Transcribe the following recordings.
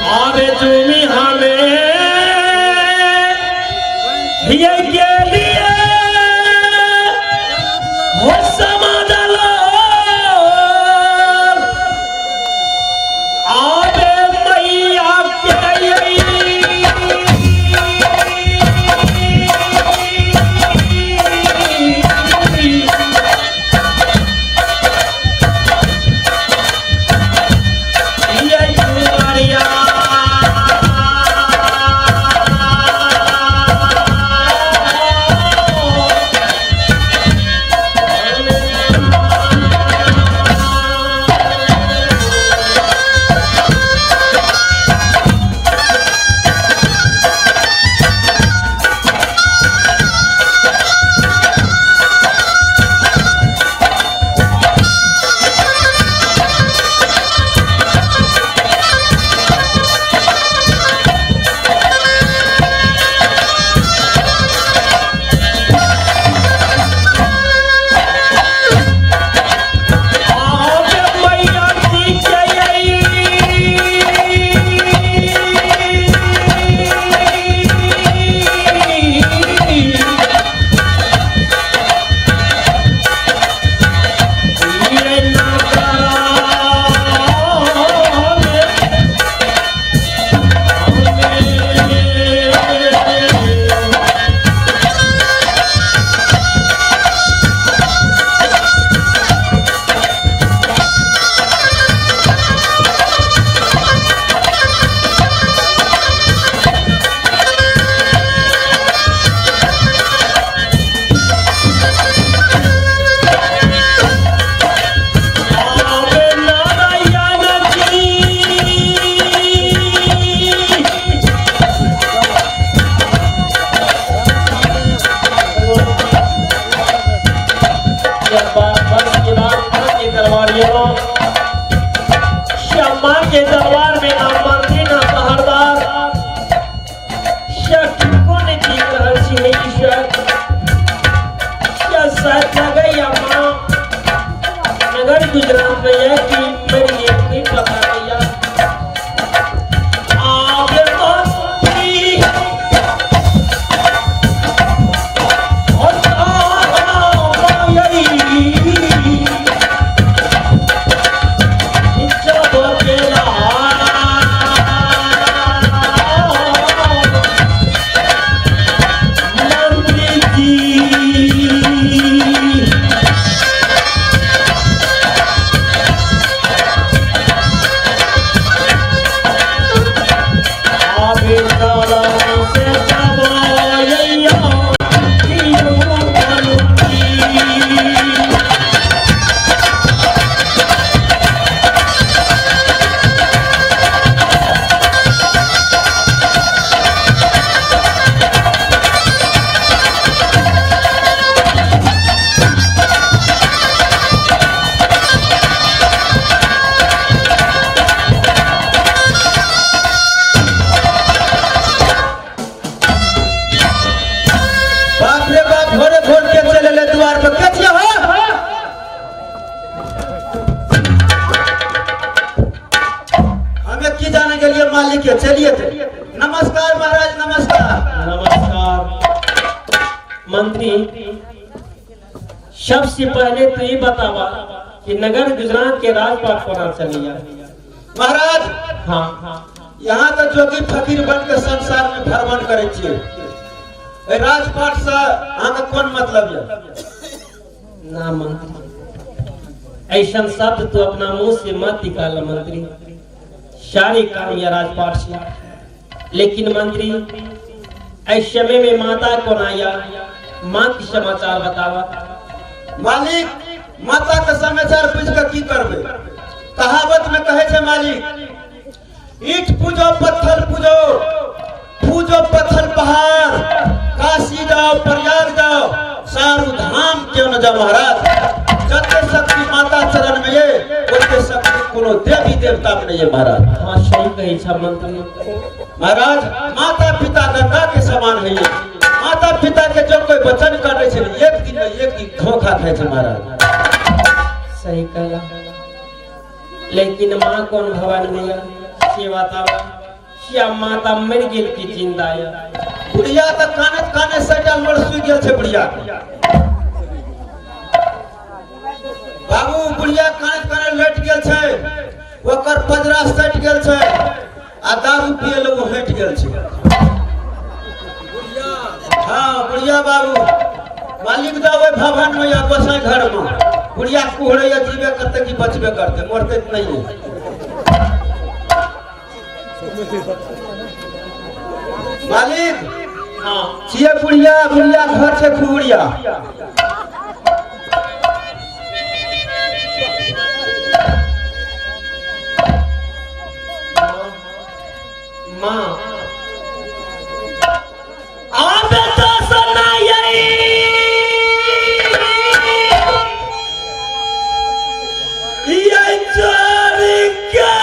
आबे चूमी हमें ये के लिए हो समाजलो आबे मैया के श्यामा के दरबार में ना मंत्री ना पहरदार किनको नहीं देख रहल छी हे ईश्वर। शायद लगैया माँ नगर गुजरात में यह कि मेरी नहीं पता भैया। आबे मंत्री और बाप रे बाप, भोरे भोर के चले ले द्वार पर के छियै हो? हमें की जाने के लिए मालिक के चलिए थे। नमस्कार महाराज, नमस्कार। नमस्कार मंत्री। सबसे पहले तो ये बतावा कि नगर गुजरात के राजपाट कोना चलिया? महाराज, हाँ, यहाँ तो जोगी फकीर बन के संसार में भ्रमण करे छियै। ए राजपाट से अहाँके कोन मतलब यऽ? ना मंत्री, ऐसा शब्द तो अपना मुंह से मत निकाल मंत्री। सारे काम या राजपाट से, लेकिन मंत्री ऐसे समय में माता को ना आया, माँ के समाचार बतावा। मालिक, माता के समाचार पूछ के की करबै? कहावत में कहे छै मालिक, ईट पूजो पत्थर पूजो, पूजो पत्थर पहाड़, काशी जाओ प्रयाग जाओ, सारू धाम क्यों न जाओ महाराज। जते शक्ति माता चरण में ये, ओते शक्ति कोनो देवी देवता में नहीं है महाराज। हाँ, सही कही छा मंत्री। महाराज, माता पिता गंगा के समान है ये। माता पिता के जो कोई वचन काटे छै, एक दिन न एक दिन धोखा खाय छै महाराज। सही कहला, लेकिन माँ कौन भवन में या से बतावा। या माता मरि गेल कि जिंदा या? बुढ़िया तऽ कानैत कानैत सटा लोर सुखि गेल छै बुढ़िया। बाबू बुढ़िया कानैत कानैत लटि गेल छै, ओकर पजरा सटि गेल छै आ दारू पिए लए ओ हटि गेल छै। हाँ बुढ़िया बाबू मालिक दऽ ओहि भवन में या गोसाई घर में बुढ़िया कुहरैया, जीबे करतै कि बचबे करतै, मरतै तऽ नहीं। मालिक हाँ छियै बुढ़िया, बुढ़िया घर छै खुबुढ़िया। माँ आबे तो सुनाई ये चोरी के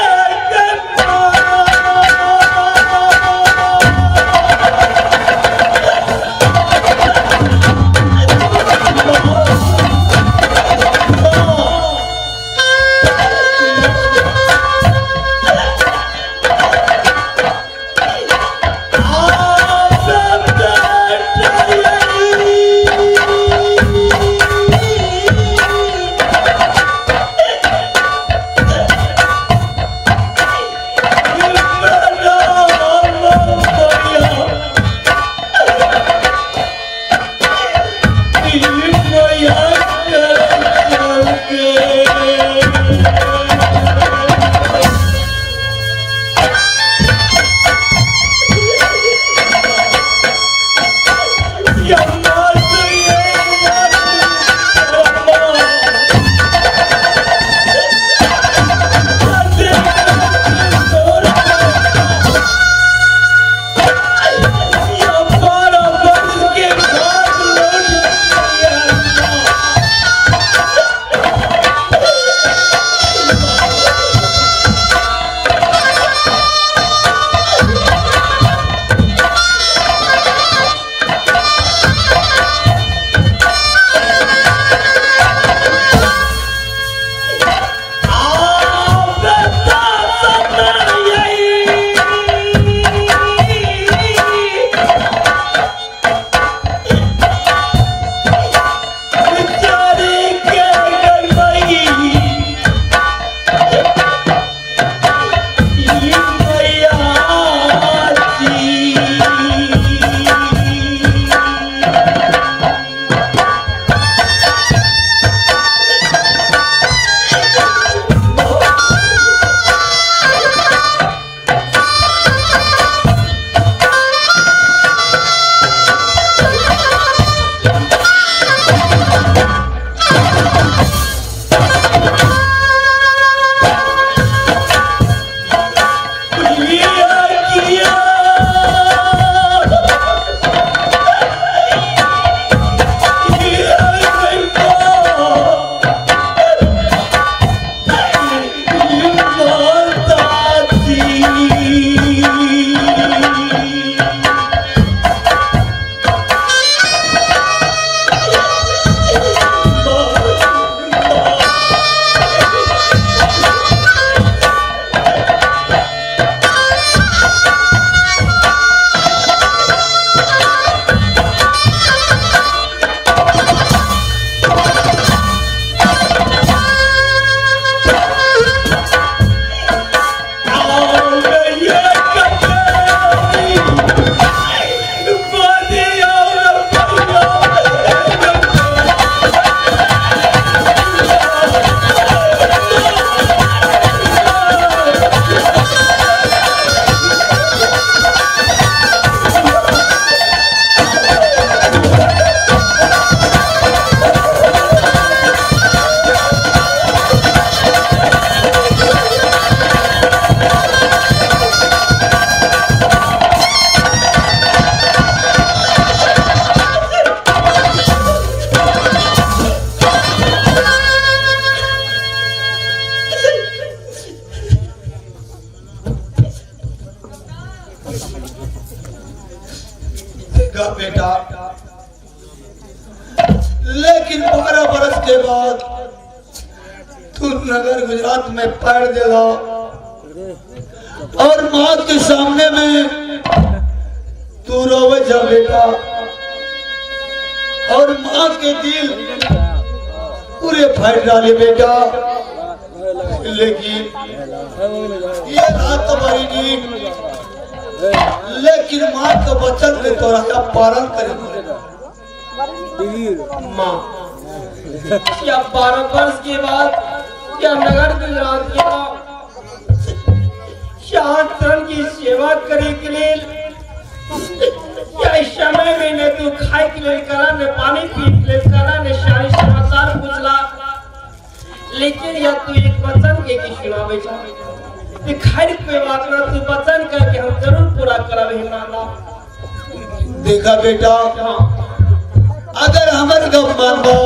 का बेटा, लेकिन 12 बरस के बाद तू नगर गुजरात में पैर दिला और माँ के सामने में तू रोवे जा बेटा और माँ के दिल पूरे फट डाले बेटा। लेकिन ये रात तो बड़ी नींद, लेकिन माँ के वचन के तोरा का पालन करे। माँ क्या 12 वर्ष के बाद क्या नगर गुजरात के शास्त्र की सेवा करे के लिए क्या इस समय में न तू खाए के लिए करा, न पानी पी के लिए करा, न सारी समाचार पूछला, लेकिन या तू एक वचन के की सुनावे छा खैर कोई बात ना, तू वचन करके हम जरूर पूरा करब हे माता। देखा बेटा, अगर हमर गप मानबो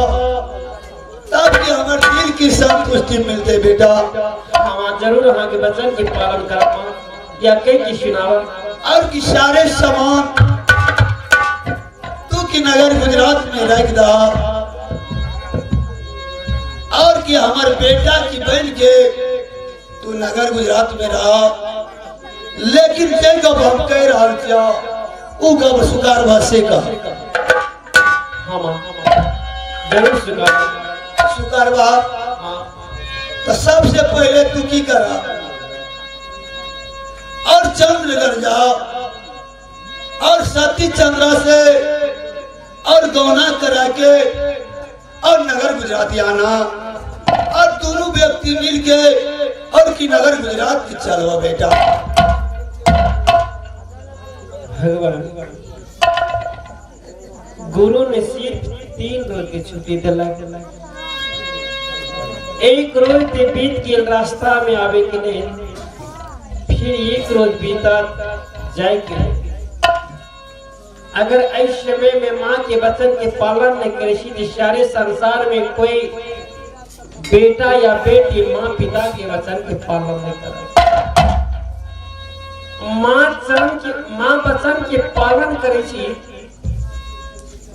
तब कि हमर दिल की संतुष्टि मिलते बेटा। हाँ जरूर अहाँ के वचन के पालन करब या कई की सुनावा। और कि सारे सामान तू की नगर गुजरात में रख दा और कि हमार बेटा की बहन के तू नगर गुजरात में रहा, लेकिन जे गप हम कह रहा छिया उ गप सुकार से का। हाँ माँ जरूर स्वीकार सुकारबा। हाँ तो सबसे पहले तू की करा और चंद्रगढ़ जा और सती चंद्रा से और गौना करा के और नगर गुजरात आना और दोनों व्यक्ति मिल के और की नगर गुजरात की चलवा बेटा। भगवान गुरु ने सिर्फ 3 रोज के छुट्टी दिलक। एक रोज ते बीत गेल रास्ता में आवे के लिए, फिर एक रोज बीता जाए के। अगर इस समय में माँ के वचन के पालन नहीं करे तो सारे संसार में कोई बेटा या बेटी माँ पिता के वचन के पालन नहीं करे। माँ चरण के माँ वचन के पालन करे छी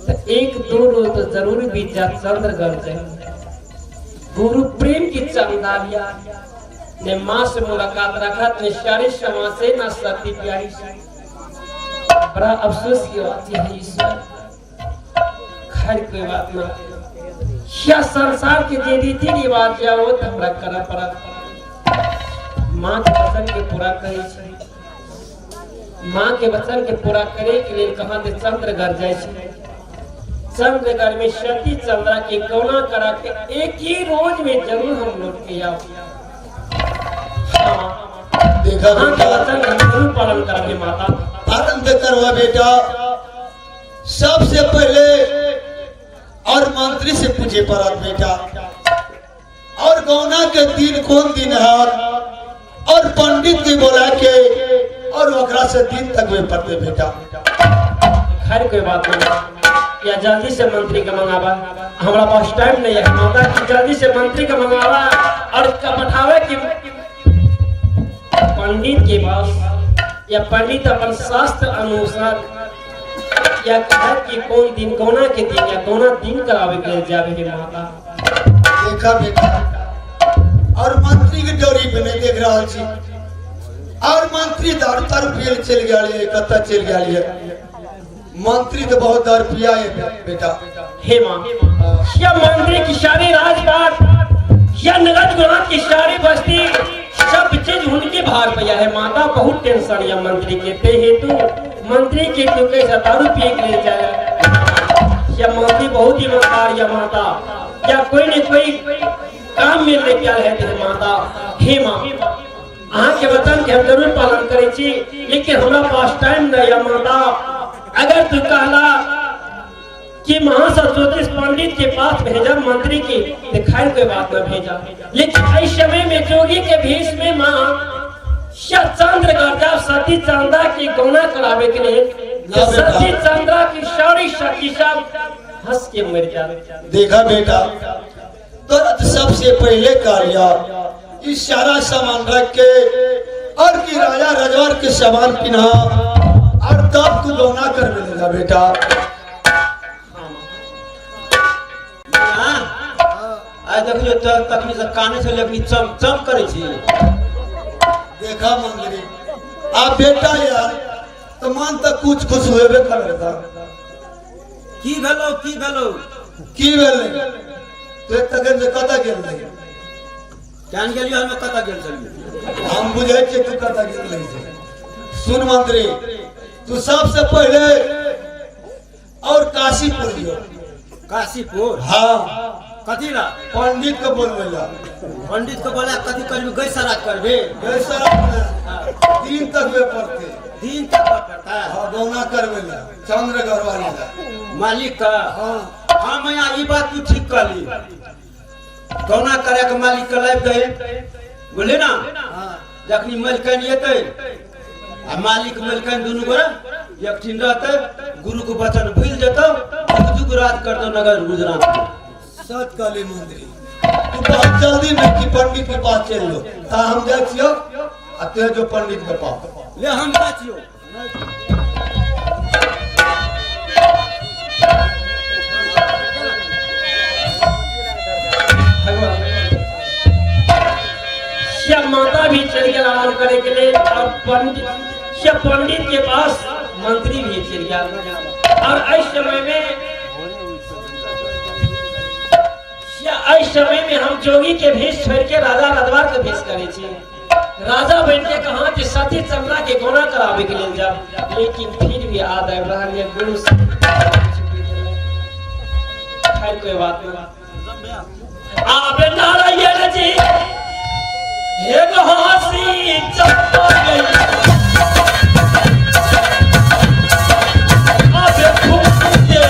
तो एक दो रोज तो जरूर बीत जा चंद्रगढ़ जाए। गुरु प्रेम की चंदालिया ने माँ से मुलाकात रखा ने सारे समाज से ना सती प्यारी से। बड़ा अफसोस की बात है ईश्वर, खैर कोई बात ना। या संसार के जे रीति रिवाज या वो तो हमरा करऽ पड़त। माँ के वचन के पूरा करे छै, माँ के वचन के पूरा करे के लिए कहाँ से चंद्रगढ़ जाए छै। चंद्रगढ़ में सती चंद्रा के कौना करा के एक ही रोज में जरूर हम लौट के आओ। हाँ, देखा माँ के बेटा, वचन हम जरूर पालन करेंगे माता। आनंद करवा बेटा। सबसे पहले और मंत्री से पूछे पड़त बेटा और गौना के दिन कौन दिन है और पंडित के बोला के और ओकरा से दिन तक वे पड़ते बेटा। खैर कोई बात नहीं, या जल्दी से मंत्री के मंगावा, हमारा पास टाइम नहीं है माता की जल्दी से मंत्री के मंगावा और पठावे कि पंडित के पास या पंडित अपन शास्त्र अनुसार या कहे कि कौन दिन कौना के दिन या कौना दिन करावे के लिए जावे के माता। देखा बेटा, और मंत्री के डोरी पे नहीं देख रहा छी और मंत्री दारू तारू पिए चल गया है, कत्ता चल गया है। मंत्री तो बहुत दारू पिया है बेटा। हे माँ, या मंत्री की सारी राजपाट या नगद गुणात की सारी बस्ती सब चीज उनके भार पे है माता। बहुत टेंशन या मंत्री के ते हेतु मंत्री के तो कैसा दारू पिए के लिए जाए। या मंत्री बहुत ईमानदार या माता, या कोई न कोई काम मिलने क्या है ते माता। हे माँ, अहाँ के वचन के हम जरूर पालन करे छी, लेकिन हमरा पास टाइम नहीं है माता। अगर तू कहला कि महासर ज्योतिष पंडित के पास भेजा मंत्री की दिखाई कोई बात न भेजा, लेकिन इस समय में जोगी के भेष में माँ चंद्र गर्जा सती चंद्रा की गौना करावे के लिए सती चंद्रा की सारी शक्ति सब हंस के मर जा। देखा बेटा, तुरंत सबसे पहले कार्य इस सारा सामान रख के और की राजा रजवार के सामान पिन्हा और तब तू गौना कर मिलेगा बेटा। आइ देखियो त तखनी से काने से लेकिन चम चम करै छी। देखा मंत्री, आ बेटा यार तऽ मन तऽ कुछ खुश हेबे करबै तऽ। की भेलौ, की भेलौ? की भेलै? तू एक तखन से कतऽ गेल रही? जान गेलियो हम कतऽ गेल छलियै। हम बुझै छियै तू कतऽ गेल रही से। सुन मंत्री, तू सबसे पहिले और काशीपुर जो। काशीपुर? हाँ। कथी ला? पंडित के बोलबै ला। पंडित के बोला कथी करबी? गै सराज करबे? गै सराज दिन तक वे पड़ते। दिन तक पड़ता? हाँ, गौना करबै ला, चंद्र गढ़वाली ला। मालिक का? हाँ। हाँ मैया, ई बात तू ठीक कहली। गौना करे के मालिक के लाइब दे, बुझली ना? हाँ। जखनी मलकन एतै आ मालिक मलकन दुनू गोरा एकठिन रहतै, गुरु के वचन भूल जेतौ, जुग राज करतौ नगर गुजरात में। सच कहली मंत्री, तू बहुत जल्दी में कि पंडित के पास चल लो, ता हम जाइ छियौ आ ते जो पंडित के पास। ले हम जाइ छियौ। श्याम माता भी चल गया आराम करे के लिए और पंडित श्याम पंडित के पास मंत्री भी चल गया। और इस समय में इस समय में हम जोगी के भेष छोड़ के राजा रदवार के भेष करे छी। राजा बन के कहा कि सती चंद्रा के गोना करावे के लिए जा, लेकिन फिर भी याद आबि रहा है गुरु से। खैर कोई बात नहीं। आप नारायण जी एक हंसी चंपा गई, अब फूक दे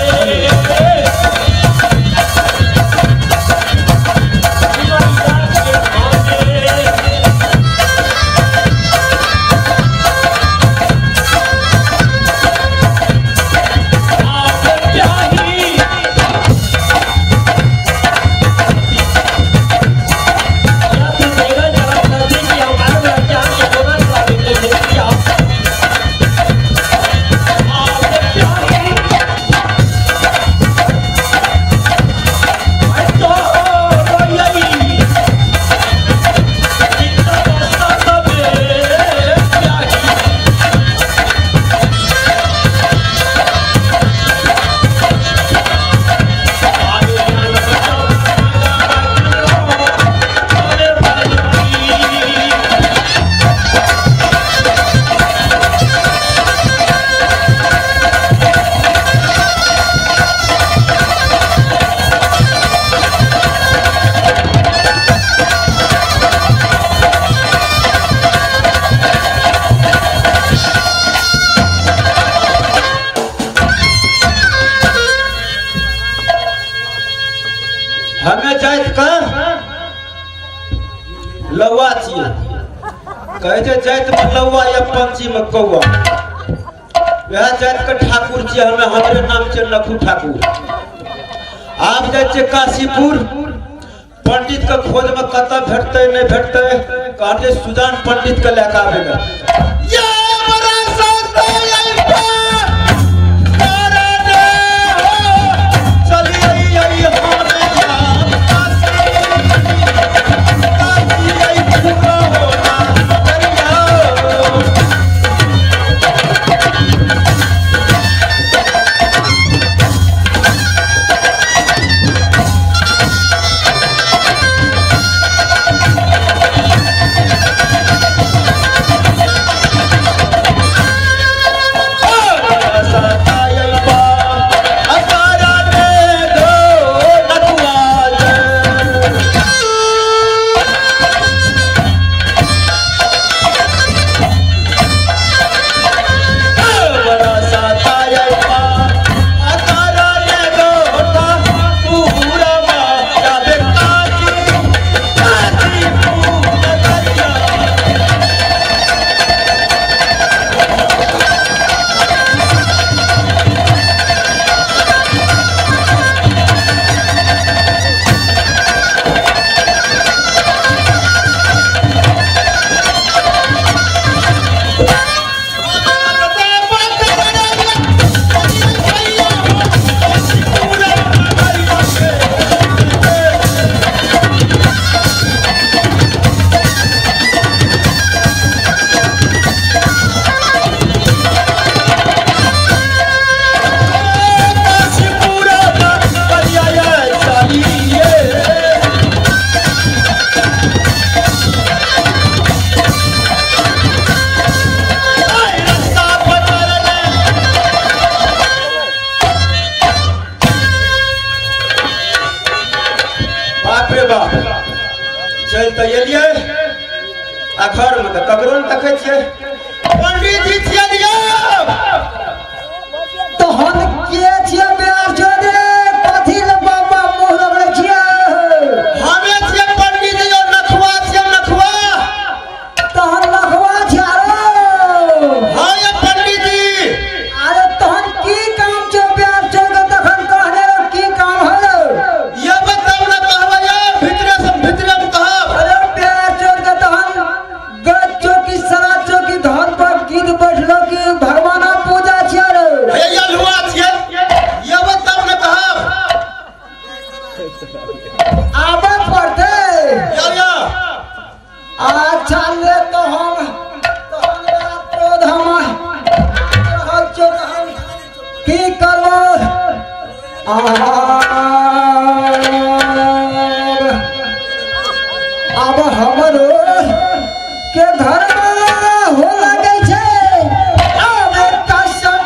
हमें जाइत का लौआ छियै, कहै छै जाइत में लौआ या पंछी में कौआ, वएह जाइत के ठाकुर छियै हमें, हमरे नाम छै लखू ठाकुर। आब जाइ छियै काशीपुर पंडित के खोज में, कतऽ भेटतै नहि भेटतै, कहलियै सुजान पंडित के लए कऽ आबै लए। देखै छियै। पंडित जी छियै दियौ। तहन के छियै बिहार छोड़े कथी ले बाबा मुँह रगड़ै छियै? हमे छियै पंडित जी, नखुआ छियै नखुआ। तहन नखुआ छियै? हाँ ये पंडित जी। अरे तहन की काम छै बिहार छोड़ के? तखन कहने रहो की काम है। ये बताउ ना कहबै ये भीतरे से भीतरे में कहब। अरे बिहार छोड़ के तहन गज चौकी सरा चौकी घर पर गीत बैठलो कि भगवाना पूजा छियै रे? हे अलहुआ छियै, ये बताउ ना कहब। आबे पड़तै। या या। अच्छा ले तो हम तहन बड़ा क्रोध हम रहल छौ, तहन की करबो? आब हमरो के घर हो लगै छै आब कसम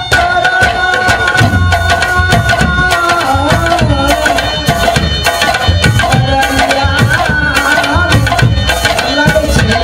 लगै छै।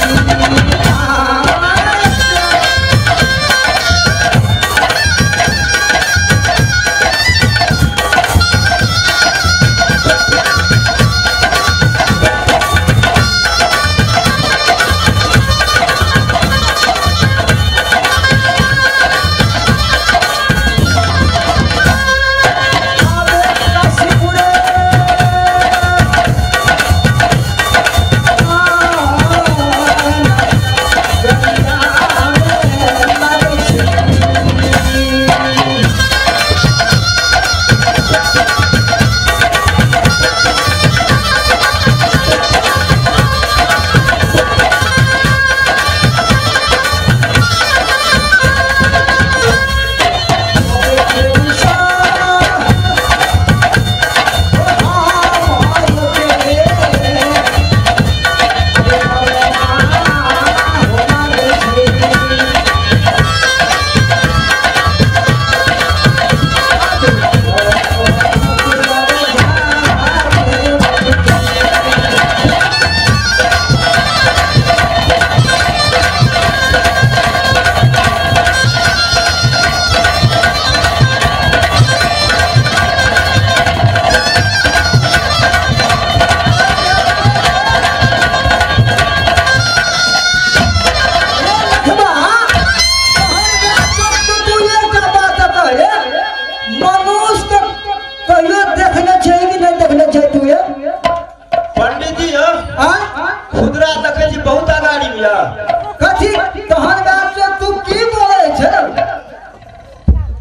मनुष्य कहियो देखने छै कि नहि देखने छै तू ये? पंडित जी यौ, खुदरा देखै छी बहुत अगाड़ी में यऽ। कथी तहन बात से तू की बोलै छै?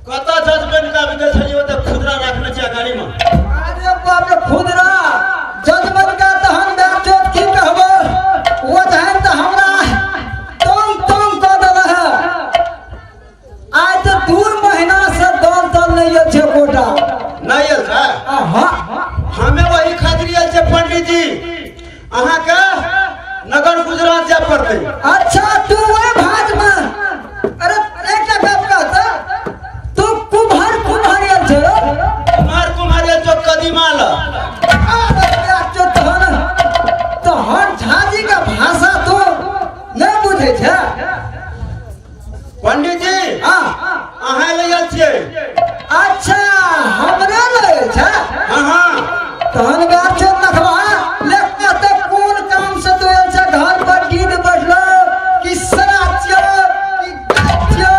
कतऽ जजमेंट का गेल छलियै, ओतऽ खुदरा राखने छै अगाड़ी में। अरे बाप रे, खुदरा जजमन का तहन बात चोट की कहबो, ओ तहन तऽ हमरा तंग तंग कऽ देले है। आइ तऽ 2 महीना से दल तल नहि आयल छै कोटा। नहि आयल छै? हाँ। हमे वही खातिर आयल छै पंडित जी, अहाँके नगर गुजरात जाय पड़तै। अच्छा तू वही भाज में। अरे एकटा गप कहता, तू कुम्हार कुम्हार आयल छै? कुम्हार कुम्हार आयल छौ कदीमा ल। अरे तहन तहन झाजी का भाषा तो नहि बुझै छै। पंडित जी, हाँ। अहाँ ले आयल छियै। अच्छा हमरे ले छै? हाँ हाँ। तहन बात छै नखवा ले, कहते कोन काम से तू आयल छै? घर पर गीत बैठलो कि सरा छियो कि गाय छियो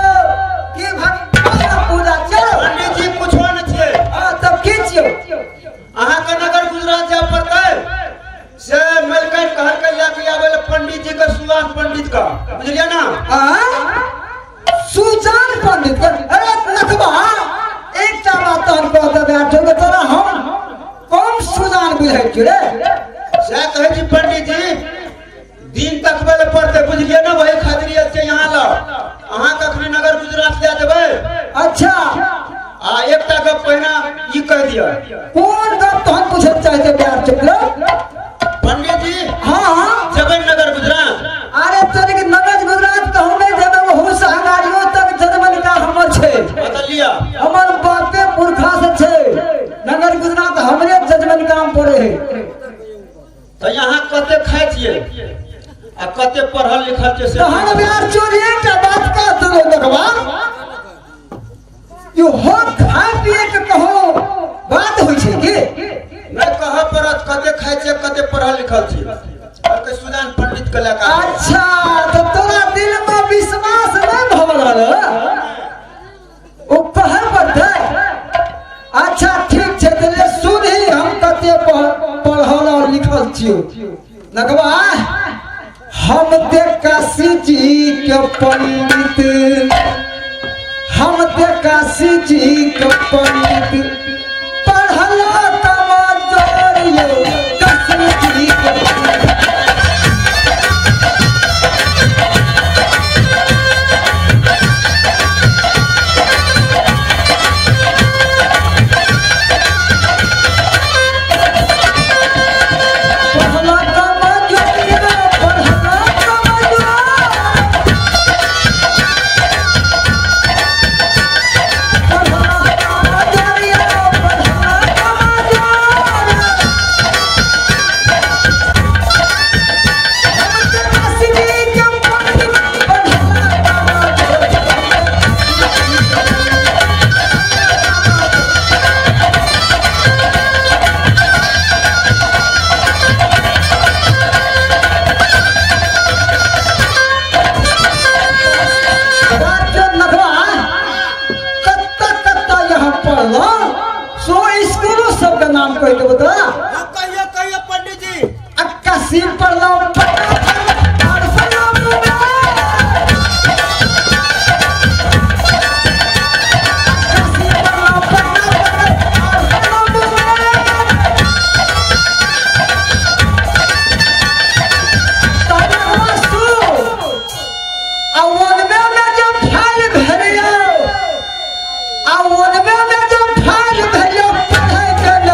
कि भगवान पूजा छियो? पंडित जी कुछो नहि छियै। हाँ तब की छियो? अहाँके नगर गुजरात जाय पड़तै, से मलकन कहलकै लए के आबै लए पंडित जी के, सुभाष पंडित का, बुझलियै ना? हाँ सुजान पंडित के। अरे नखवा एकटा बात तहन कह देबै आठो तोरा, हम कम सुजान बुझै छियो रे? सएह कहै छी पंडित जी, दिन तकबै लए पड़तै, बुझलियै ना? वही खातिर आयल छै यहाँ लग। अहाँ कखनी नगर गुजरात लए जेबै। अच्छा। आ एकटा गप पहिने ई कहि दिअ। कोन गप तहन पूछे चाहते प्यार चुकलो? पंडित जी, हाँ हाँ। जेबै नगर गुजरात? अरे तोरे के नगर गुजरात कहूँ नहीं जेबै, ओहू से अगाड़ियो तक जजमन का हमर छै। बदलिया। हमर बापे पुरखा से छै नगर गुजरात, हमरे जजमन काम पड़े है। तऽ यहाँ कते खाइ छियै आ कते पढ़ल लिखल छै से। तहन बिहार चोरी एकटा बात कह देलौ देखबा, यो हो खाय पिए के कहो बात होइ छै की? नहि कहऽ पड़त कते खाइ छियै, कते पढ़ल लिखल छियै। कहलकै सुजान पंडित के लए कऽ। अच्छा, तऽ तोरा दिल में विश्वास नहि भऽ रहल, ओ कहै पड़तै। अच्छा ठीक छै, तऽ ले सुनही हम कते पढ़ल और लिखल छियौ। नगवा, हम ते काशी जी के पंडित, हम ते काशी जी के पंडित, पढ़ल कमजोर यौ काशी जी के पंडित। पढ़ला कमजोर यौ, पढ़ला कमजोर, पढ़ला कमजोर यौ, पढ़ला कमजोर। हम ते काशी जी के पंडित, पढ़ला कमजोर। बात नखवा, कत्ता कत्ता यहाँ पढ़लो सो स्कूलो सबके नाम कहि देबो तोरा। हाँ, कहियो कहियो पंडित जी। अक्का सीन पढ़लो, पटना पढ़लो, और पढ़लो मुंबई। अक्का सीन पढ़लो, पटना पढ़लो, और पढ़लो मुंबई। तब वस्तु आ ओनबे में जब फाइल भरियो, आ ओनबे में जब फाइल भरियो, पढ़ै के न।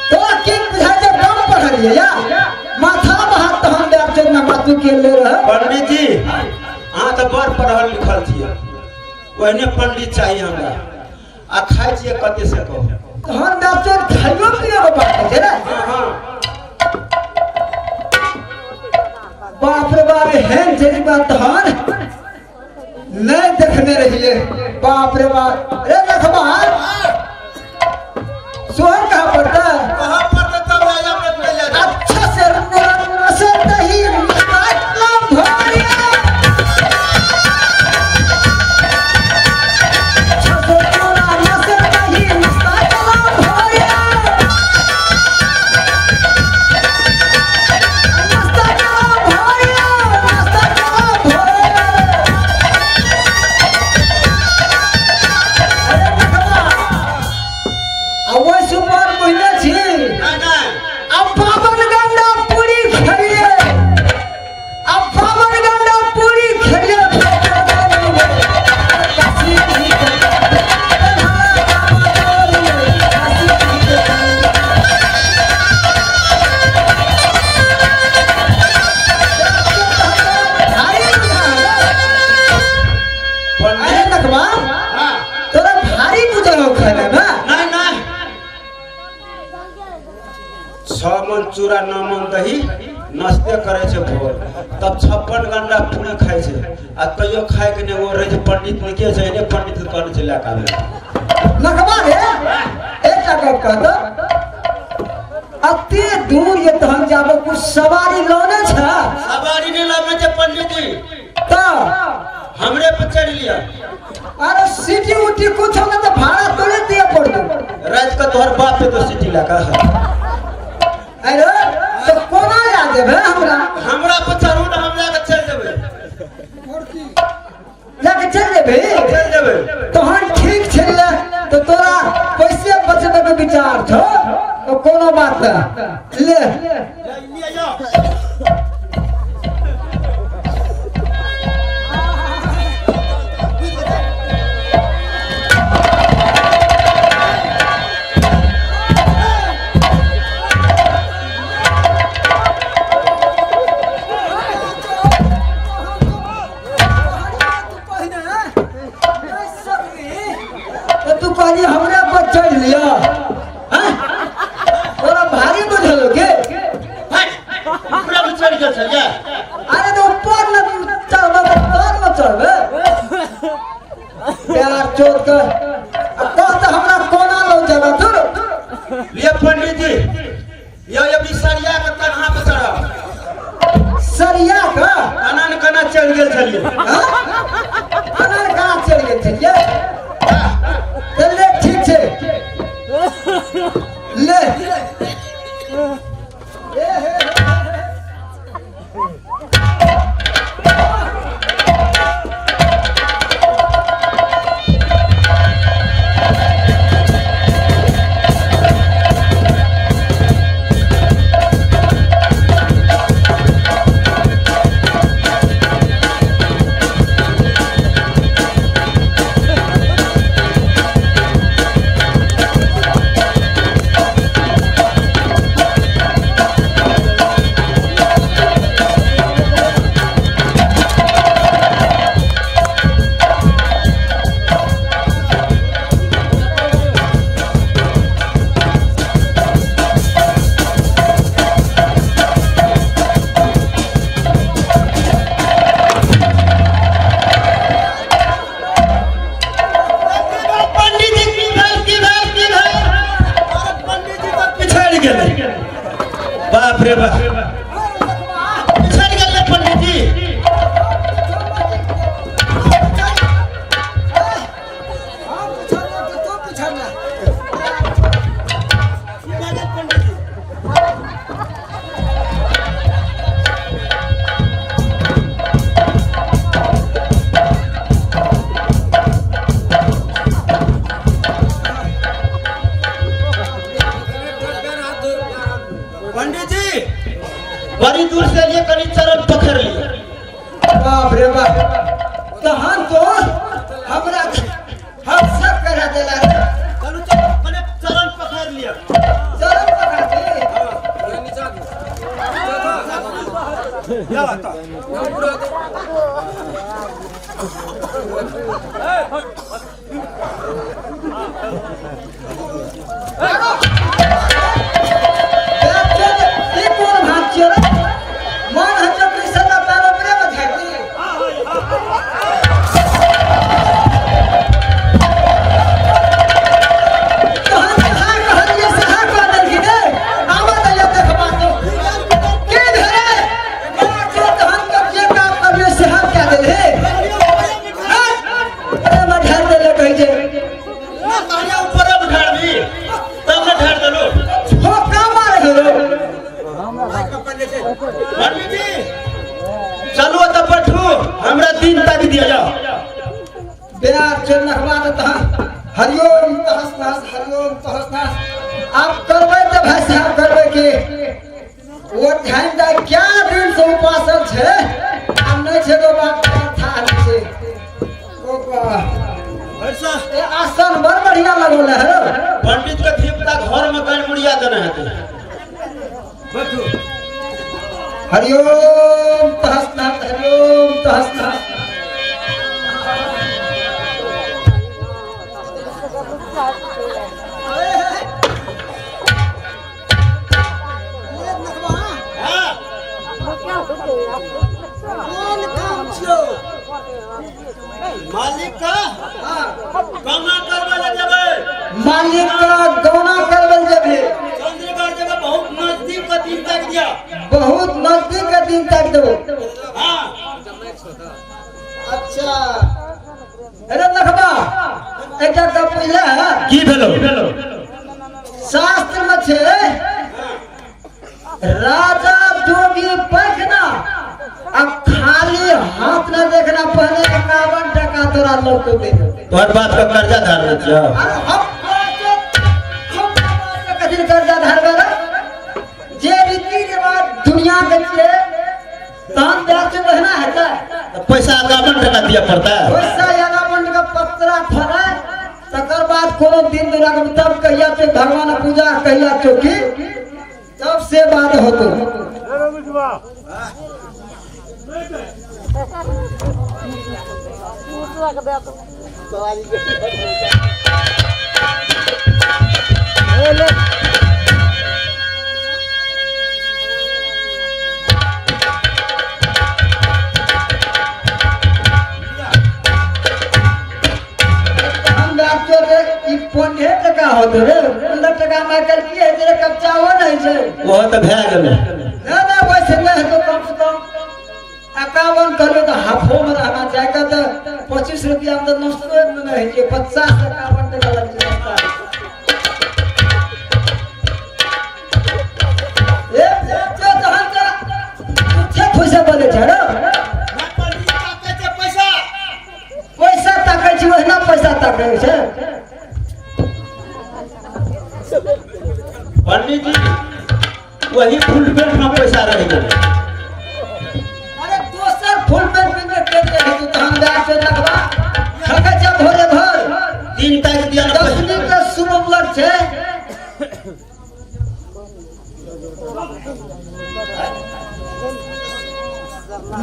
तोरा की बुझाइ छै, कम पढ़लियै या माथा बहात तहन देब छै न तू के ले रह। पंडित जी, अहाँ तऽ बड़ पढ़ल लिखल छियै, ओहने पंडित चाही हमरा। आ खाइ छियै कते से कहू? तहन देब छै, खाइयो पियो के बात छै रे। हाँ हाँ। बाप रे बाप, एहन छै बात तहन नहि देखने रहिए। बाप रे बाप रे देखबा, सोहर कहाँ पड़ता है? कहाँ पड़तै तब राजा पर ले जा। अच्छा से से दही मसाला भरिया, अच्छा से पूरा नस दही मसाला भरिया, मसाला भरिया, मसाला भरिया। अरे देखबा, आ ओहि सुपर बुझले छी? नहि नहि। अब बावन गंडा पूरी खेलिए, अब बावन गंडा पूरी खेलिए। अरे पंडित नखवा, हाँ। तोरा भारी बुझल हो खाना ना? नहीं नहीं, 6 मन चूड़ा 9 मन दही नाश्ते करे छै भोर, तब 56 गंडा पूरी खाइ छै आ तैयो खाय के नहि। ओ रहै छै पंडित, निके छै ने पंडित के कहने छै लए के आबै। नखवा रे, एकटा गप कहत, अते दूर ये तहन जाबो, कुछ सवारी लौने छ? सवारी नहि लाबने छै पंडित जी। तऽ हमरे पर चढ़ि लिअ। अरे सीटी उटी कुछ हो तो भाड़ा तोरे दिए पड़तो। राति के तोहर बाप पे तो सिटी लए के। अरे तो कोना ला देबे हमरा? हमरा पर चढ़ू ने, हम लए के चलि जेबै। लेके चल जेबे? चलि जेबै। तहन ठीक छै ले, तो तोरा पैसे बचबे के विचार छौ तो कोनो बात नहीं ले। लिअ जाओ। कहली हमरा पर चढ़ लिया हैं? तोरा भारी बुझल के पूरा में चढ़ गेल छलियै। अरे तो ऊपर न चढ़बे तऽ तर न चढ़बे प्यार चोट के आ कह तऽ हमरा कोना लौ जगह तू। लिअ पंडित जी, यौ अभी सरिया के कन्हा पे चढ़ब। सरिया के कना ने कना चढ़ि गेल छलियै। हाँ? कना ने कना चढ़ि गेल छलियै तऽ ले ठीक छै ले। ए हे हे। पंडित जी की भेल की भेल की भेल? अरे पंडित जी तऽ पिछड़ि गेलै। बाप रे बाप, पिछड़ि गेलै पंडित जी। पंडित जी बड़ी दूर से लिए कनी चरण पकड़ लिए। बाप रे बाप, तहन तो हमरा हम सब करा देला रे। चलू चलू, कने चरण पकड़ लिया। चरण पकड़ दे। ई कोन भात छियै रे? मन हजर कृष्ण का पैर ऊपरे में झाँकी। तहन सहा कहलियै, सहा कह देलखिन रे। आबऽ दैया देखबा तो। की भेलै? तहन तऽ जे काम करलियै सएह कए देलही। हँ? अरे मझार देले कहै छै। कहलियै ऊपर में ढारबी तब ने ढार देलू। ठोका मारै गेलो। पंडित जी चलू तऽ बैठू, हमरा दिन तक दिया जाओ। बिहार चल नखवा दे तहन हरिओम तहस नहस हरिओम तहस नहस। आब करबै तऽ भाई साहब करबै की? ओ ध्यान दै क्या दिन से उपासल छै, आब नहि छै तो बाप था नहि छै। ओ बा। ए आसन बड़ बढ़िया लगौले है। पंडित के धिया घर में गाड़ मुड़िया देने हेतै। बैठू। हरिओम तहस नहस हरिओम तहस नहस। कोन काम छियौ? मालिक का गौना करबै लए जेबै। मालिक का गौना करबै जेबै। चंद्रगढ़ जेबै, बहुत नजदीक के दिन तक दिया। बहुत नजदीक के दिन तक देबो। हाँ। अच्छा अरे लखबा, एकटा गप बुझले है? की भेलो? शास्त्र में छै राजा जोगी पैखना आ खाली हाथ न देखना पहले 51 टका तोरा लोग के दे। तोहर बाप के कर्जा धारने छियौ। अरे हम कथी कर्जा धारबे रे? जे रीति रिवाज दुनिया के छियै तहन ब्याज के बहना हेतै। तऽ पैसा 51 टका दिअ पड़तै। पैसा 51 टका पत्रा फड़ै तकर बाद कोनो दिन दुराग तब कहिया छै भगवान पूजा कहिया चौकी तब से बात होतो। हम बात रे ई 15 टका होत रे, 15 टका में आइकाल्हि की होइ छै रे, कच्चाओ नहि छै। ओहो तऽ भए गेलै। ना ना वैसे नहि हेतौ, कम से कम 51 कहलो तऽ हाफो में रहना चाही। तऽ 25 रुपया में तऽ नस्तो नहि होइ छै। 50 51 टका लगै छै नाश्ता। ए बच्चा, तहन तऽ तुच्छे फुसे बोलै छै रे। पैसा पैसा ताकै छी, ओहिना पैसा ताकै छै। पंडित जी, वही फुल पेंट में पैसा रहि गेलै। अरे दोसर फुल पेंट पिन्हने के रहै तू, तहन बैग से लगवा ठकै छै भोरे भोर। दिन ताकि दिया ने। 10वीं के शुभ ब्लड छै।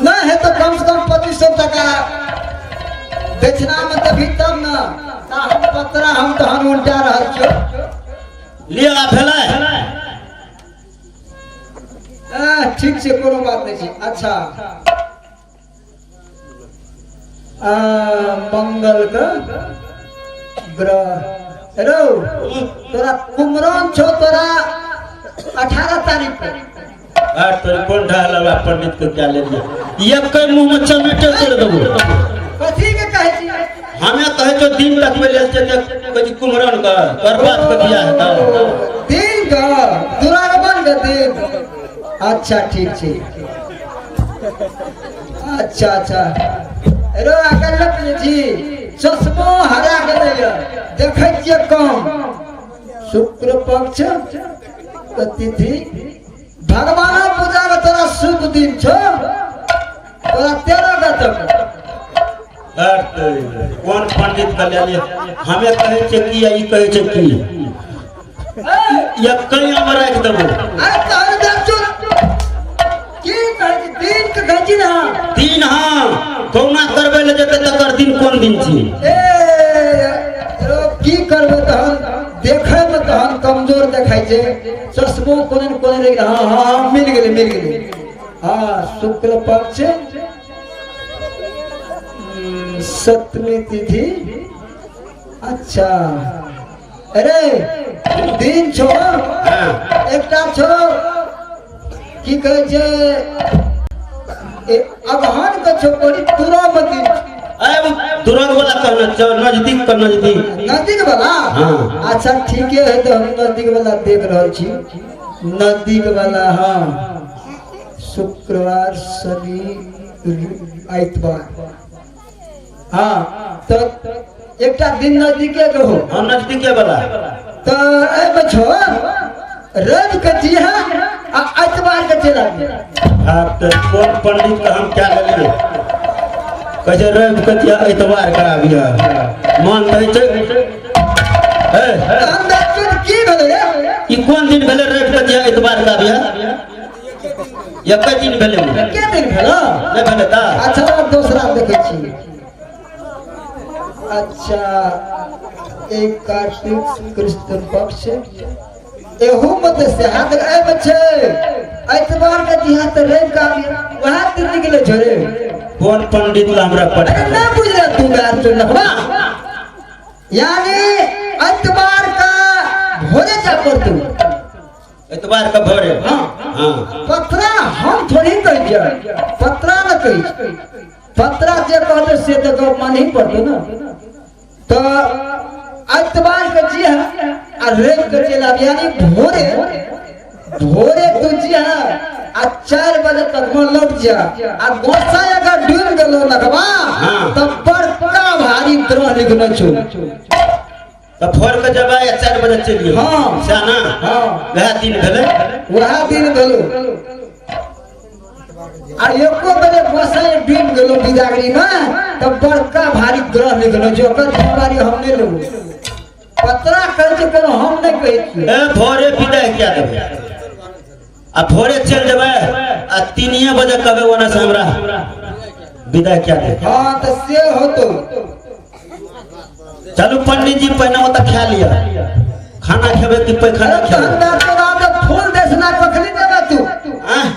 नहीं है तो कम से कम 2500 टका दक्षिणा में तभी तब न ता हम पत्रा हम तहन उल्टा रहल छियो। लिअ, भेलै। ठीक छै, कोनो बात नहीं छै। अच्छा, मंगल के ग्रह रो तोरा कुमरन छो तोरा 18 तारीख के। आर तोरी कोन ढाल लगा पंडित को क्या ले लिया, ये के मुंह में चमेटे कर देबो। कथी के कहै छी? हमें कहे जो दिन तक में ले छै कहि कुमरन का तोर बाप के बियाह हेतौ। दिन का दुरागमन के दिन। अच्छा ठीक छै। अच्छा अच्छा, रो अगर लग जी चश्मो हरा गेलै, देखै छियै कम। शुक्ल पक्ष के तिथि भगवान पूजा के तोरा शुभ दिन छो तोरा 13 के तक। आर तोरी कोन पंडित के ले लिया, हमें कहै छै की आ ई कहै छै की, ये कहीं में राखि देबो। अरे तोहर देखছো की कहै छी, दिन के कहै छी ना? दिन, हाँ, कौना करबै ले जेतै तकर दिन कोन दिन छी? ए रो की करबै तहन, देखै में तहन कमजोर देखाइ छै, चश्मो कोने न कोने रहि गेलै। हाँ हाँ हाँ, मिल गेलै मिल गेलै। हाँ, शुक्ल पक्ष सप्तमी तिथि। अच्छा, अरे दिन छो। हाँ। एकटा छो की कहै छै, अगहन के छो बड़ी तुरम दिन। अरे तुरंत वाला कहना चाहो, नजदीक का नजदीक। नजदीक वाला। हाँ। अच्छा ठीके है, तो हम नजदीक वाला देख रहल छी, नजदीक वाला। हाँ, शुक्रवार शनि आइतवार। हाँ, तो एकटा दिन नजदीके के हो। हाँ, नजदीके वाला। तो एहिमे छो रवि के जी है आ एतवार के चलि आबी। हाँ, तो कोन पंडित के हम क्या लेलिए, कहै छै रवि के दिया एतवार के आबिया, मन कहै छै ए। तहन देखियौ जे की भेलै रे। ई कोन दिन भेलै रवि के दिया एतवार के आबिया? एके दिन भेलै। एके दिन भेलै। नहि भेलै तऽ? अच्छा, आब दोसरा देखै छी। अच्छा, एक कार्तिक कृष्ण पक्ष, एहू में तऽ सएह देख एहिमे छै एतवार के दिहा तऽ रवि के आबियै, वएह दिन निकले छौ रे। कोन पंडित ला हमरा पढ़ा? अरे नहि बुझले तू गार चुन रखबा, यानी एतवार का भोरे जा पड़तू। एतवार के भोरे? हाँ। हाँ। पत्रा हम थोड़ी कहै छियै, पत्रा न कहै छै, पत्रा जे कहतै से तऽ गप मानही पड़तै ने। तऽ एतवार के जी है आ रवि के चलि आबी, यानी भोरे भोरे तू जी है आ 4 बजे तक में लौट जा, आ गोसाई अगर डूबि गेलो नखबा हाँ। तऽ बड़का भारी द्रोह लिखने छौ। तऽ भोर के जब आए 4 बजे चलिए। हाँ। सएह ना? हाँ। वएह दिन भेलै। वएह दिन भेलो, आ एको बजे गोसाई डूबि गेलो बिदागरी में तऽ बड़का भारी ग्रह निकलो छै, ओकर जिम्मेवारी हम नहि लेबो। पत्रा कहै छै कोनो हम नहि कहै छियै। ए भोरे विदाई कए देबै आ भोरे चलि जेबै आ 3 बजे कहबै ओना से हमरा विदाई कए दे। हाँ, तऽ से होतो। चलू पंडित जी, पहिने ओतऽ खा लिअ। खाना खेबै कि पैखाना तहन खेबै? बात तोरा तऽ फूल दक्षिणा कखनी देबै तू? आँय?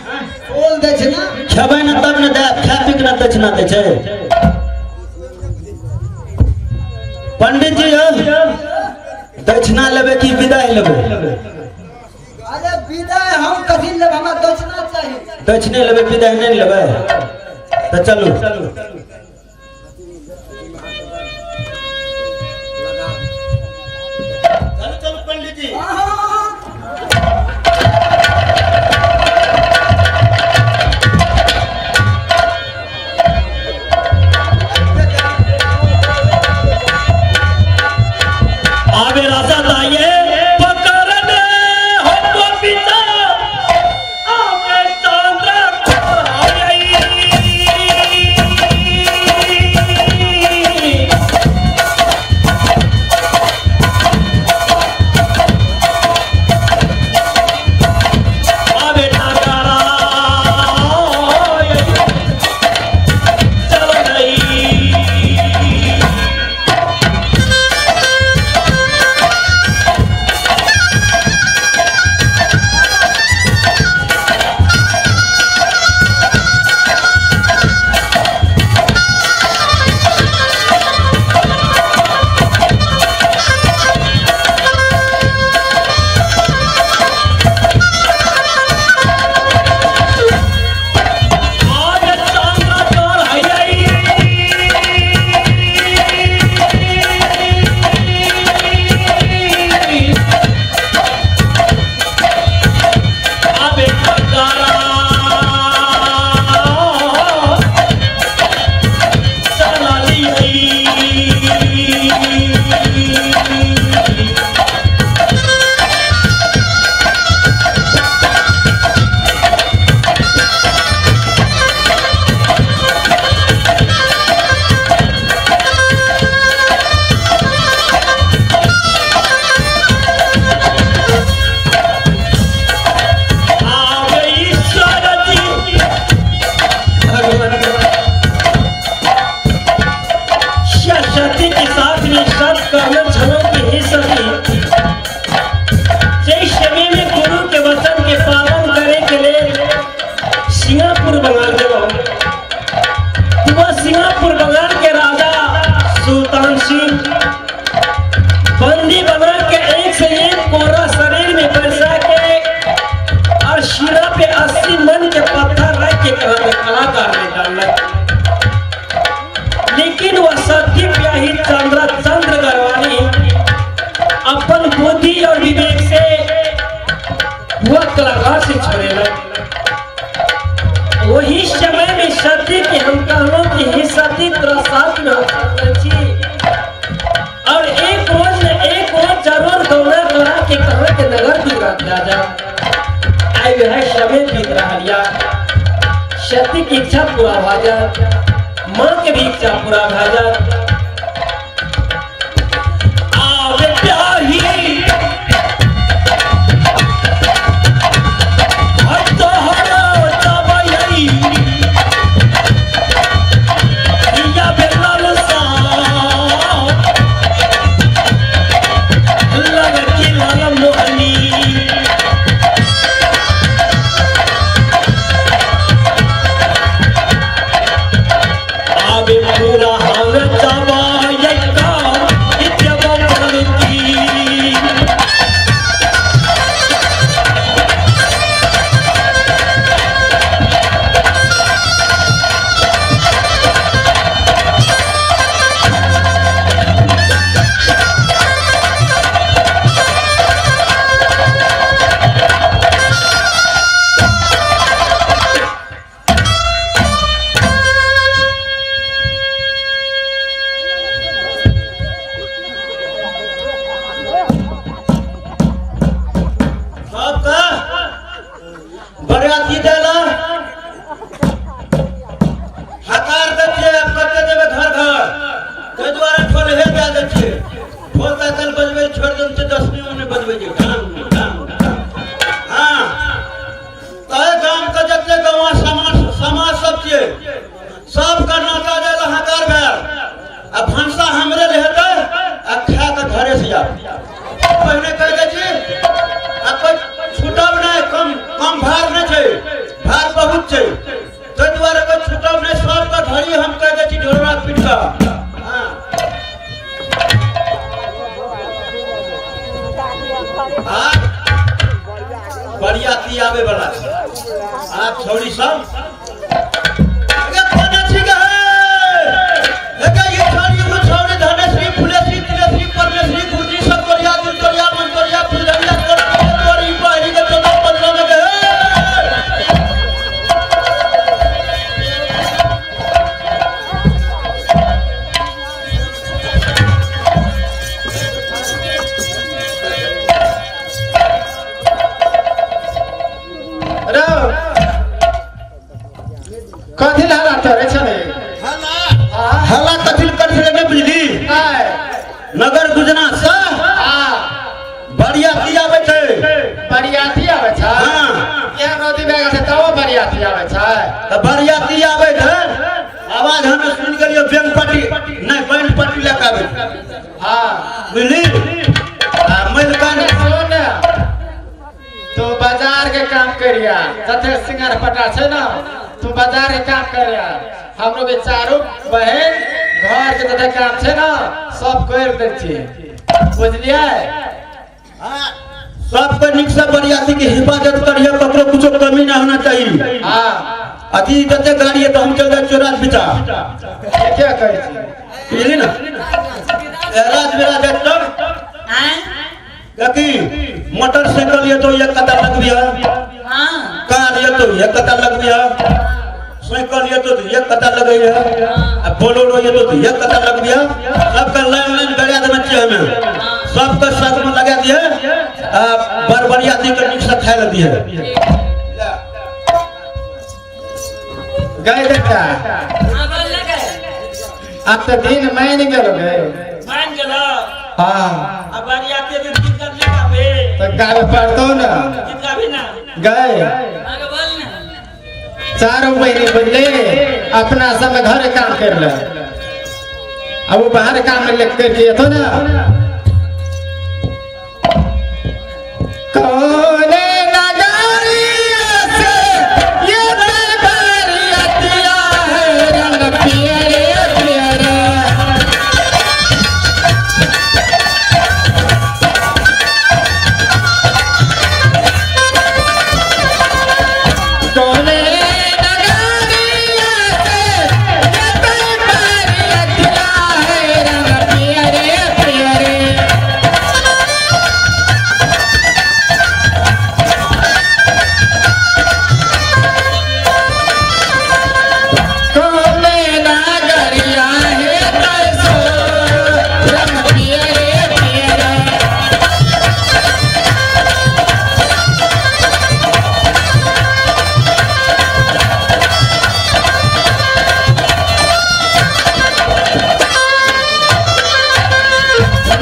फूल दक्षिणा खेबै ने तब ने देब, खा पी के ने दक्षिणा दै छै। पंडित जी यौ, दक्षिणा लेबै कि विदाई लेबै? अरे विदाई हम कथी लेब, हमरा दक्षिणा चाही। दक्षिणे लेबै, विदाई नहि लेबै तऽ चलू। चलू चलू पंडित जी। आवे राजा दाये पकड़ने हो गोपिता, आवे चंद्र आई। आवे नागारा चल गई। आज चंद्र चढ़ आई। आबे नगारा चलाली आई। आवे ईश्वर जी भगवान सती के साथ में सब कहना छलों के ही सती जय समय में गुरु के वचन के पालन करे के लिए सिंगापुर बंगाल गए। वह सिंगापुर बंगाल के राजा सुल्तान सिंह बंदी बना के एक से एक कोरा शरीर में बरसा के और शिरा पे 80 मन के पत्थर रख के कलाकार ने डालना, लेकिन वह सती प्याही चंद्र चंद्र गरवानी अपन बुद्धि और विवेक से वह कलाकार से छोड़ेला। वही समय में सती के हम कहलो कि ही सती तेरा साथ में हम सकते छी और एक रोज न एक रोज जरूर दौड़ा दौड़ा के कहाँ के नगर भी राजा आई वह समय बीत रहा लिया। सती की इच्छा पूरा भा जाए, माँ के भी इच्छा पूरा भा जाए। आवे प्याही हर तोहरो दवाई, या बेलाल सा लड़की लाल मोहनी। आवे पूरा हम दवाई का इत्यव पड़ती। सबके बरियाती देला हकार दै छियै, आब कते देबै घर घर, ताहि दुआरे ठोलहे दए दै छियै। ढोल ताकल बजबै छोड़ि देने छियै, दसमीमे नहि बजबै छै। ढांग ढांग ढांग। हँ, ताहि गामके जते गौआँ समाज समाज सब छियै, सबके नाता देला हकार भेल आ भनसा हमरे ले हेतै आ खा कऽ घरे से जाउ। पहिने कहि दै आ छौड़ी सब अगे कोने छी गे अगे ई छौड़ी उ छौड़ी धनेश्री फुलेश्री तिलेश्री परमेश्वरी गुरजी सतोरिया दुलतोरिया मनतोरिया फुलझरिया तोरा तोरी पहली के 14 15 में गे। रौ कथी लए हल्ला करै छलै? हल्ला कथी कर छलै नहि बुझली? नहि। नगर गुजना से हाँ। बरियाती आबै छै। बरियाती आबै छै? हाँ। यहाँ नदी भए गेल छै तबो बरियाती आबै छै? तऽ बरियाती आबै छै, आवाज हमे सुनि गेलियो। बैंक पार्टी नहि, बैंड पार्टी लए कऽ आबै छै। हाँ। बुझली? आ मैलकान सुन, तू बाजार के काम करिया, जते सिंगार पटा छै ना तू बाजार के काम करिया। हमरो के चारू बहन घर के जते काम छै ना सब कर दै छी, बुझलियै? सबके नीक से बरियाती के हिफाजत करिए, ककरो कुछो कमी ना होना चाहिए। हाँ। अथी जते गाड़ी है तो हम चल जाए चोराज बिचा। क्या कहै छी? बुझली ना, राज बिरा जाए तब आँय? कि मोटरसाइकिल ये तो एक कतार लगबी है, कार ये तो एक कतार लगबी है, साइकिल ये तो एक कतार लगे है, आ बोलेरो ये तो एक कतार लगबी है। सबका लाइन लाइन गड़िया देना चाहिए हमें, सबका साथ में लगा दिए आ बरबरिया दी के नीक से खाए ला दिए। गए देखा। हाँ, बोल लगे। अब तो दिन मान गेलो गए। मान गेलो? हाँ। अब बरियाती दिन गीत गाबे गाबे। तो गावे पड़तो ना। गीत गाबी ना। गए। आगे बोल ना। चारों बहनी बुझले अपना सब घर काम कर ले, अब वो बाहर काम में लेकर के तो ना कौने नगरिया से ये बरियातिया है रंग पियरे पियरे। कौने नगरिया से ये बरियातिया है रंग पियरे पियरे। कौने नगरिया है तैसो रंग पियरे पियरे।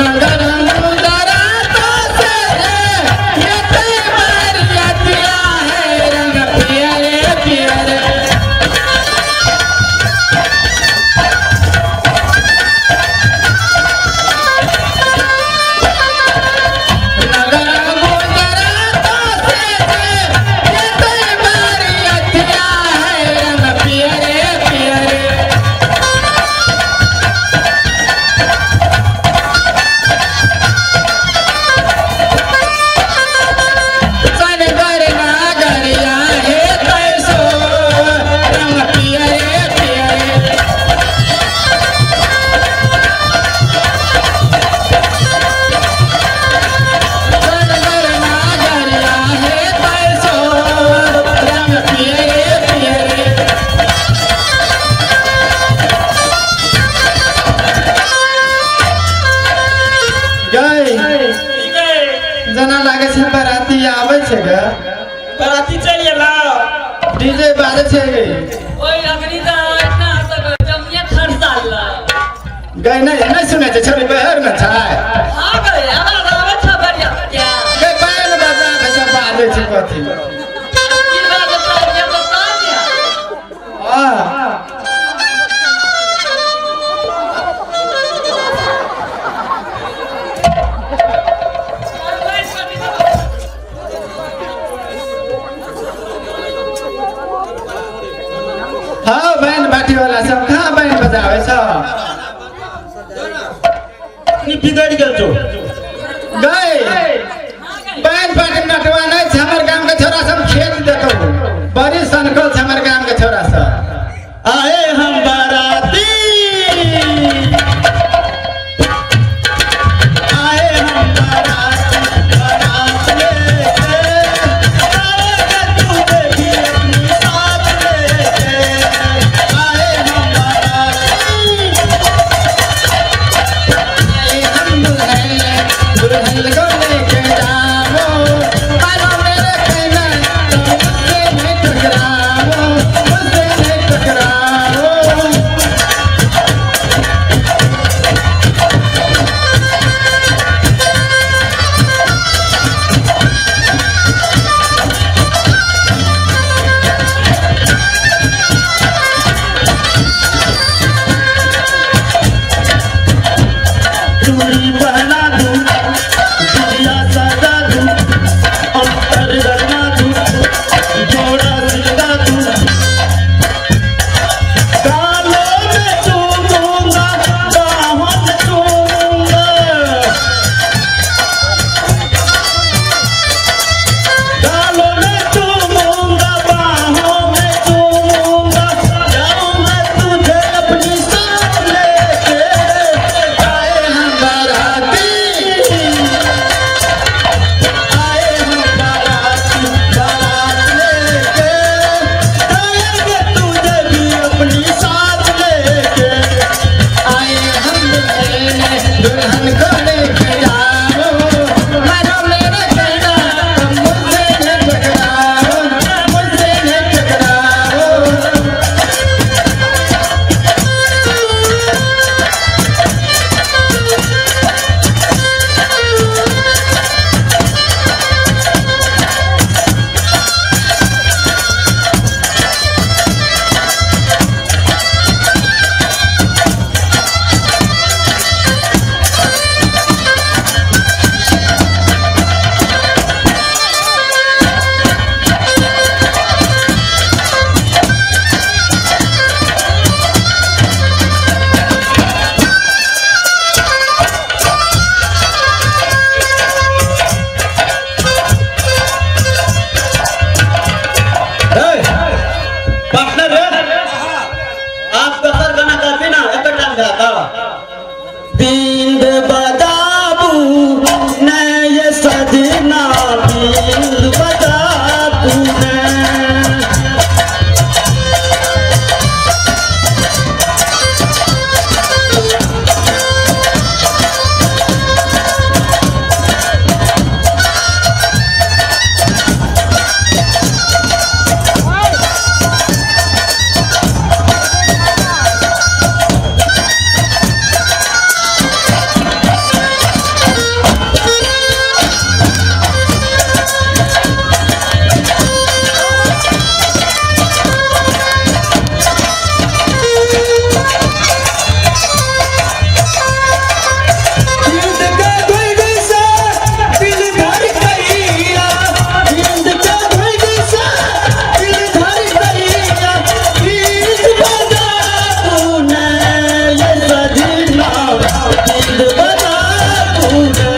नगर मुंदरा तो से ये ते बरियातिया है रंग पियरे पियरे। नगर मुंदरा तो से ये ते बरियातिया है रंग पियरे पियरे। सनगर नागरिया हे तैसो रंग पियरे पियरे। सनगर नागरिया हे तैसो रंग पियरे पियरे। गए। ठीक है। जना लागे छै बराती आबै छै गे। बराती चलि एला। डीजे बाजै छै गे। ओए अखनी तऽ इतना सब जमिया खरसाल। गए, नहीं नहीं सुनै छै, छोरी बहर में छै। हाँ गए, आवाज आबै छ बरियातिया। गए, बैल बजा के सब बाजै छै कथी? की बाजै छ ये बता दिया। हाँ। हाँ, बैंड पार्टी वाला सब कहाँ बैंड बजाबै छ? अखनी बिगड़ि गेल छौ। गए, बैंड पार्टी नटवा नहीं छै, हमर गाम के छोरा सब खेत देतौ बड़ी। दुल्हन को लेके जाओ, मारो मेरा कहना तुम मुझसे न टकराओ, मुझसे न टकराओ। पार्टनर रे, आप दोसर गाना गाबी ना एक टाइम गाता। बींद बजाबू ने सजना, बींद बजाबू ने। बींद के धुन से दिल धर गईया, बींद के धुन से दिल धर गईया, बींद बजाबू ने ये सजना, बींद बजाबू ने।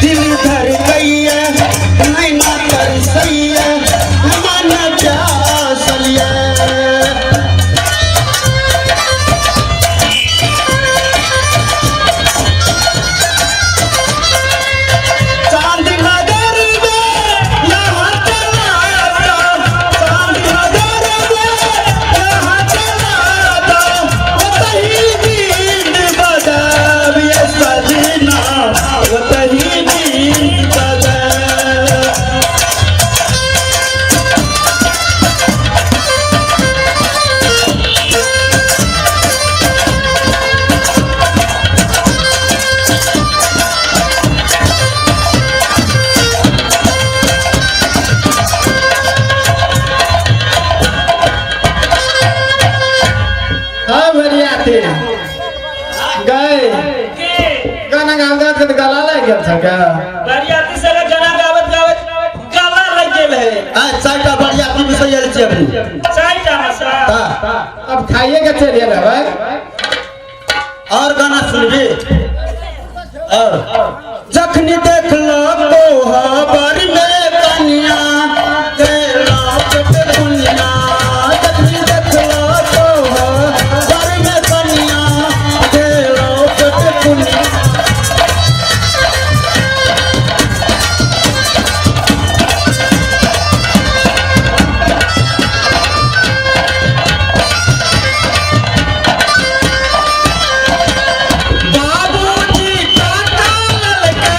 दिल धर गईया, नैना तरसैया, मन प्यासलिया। चांद नगर में यहाँ चलाता, चांद नगर में यहाँ चलाता, वही बीन बजाब ये सजना, वही बीन बजा। हाँ बरियाती गए के गाना गाँव के गला लग गेल छ का। बरियाती सगे गाना गावत गावत गला लग गेल है। आ चारिटा बरियाती में सही आयल छी अपनी। चारिटा मसा। हाँ। अब खाइए के चलिए ना भाई। और गाना सुनबी और जखनी देखलो कोहबर में कन्या तेरा पेट पुनिया, जखनी देखलो कोहबर में कन्या तेरा पेट पुनिया। बाबूजी काका ललके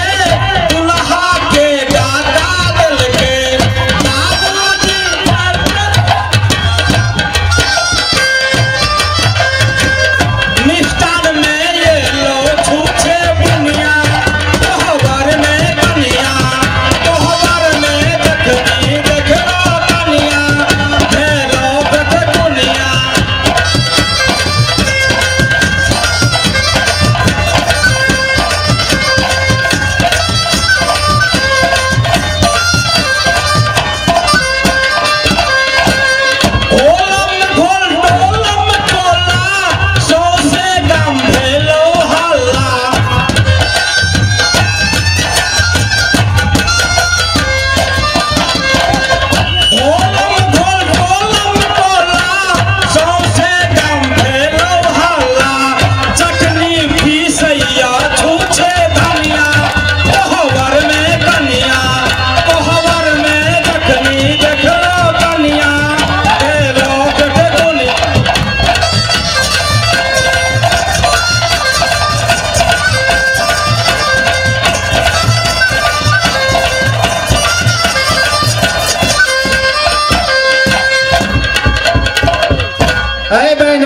दुल्हा के डाका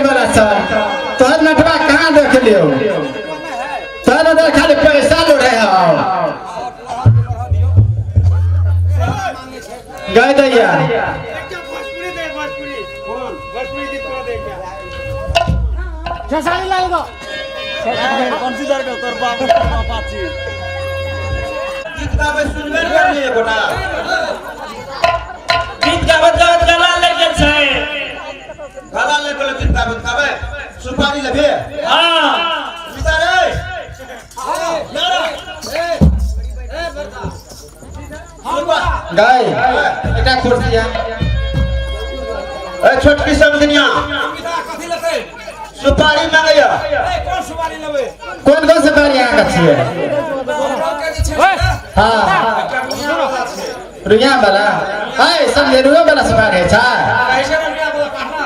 वाला सर तोहर नटवा कहाँ देख लियो? तोहर उधर खाली पैसा लोड़े हो। गए दैया गीत गाबै सुनबे ने करलियै एकोटा। गीत गाबत गाबत गला लग गेल छै। गला लग गेलो गीत गाबैत गाबै। सुपारी लेबे? हाँ। मिता रे। गए एकटा कुर्सी है। ए छोटकी समझनिया सुपारी मांगैया। कोन कोन सुपारी अहाँके छियै? हाँ रुइया वाला है समझे, रुइया वाला सुपारी छै। हाँ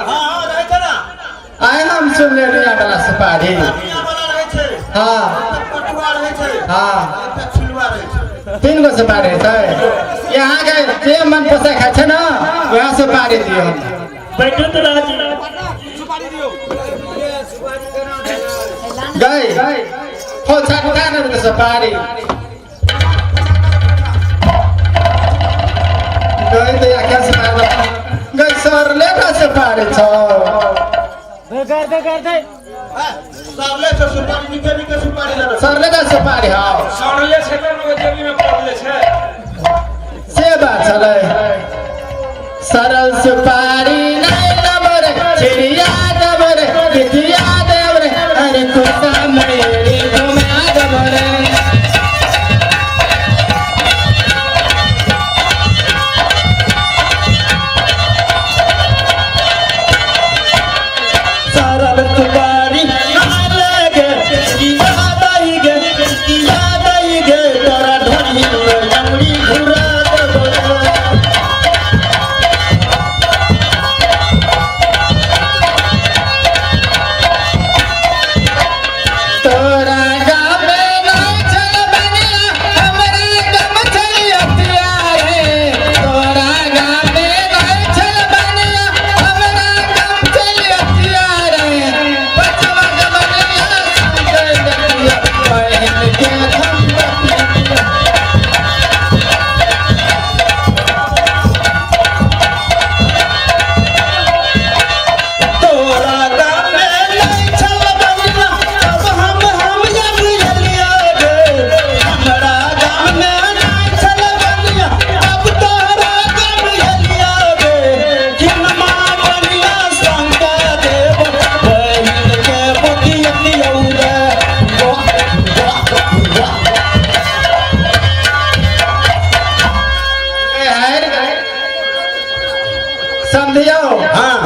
हाँ रहै छै ना। आइ हम सुनले रुइया वाला सुपारी। रुइया वाला रहै छै। हाँ। पटुआ रहै छै। हाँ। एकटा छिलुआ रहै छै। तीन गो सुपारी छै। यहाँ के जे मन पोसै खाइ छै ना वएह सुपारी दियौ। बैठू तो राजी। गई हो छटका ने सुपारी गई तो या क्या सुपारी गई सरले का सुपारी छौ। सरले छै सुपारी, निके निके सुपारी लेने। सरले का सुपारी हौ। सड़ले छै तऽ ने जेबी में पड़ले छै। से बात छलै। सरल सुपारी नहीं नबर चिड़िया दबर बिटिया दबर अरे कुत्ता मेरी घुमा दबर। सरल सुपारी ना लगे चिड़िया दई गे बिटिया दई गे तोरा ढोली में लंगड़ी घुरा देबो। तोरा गाम में नहीं छल बनिया हमरा गम छल अतिया रे। तोरा गाम में नहीं छल बनिया हमरा गम छल अतिया रे। बचवा गमनिया संग दतिया बहन के हम बतिया। तोरा गाम में नहीं छल बनिया अब हम हम जब एलिया गे। हमरा गाम में नहीं छल बनिया अब तोरा गाम एलिया गे। किनमा बनिया संग देब बहिन के बतिया रे। वाह वाह वाह। ए हाय समझियो। हाँ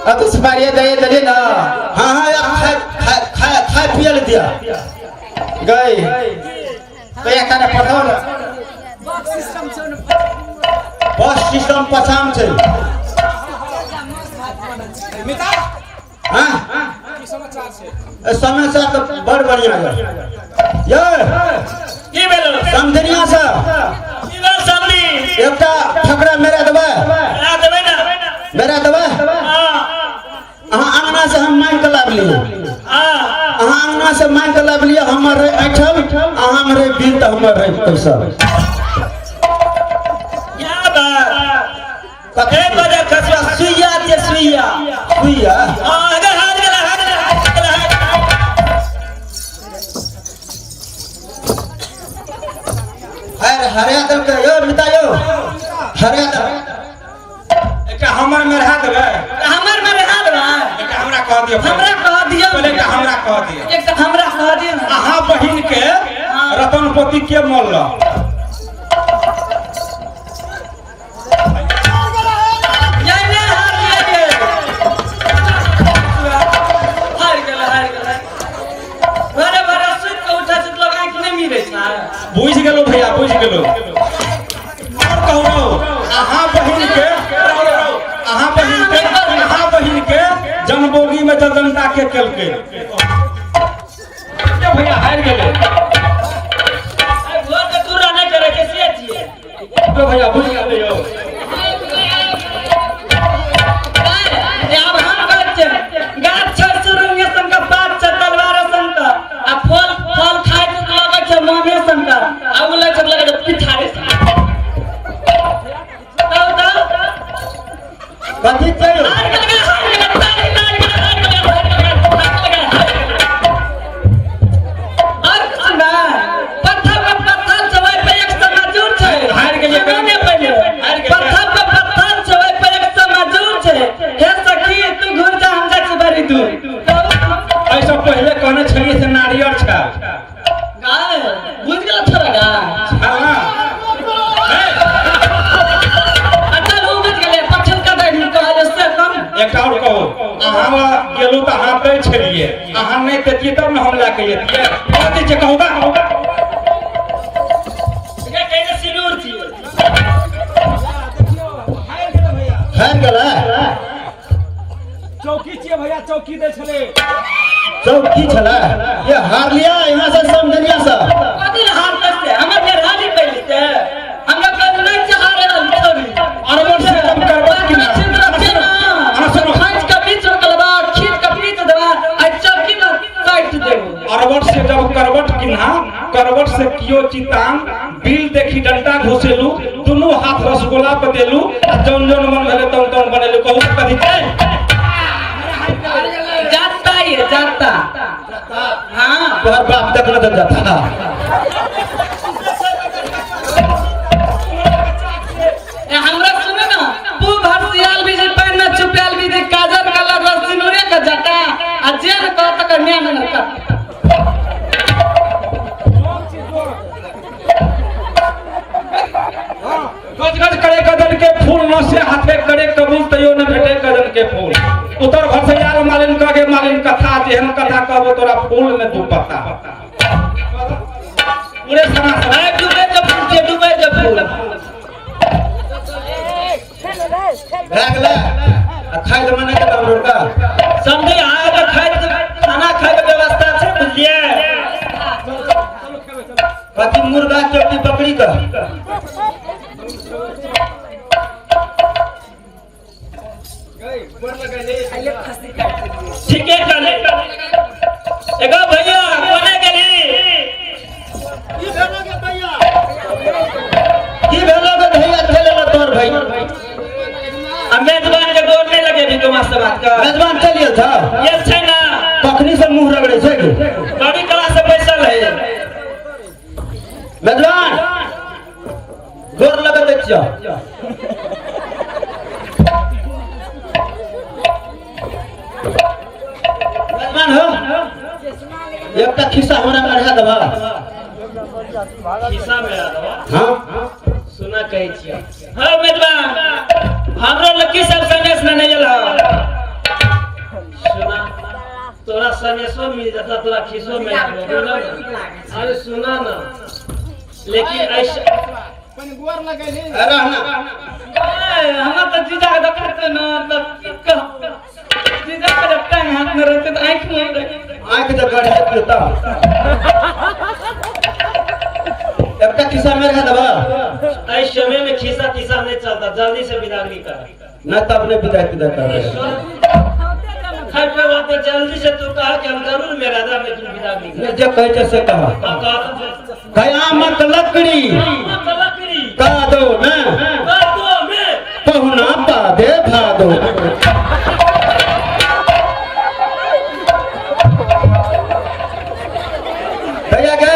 अब तो सुपारी दे दे ना। हाँ हाँ यार खाए खाए खाए खाए पिए ले दिया गई तो या खाना पठाओ ना। बस सिस्टम पछाम छै। हाँ ए समाचार तो बड़ बढ़िया है ये। की भेलो? समझनिया से की भेल समझी? एकटा फकरा मेरा देबै। मेरा देबै ना। मेरा देबै। हाँ। अहाँ अंगना से हम मांगि के लाबलियै। हाँ। अहाँ अंगना से मांगि के लाबलियै, हमर रहे ऐठल, अहाँ में रहे बीत, हमर रहे पैसा। क्या बात? ए बजा खसुआ सुइया जे सुइया। सुइया? हाँ, अगर हाथ गेला, हाथ गेला, हाथ गेला, हाथ गेला। हर हरिया देलकै यौ मिता यौ, हरिया देल। एकटा हमर में रहा देबै। हमर में रहा देबै। एकटा हमरा कह दियौ। हमरा कह दियौ। पहिले एकटा हमरा कह दियौ। एकटा हमरा कह दियौ। अहाँ बहिन के रतन पोती के मोल? हार गेल हार गेल। भरे भरे सुति के उठै छै तऽ लोग आँखि नहि मिलै छै। बुझि गेलहुँ भैया, बुझि गेलहुँ। और कहू रौ, अहाँ बहिन के, रौ, रौ, अहाँ बहिन के, अहाँ बहिन के जनबोगी में जनता के केलकै? ये भैया हारि गेलै। भोर के दूरा नहि करै के से छियै। तो भैया बुझि गेलै यौ। आब हम कहै छियै। तू ऐसा पहले कहने छलिए से नारियर छा गाय बुझ गेल छोरा गा छल ना अच्छा लोग बुझ गेलै पछल का दही कहले से कम एकटा और कहो अहाँ ला गेलू तऽ अहाँ दै छलिए अहाँ नहि देतियै तब ने हम लए के अयतियै कथी छै कहू बा एकरा कहै सिनूर छी हारि गेलै चौकी छियै भैया चौकी दै छलै चौकी छलै ये हार लिया यहाँ से समझलिया सब कथी ले हार से हमर मेहरानी पहले से हमरा कहल नहीं चाह रे छोरी अरबन से कम करबा कि ना अहाँ सुनू खाँच के बीच रोकलबा खींच के बीच देबा आ चौकी में काट देबो अरबट से जब करबट किन्हा करबट से कियो चितान बिल देखी डंटा घुसेलू दुनू हाथ रसगुल्ला पे देलू आ जौन जौन मन भेलै तौन तौन बनेलू कहू तऽ कथी छै जाता ये जाता हाँ तोहर बाप तक न जाता ए, हमरा सुने ना पू भरसियाल भी जे पैन में छुपायल भी जे काजर कलर रस सिनुरे के जटा आ जे न कह तकर म्यान न कर गज गज करे गजन के फूल न से हाथे करे कबूल तैयो न भेटे गजन के फूल उतर भरसैयाल मालिन कगे मालिन कथा जेहन कथा कहबो तोरा फूल में दू पत्ता पूरे सना सना अरे डूबे के फूल छै डूबे के फूल भए गेलै आ खाइ लए मना के रोका समझी अहाँके खाइ खाना खाइके व्यवस्था छै बुझलियै कथी मुर्गा चौकी बकरी का ठीके कहले एगो भैया कोने गेली की भेलो गे भैया खेले ला तोर भाई आ मेजबान के गोर नहीं लगेबी तुमा से बात कर मेजबान चल गेल था ये छै ना कखनी से मुंह रगड़े छै गे बड़ी कला से बैसल है मेजबान गोर लगत छियो मेजबान हो एकटा खिस्सा हमरा मढ़ा देबा खिस्सा में आ हाँ सुना कहै छियै हाँ मेजबान हमरो लकी सब संदेश लेने गेल हँ सुना तोरा संदेशो मिल जाता तोरा खिसो मिल जाता अरे सुना ना लेकिन ऐसा अरे ना हमरा तऽ जीजा के देखै ना तऽ की कहब जीजा के जब टांग हाथ में रहते तऽ आँखि में रहते आँख जब गढ़ जाती तब एकटा खिस्सा मेरे देबा एहि समय में खिस्सा तिस्सा नहीं चलता जल्दी से विदागरी कर नहीं तब नहीं विदाई विदाई कर खाइ पे बात है, जल्दी से तू कहा कि हम जरूर मेरा दाम लेकिन विदागरी कर नहीं जे कहै छै से कह हाँ, कहा कयामत लकड़ी तो लकड़ी कादो में कादो में पहुना पादे भादो दया गे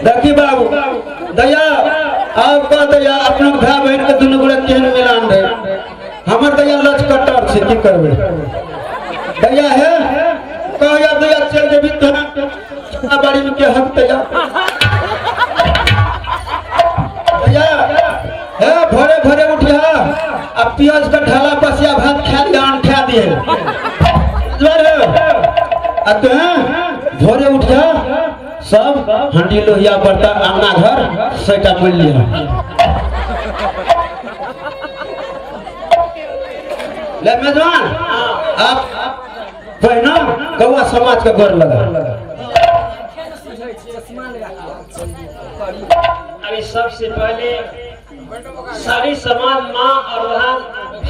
देखी बाबू दया आब कह दया अपना भाई बहन के दुनू गोरे केहन मिलान रहे हमर दया लच कटर छै की करबै दया है कह या दया चल जेबी तोरा बाड़ी में के हक दया दया हे भोरे भोरे उठिया आ प्याज का ढाला बसिया भात खा लिया आन खा दिए आ तो भोरे उठिया सब हंडी लोहिया बर्तन अंगना घर सैटा मिल लिया ले मेजबान आप पहिना गौआ समाज के गोर लगा अरे सबसे पहले सारी समाज माँ और बहन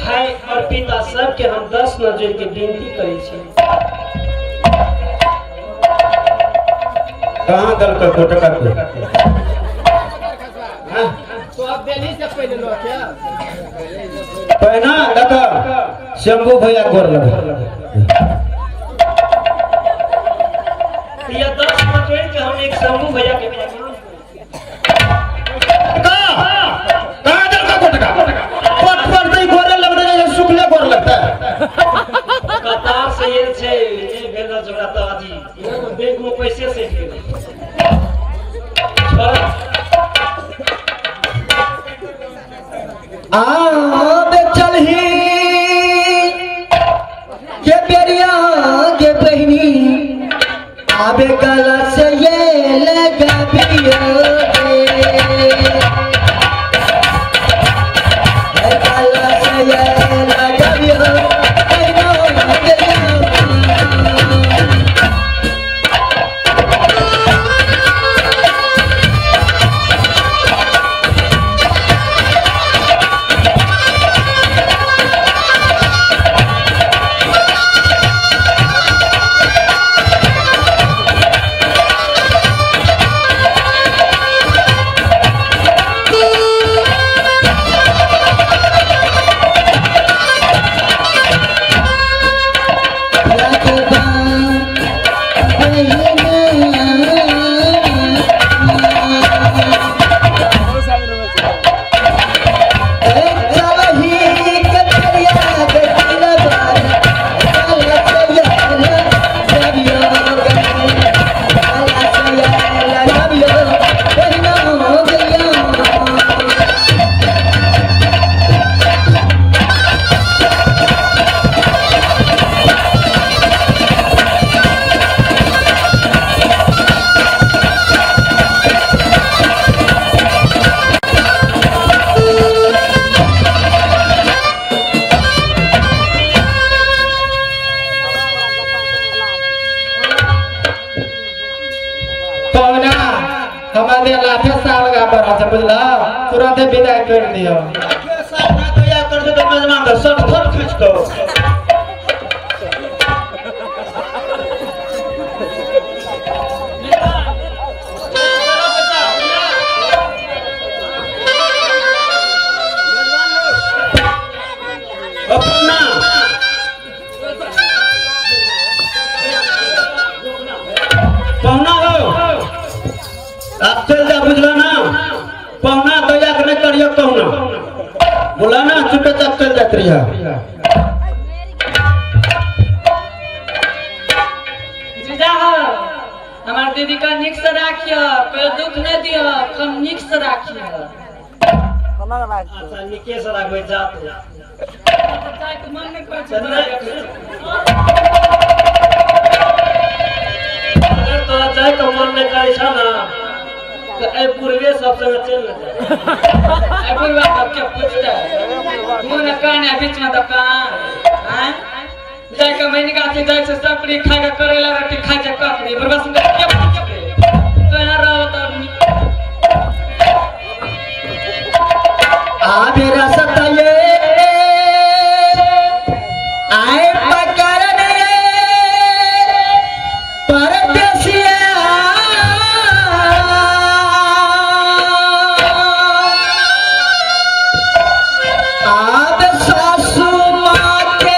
भाई और पिता सबके हम 10 नजर के विनती करै छी। कहाँ दल के कोटका के पहिना देख शंभू भैया गोर लगा ये 10 नजर के हम एक शंभू भैया के प्रणाम कहाँ दल का कोटका पट पर नहीं गोरे लग रहे हैं सुखले गोर लगता है कतार से आयल छै, नहि भेल रहल छै ओकरा तऽ अथी बैंक में पैसे सटि गेलै। छोड़। आबे चलही के बेरिया के बहिनी, आबे गला से ये लगाबियो गे, गला से ये लगाबियो बहिनो गे। पहुना हमरा दे लाथे साल गा पर छै, बुझला? तुरंते विदाई कर दियो। साल ना दया कर दे तो मेजबान के सट सट खींच दो। अपना पहुना हो, आप चल जा, बुझला ना? पहुना दया के नहीं करियो कहना बोला ना, चुपे चाप चल जात रहिया। जीजा हो, हमार दीदी का निक से राखियो, कोई दुख नहीं दियो, कम निक से राखियो। अच्छा, निके से राखबै, जा तू। जाके मन नहीं करै छै तोरा देखै छै। अगर तोरा जायके मन नहि करै छौ ने तऽ एहि पूर्वे सब संगे चलि ने जा। ऐ बुढ़वा सबके पूछते मुँह ने कान है बीच में दुकान आँय जाके महीने गाछी जाइ छै, सकरी खाय के करैला रोटी खाय छै ककड़ी। बुढ़वा सबके के पूछते? तो यहाँ रहो तो नीक। आबे रसता ये आए पकड़ने परदेसिया, आब सासू माँ के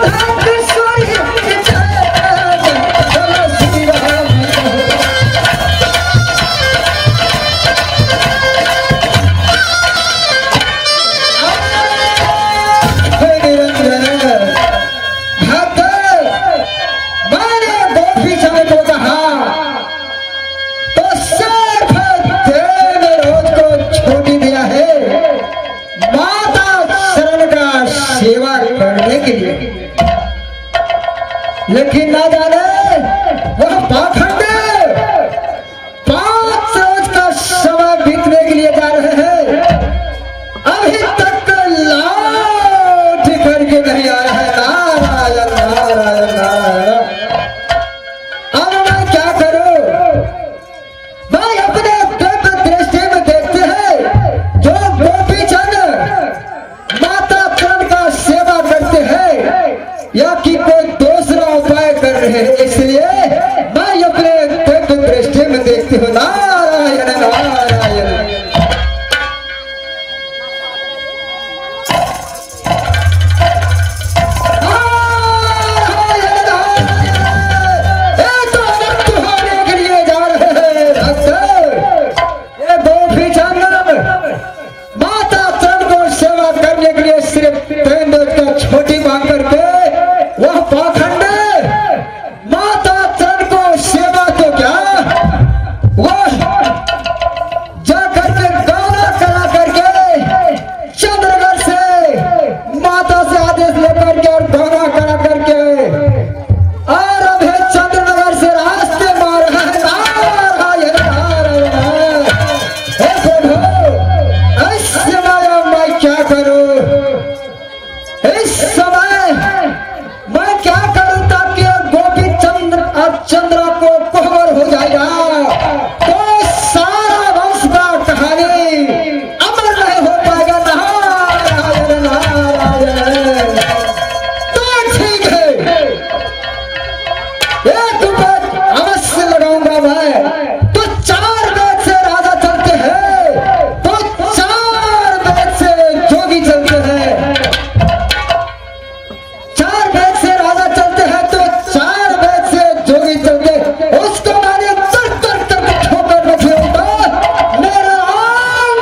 राधा किशोरी की जय। बोलो श्री राम कहो। हे निरंजन भक्त, मैंने गोपी चंद को कहा तो सिर्फ 3 रोज को छोटी दिया है माता शरण का सेवा करने के लिए, लेकिन ना जाने वह पाखंड 5 रोज का समय बीतने के लिए जा रहे हैं, अभी तक लौट करके नहीं आ रहा है। नारायण नारायण नारायण। अब मैं क्या करूं? मैं अपने दिव्य दृष्टि में देखते हैं जो गोपी चंद माता चरण का सेवा करते हैं या कि कोई दूसरा उपाय कर रहे हैं, इसलिए मैं अपने दिव्य दृष्टि में देखती हूँ। नारायण नारायण। होने के लिए जा रहे हैं भक्त। ये गोपी चंद माता चरण को सेवा करने के लिए सिर्फ 3 रोज का छोटी मांग करके वह पाखंड माता चरण को सेवा तो क्या, वह जा करके गाना करा करके चंद्रगढ़ से माता से आदेश लेकर के और गाना करा करके और अब है चंद्रनगर से रास्ते मार रहा है। नारायण नारायण। हे प्रभु, इस समय मैं क्या करूं? इस समय मैं क्या करूं ताकि गोपी चंद्र और चंद्रा को कोहबर हो जाएगा तो सारा वंश का कहानी अमर नहीं हो पाएगा। नारायण नारायण। तो ठीक है, एक बात अवश्य लगाऊंगा मैं, तो 4 वेद से राजा चलते हैं, तो 4 वेद से जोगी चलते हैं, 4 वेद से राजा चलते हैं तो 4 वेद से जोगी चलते। उसको मैंने तर तर तर ठोकर रखी होगा, मेरा नाम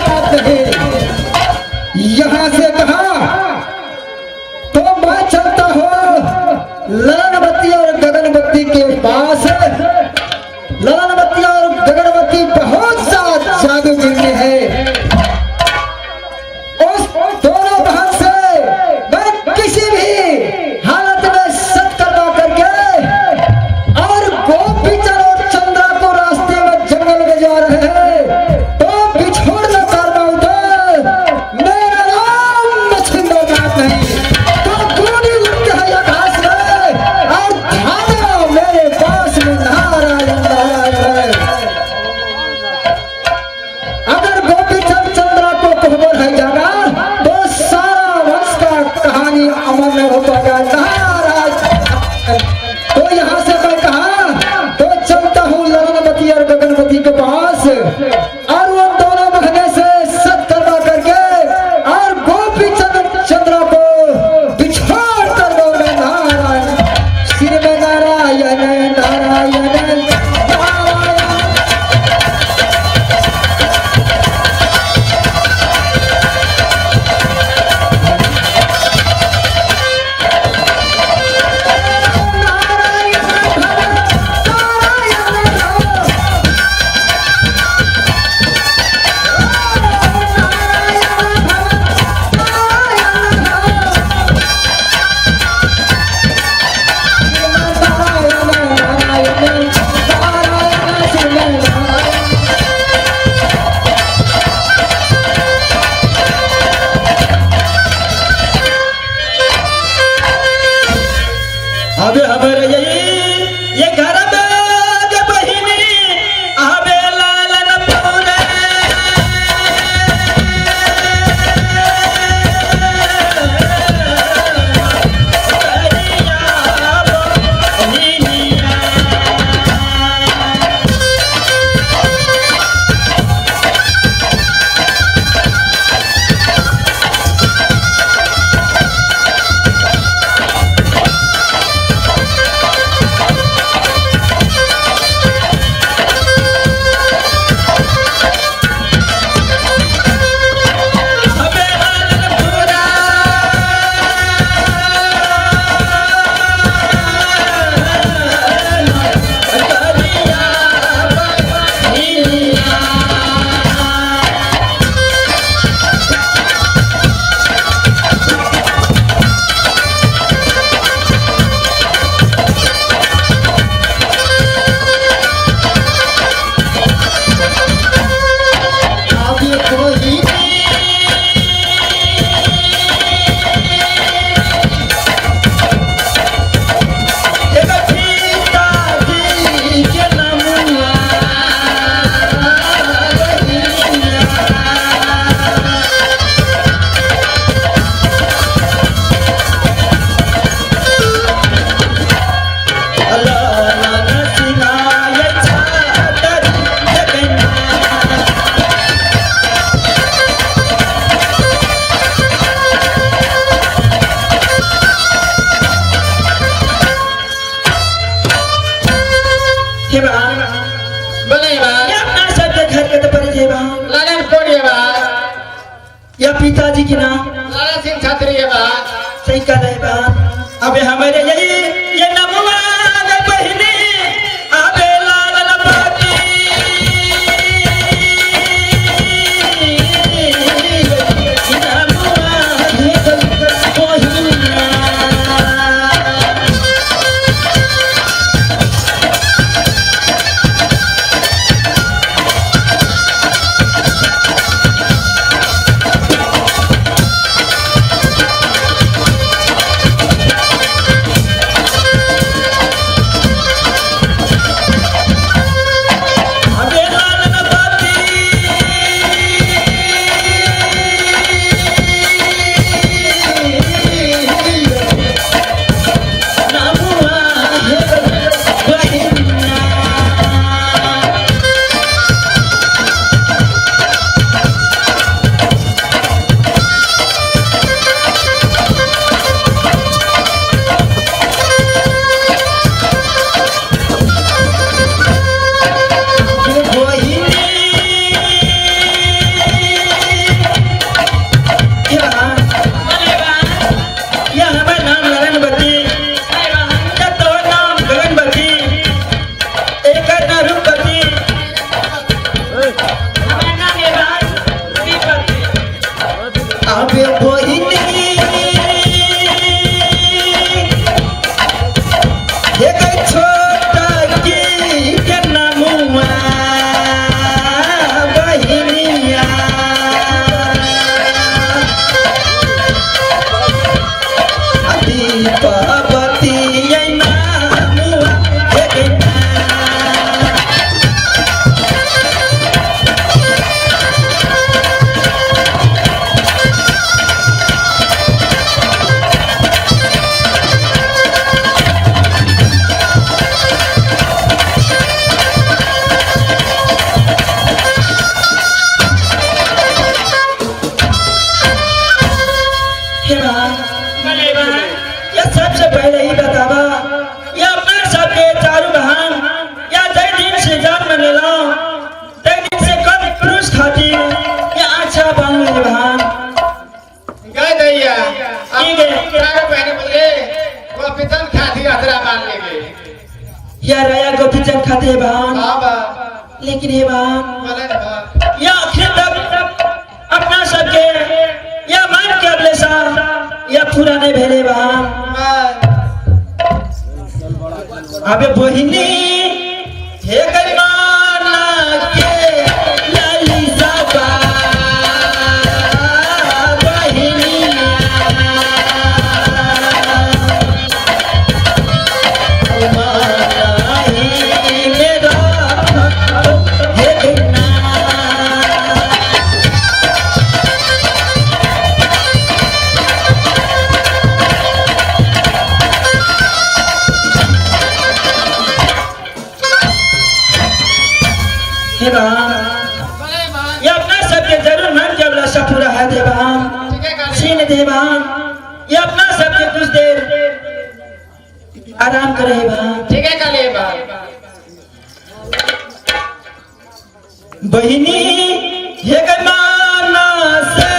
बात नहीं। यहां से कहा तो मैं चलता हूं ललनबत्ती और गगनबत्ती के पास। ललनबत्ती और गगनबत्ती बहुत सा जादू गिरने है, उस दोनों बहन से मैं किसी भी हालत में सत करवा करके और गोपी चंद और चंद्रा को रास्ते में जंगल में जा रहे हैं तो बिछोड़ न करना उधर, मेरा नाम मछिंदर नाथ नहीं। तो गोली लगते है आकाश में और धागा मेरे पास में। नारायण नारायण। अगर गोपी चंद चंद्रा को कोहबर है जाना तो सारा वंश का कहानी अमर नहीं हो पाएगा। नारायण। तो यहाँ से मैं कहा तो चलता हूँ ललनबत्ती और गगनबत्ती के पास और वो दोनों बहने से सत करवा करके और गोपी चंद चंद्रा को बिछोड़ कर दूंगा। नारायण सिर में नारायण नारायण नारायण। अब हमर ये घर में गे बहिनी आवे लालन पौने। सही कह रहे बहन। अबे हमारे यही ये नमुआ रे बहिनी अबे लाल बाती नमुआ रे बहिना। अबे लाल बाती नमुआ रे बहिना। हमार नाम है बहन दीपक। छोटा की नमुआ बहिनिया दीपावती नमुआ हे हे बहन, बोले बहन। ये सबसे पहले ही बतावा ये अपना सबके चारू बहन या जय दिन से जन्म लेला तय दिन से कम पुरुष खातिर ये अच्छा बन ले बहन। गए दैया। की गए? चारों बहने बोले गोपीचंद खाती अतरा मान लेंगे। या राया गोपीचंद खाते हैं बहन। हाँ बा। लेकिन हे बहन, बोले ना बा। या आखिर तक अपना सबके या मान के अगले सा या पूरा नहीं भेले बहन। बा। अबे बहिनी हे गरीबाना के लाली साबा बहिनिया माही मेरा हे गरीबा। हे बहन, बोले बहन। ये अपना सबके जरूर मन के अभिलाषा पूरा है दे बहन। ठीक है काली। छीन दे बहन। ये अपना सबके कुछ देर आराम करे हे बहन। ठीक है काली बहन। बहिनी ये गमाना से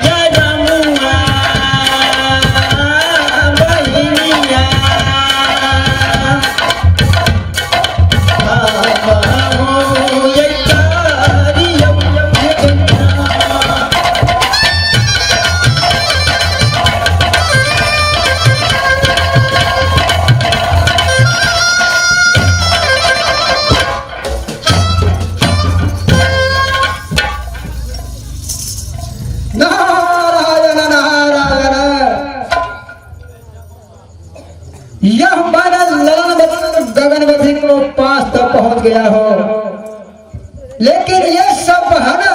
या रामुआ बहिनिया बाबा ये तारियम ये गन्ना। नारायण नारायण। यह मैंने ललनवती गगनवती को पास तक पहुंच गया हो, लेकिन ये सब है ना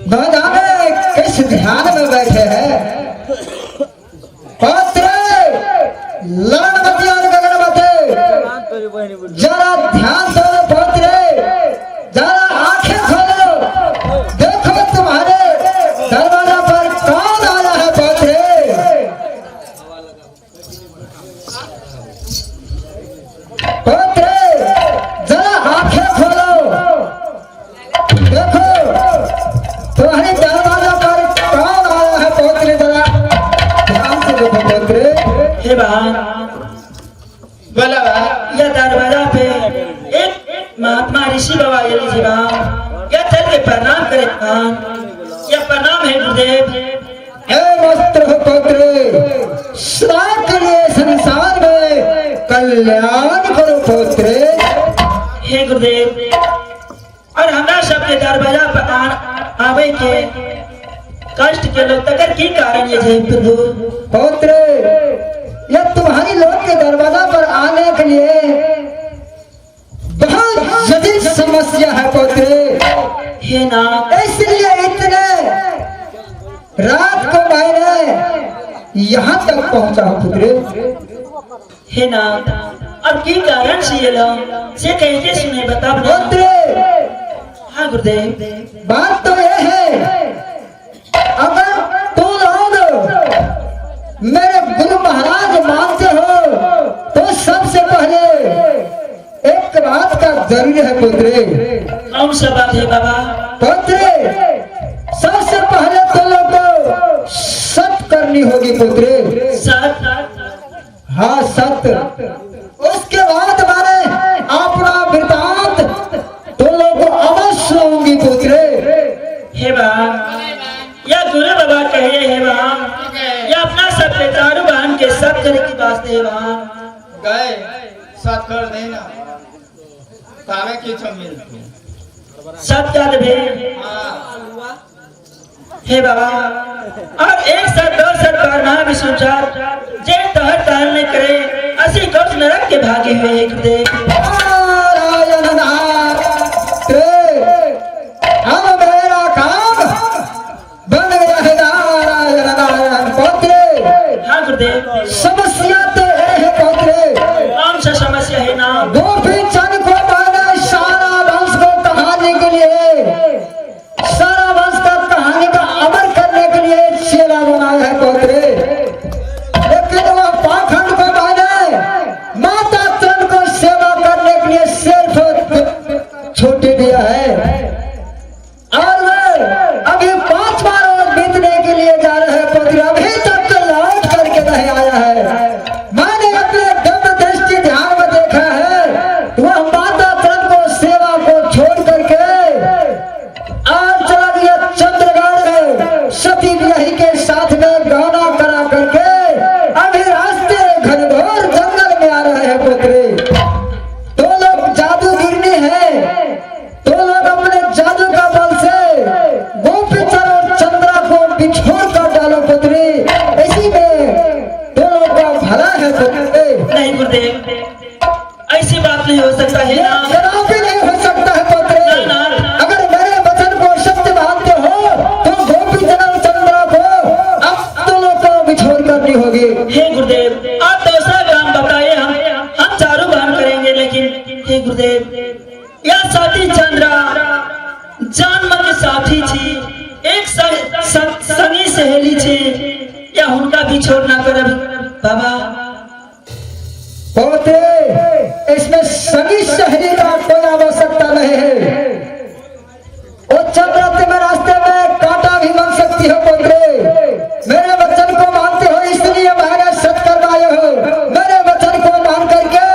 न जाने किस ध्यान में बैठे हैं। पौत्र ललनवती और गगनवती, जरा ध्यान दो पौत्र, जरा आंखें खोलो, देखो तुम्हारे दरवाजा पर कौन आया है। पौत्र पौत्र बहान। बोला बा। यह दरवाजा पे एक महात्मा ऋषि बाबा ये जी बहान, यह चल के प्रणाम करे बहान। यह प्रणाम है गुरुदेव। हे वस्त्र पुत्र, सदा के लिए संसार में कल्याण करो पुत्र। हे गुरुदेव, और हमरा सबके दरवाजा पर आवे के कष्ट के लोग तकर की कारण ये जे प्रभु? पुत्र, यह तुम्हारी लोग के दरवाजा पर आने के लिए बहुत जटिल समस्या है पुत्र। हे नाथ, इसलिए इतने रात को मैंने यहाँ तक पहुँचा हूँ पुत्र। हे नाथ, अब की कारण से ये लो से कह के सुने बताब ना। पुत्र, हाँ गुरुदेव। बात तो यह है, अगर तुम लोग मेरे गुरु महाराज मानते हो तो सबसे पहले एक बात का जरूरी है पुत्र। कौन सा बात है बाबा? पुत्र, सबसे पहले तो लोग को सत करनी होगी पुत्र। सत? हाँ सत। उसके बाद मैंने अपना वृतांत तो लोग को अवश्य सुनाऊंगी पुत्र। हे बा, या गुरु बाबा कहिए हे बा, या अपना सब के चारू बहन के सब करे की वास्ते हे बा। गए साथ कर देना तावे किछो मिलते। सब क्या देबे? हाँ। हे बाबा, और एक साथ दो साथ बार महाविष्णु चार जे तहर तहर नहीं करे असी कौश नरक के भागे हुए हे गुरुदेव। नारायण नारायण, अब मेरा काम बन गया है। नारायण नारायण पुत्र। हाँ गुरुदेव। समस्या तो ये है पुत्र। कौन सा समस्या है ना? गोपी चंद को मैंने सारा वंश को कहानी के लिए, सारा वंश का कहानी का अमर करने के लिए चेला बनाया है पुत्र। लेकिन वह पाखंड को मैंने माता चंद को सेवा करने के लिए सिर्फ छोटे दिया है, और वे अभी 5 बार और बीतने के लिए जा रहे हैं पुत्र। अभी तक तो लौट करके नहीं आया है। मैंने अपने दिव्य दृष्टि ध्यान में देखा है, वह माता चंद को सेवा को छोड़ करके आज चला गया चंद्रगढ़ में सती बियाही के साथ में गाना करा करके अभी रास्ते घनघोर जंगल में आ रहे हैं पुत्र। तो लोग जादूगिरनी है, तो लोग अपने जादू का बल से गोपी चंद और चंद्रा को बिछोड़ कर डालो पुत्री। इसी में तो लोग का भला है पुत्री। नहीं गुरुदेव, ऐसी बात नहीं हो सकता है ये ना। कदापि नहीं हो सकता है पुत्री। ना, ना। अगर मेरे वचन को सत्य मानते हो तो गोपी चंद और चंद्रा को अब तो लोग को बिछोड़ करनी होगी। हे गुरुदेव, आप दूसरा काम बताइए, हम चारों बहन करेंगे। लेकिन हे गुरुदेव, यह साथी चंद्रा जन्म के साथी छी, एक संगी सहेली छी, या हुनका भी छोड़ ना करब बाबा। पोते, इसमें सगी सहेली का कोई आवश्यकता नहीं है। वो चंद्रा तुम्हें रास्ते में कांटा भी बन सकती हो पोते। मेरे वचन को मानते हो इसलिए मैंने सत करवाए हो। मेरे वचन को मान करके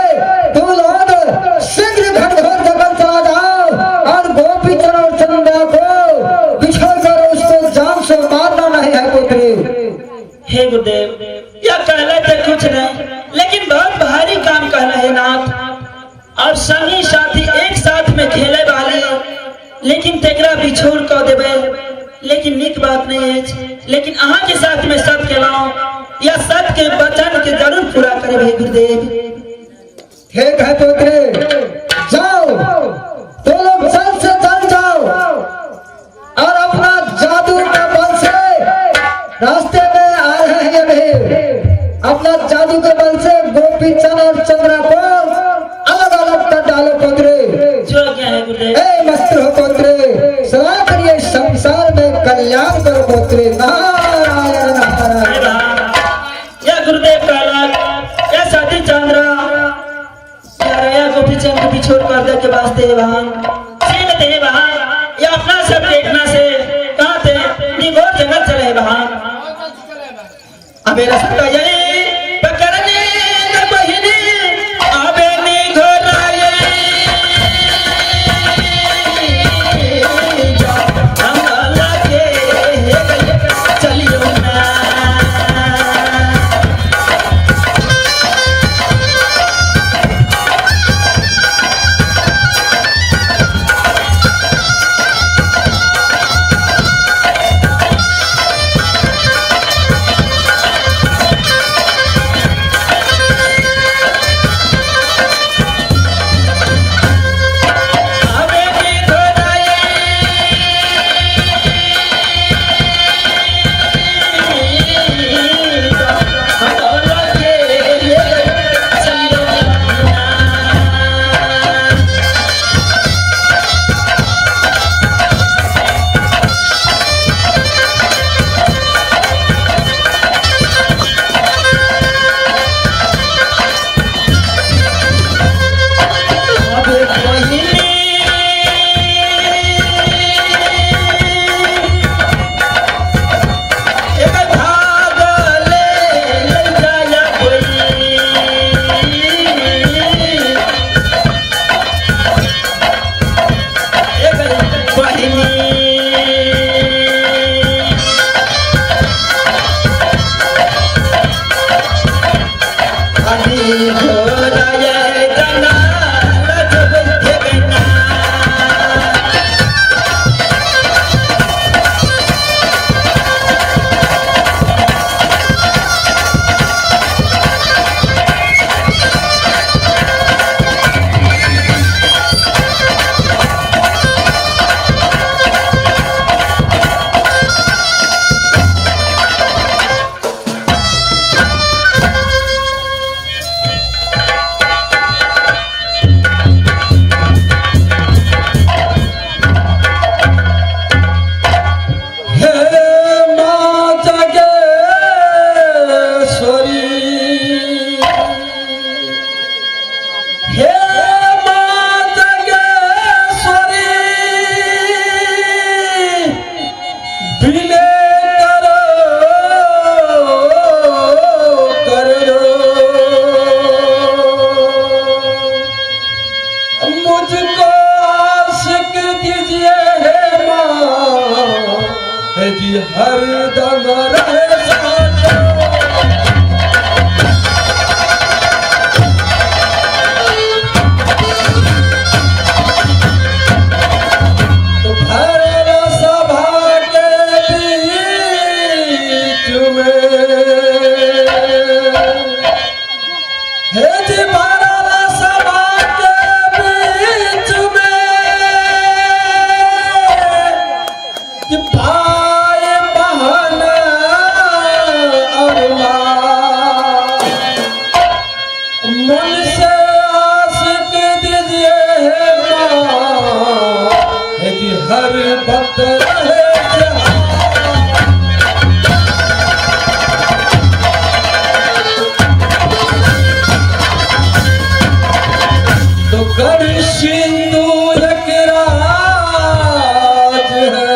तुम लोग शीघ्र घनघोर जंगल चला जाओ और गोपी चंद और चंद्रा को बिछोड़ कर उसको जान से मारना नहीं है पुत्री। हे गुरुदेव, यह कहला तो कुछ नहीं, लेकिन बहुत भारी काम कहला है नाथ। और संगी साथी एक साथ में खेले वाले, लेकिन तेकरा बिछोड़ कर देबे, लेकिन निक बात नहीं है। लेकिन अहाँ के साथ में सब खेलाओ, या सब के वचन के जरूर पूरा करे हे गुरुदेव। ठीक है पुत्री, जाओ तो लोग जल्द से जल्द जाओ और अपना जादू का बल से रास्ते में आ रहे हैं अभी अपना जादू के बल से गोपी चंद और चंद्रा को अलग अलग कर डालो पुत्री। जो क्या है गुरुदेव। ए मस्त हो पुत्री, सदा करिए संसार में कल्याण करो पुत्री। नारायण नारायण। या गुरुदेव कहला, या साथी चंद्रा या गोपी चंद को बिछोड़ कर दे के वास्ते वहां सीन दे वहां, या अपना सब देखना से कहाँ थे निगोर जंगल चले वहां। अबे रस्ता यही पकड़ने घोर ये जंगाल चुभना। हे माँ जगेश्वरी, हे माँ जगेश्वरी, विनय करो करो, मुझको आशिक दीजिए हे माँ, हे जी हर दम रहे साथ। तो भरल सभा के बीच में, हे जी भरल सभा के बीच में, कि भाई बहन और माँ, मन से आशिक दीजिए हे माँ, हे जी हर वक्त रहे जहाँ। तो गढ़ सिंधु एक राज है,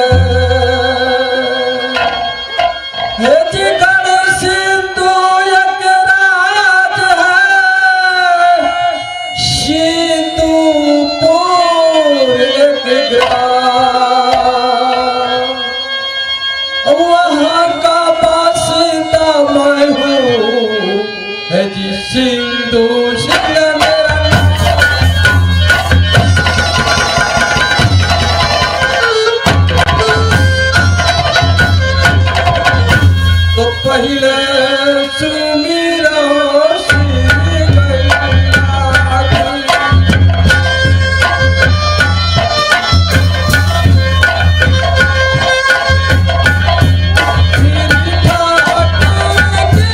हे जी गढ़ सिंधु एक राज है, सिंधुपुर एक ग्राम, वहाँ का बासिंदा मैं हूँ, हे जी सिंधु सिंह मेरा नाम। तो पहले सुमिरो श्री गैया। श्री ठाकुर की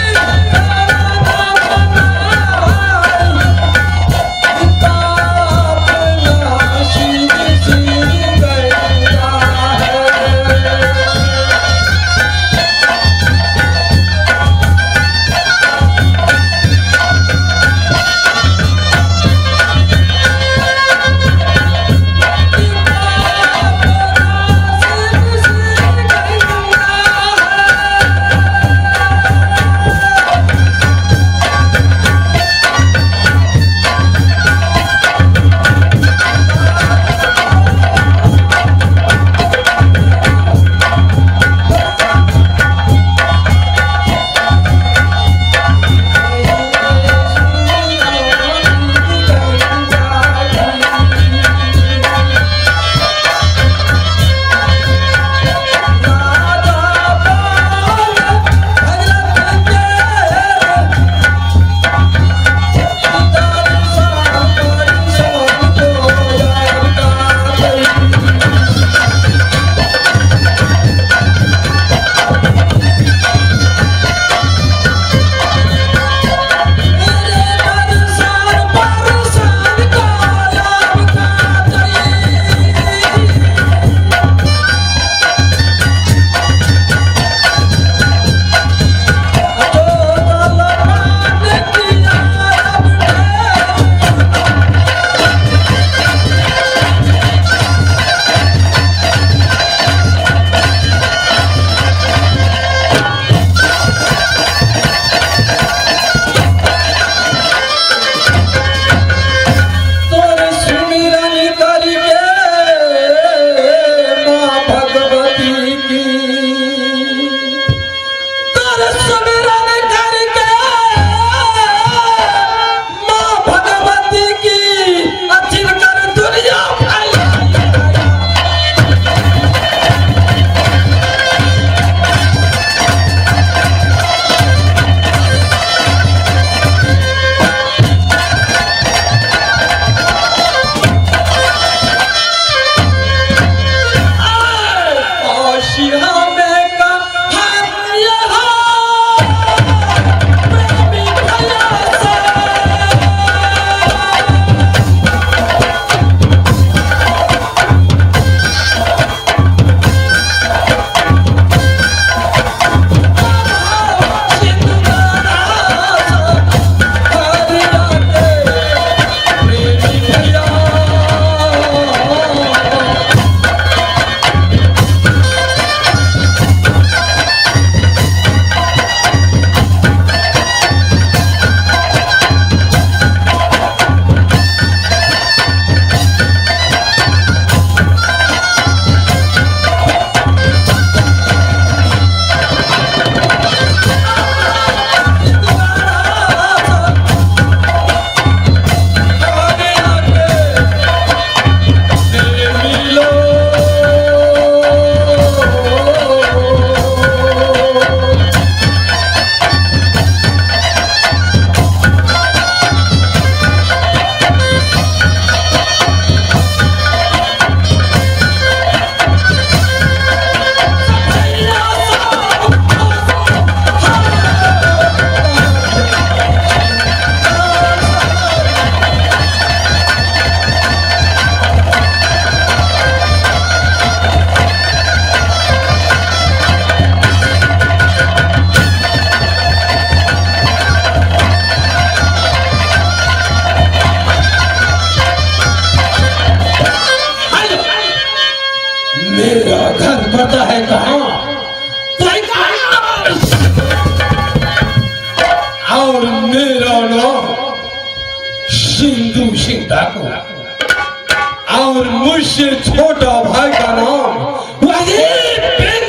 और मेरा नाम सिंधु सिंह ठाकुर और मुझसे छोटा भाई का नाम वजीर बिन।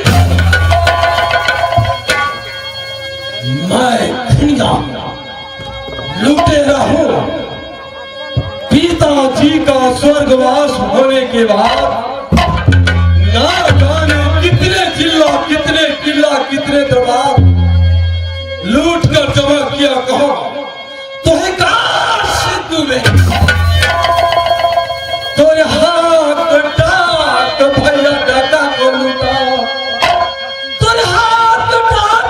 मैं खुनिया लुटेरा हूं। पिताजी का स्वर्गवास होने के बाद ना जाने कितने जिला, कितने किला, कितने दरबार लूट कर जमा किया। कहो तो है सिद्धू में तो यहाँ कटाक भैया डाका को लूटा, तो हाथ कटाक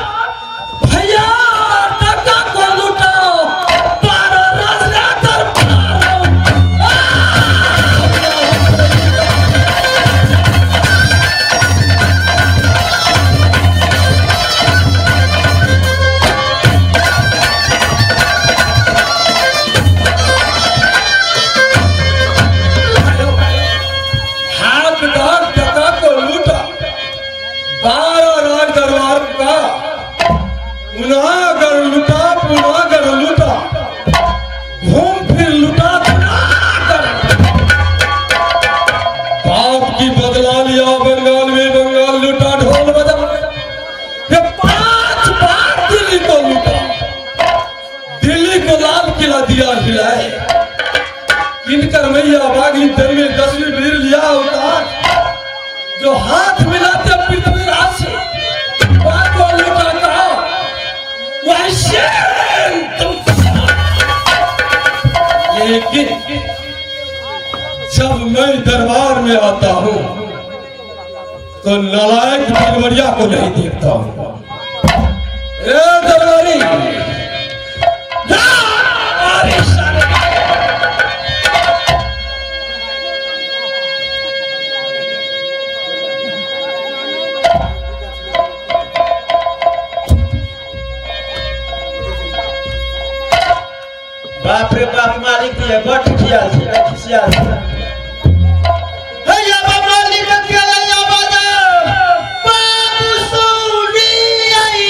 भैया डाका को लूटा, 12 राजा दरबार। हाथ डाक टका को लूटा, 12 राज दरबार का उनागर लूटा, पुनागर लूटा, घूम फिर लूटा, धुनागर। बाप की बदला लिया बंगाल में, बंगाल लूटा, ढोल बजा ये 5 बार दिल्ली को लूटा, दिल्ली को लाल किला दिया हिलाए। किनकर मैया बागी दर में 10वीं वीर लिया अवतार, जो हाथ मिलाते पृथ्वीराज से बाप को लूटा था वह शेर तुम। लेकिन जब मैं दरबार में आता हूं तो नालायक दरबारिया को नहीं देखता हूं। ए दरबारी, अरे साले। बाप रे बाप, मालिक ये बड़ खियाल छै, खिसियाल छै। हे याबा मालिक के याबा दा बाबू सुनी आई।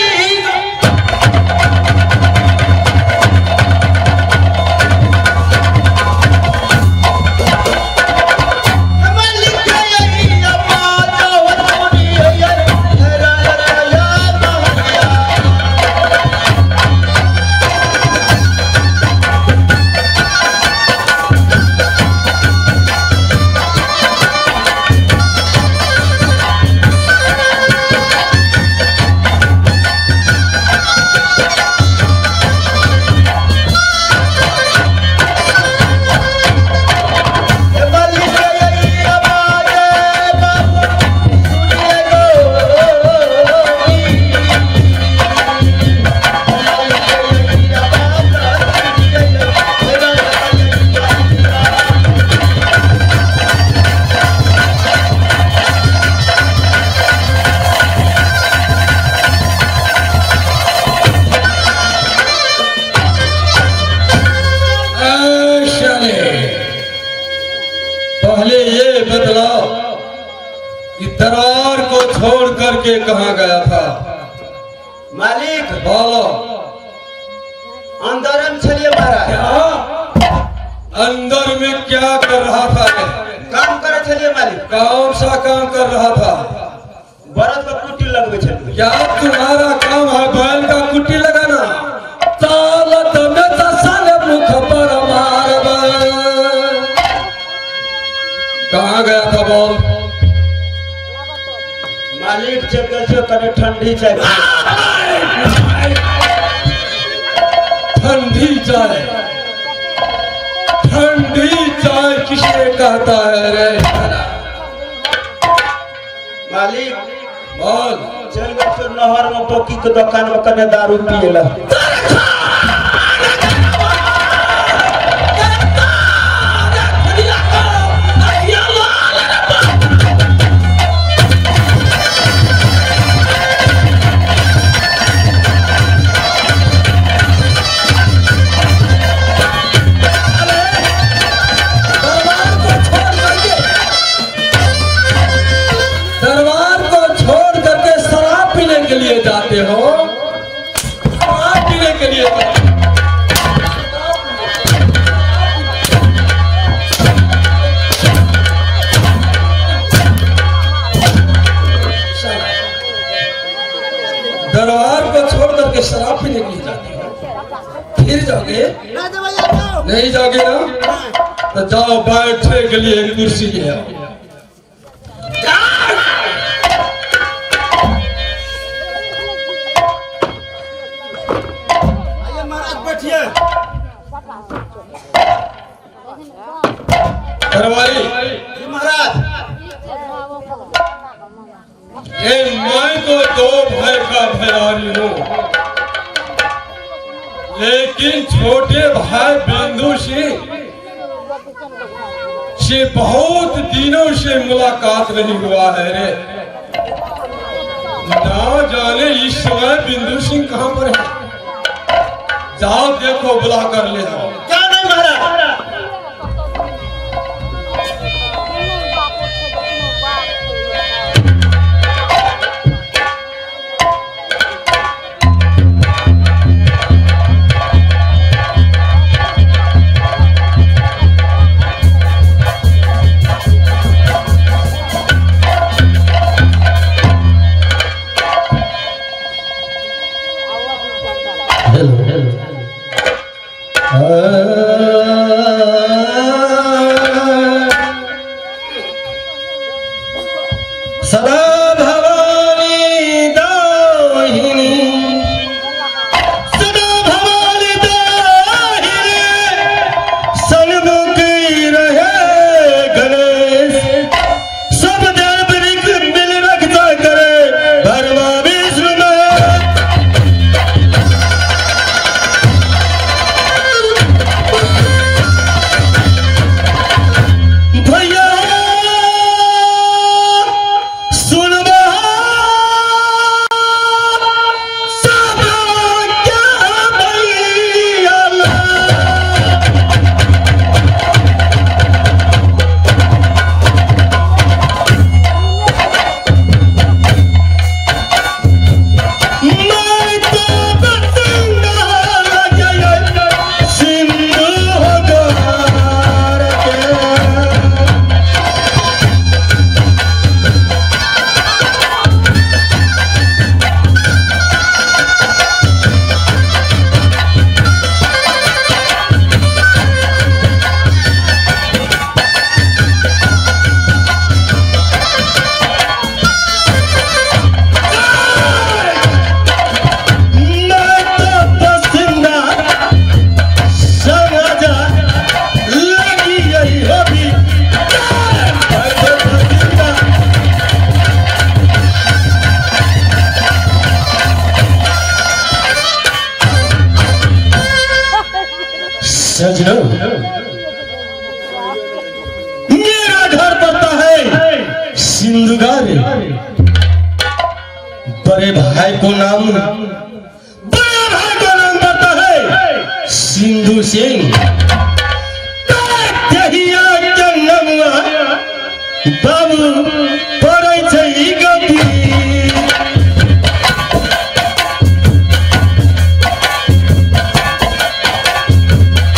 मालिक के याबा दा सुनी आई, हे रा रा या महलिया। मालिक के याबा दा बाबू सुनी गो। ऐ शाले, पहले ये बतलाओ कि दरबार को छोड़ करके कहाँ गया था? मालिक, बोलो। अंदर में छलिए महाराज। क्या अंदर में क्या कर रहा था? काम करे छलिए मालिक। कौन सा काम कर रहा था? बरद के कुट्टी लगबै छलिए। क्या तुम्हारा काम है बैल का कुट्टी लगाना? तालत में तो साले मुख पर मारब। कहाँ गया था बोल? मालिक, चल गेल छै कने ठंडी चाय। ठंडी चाय, ठंडी चाय किसे कहता है रे साला? मालिक, बोल। चल गेल छै नहर में बोकी के दुकान में कने दारू पिएला। दरबार को छोड़ करके, दरबार को छोड़ करके शराब पीने के लिए जाते हो, शराब पीने के लिए जाते हो। फिर जाओगे? नहीं जाओगे ना? तो जाओ बैठने के लिए कुर्सी ले आओ। आइए महाराज बैठिए। दरबारी जी महाराज। ये मैं तो दो भाई का भैयारी हूँ, लेकिन छोटे भाई बिंदु सिंह से बहुत दिनों से मुलाकात नहीं हुआ है रे। ना जाने इस समय बिंदु सिंह कहाँ पर है। जाओ देखो, बुला कर ले आओ। क्या नहीं महाराज? सदा भवानी दाहिनी, सदा भवानी दाहिनी, सन्मुख रहे गणेश, सब देव मिल रक्षा करे भरमा विष्णु में। भैया सुनबा सब क्या भैया। मैं तो बसंगा लगे सिंधु होगार के। मैं तो पसंदा समझा लगी यही होगी। मैं तो पसंदा सजनों, मेरा घर पड़ता है सिंधुगार। बड़े भाई को नाम, बड़े भाई को नाम पड़ता है सिंधु सिंह। दहिया के नमुआ बाबू पड़ै छै ई गति।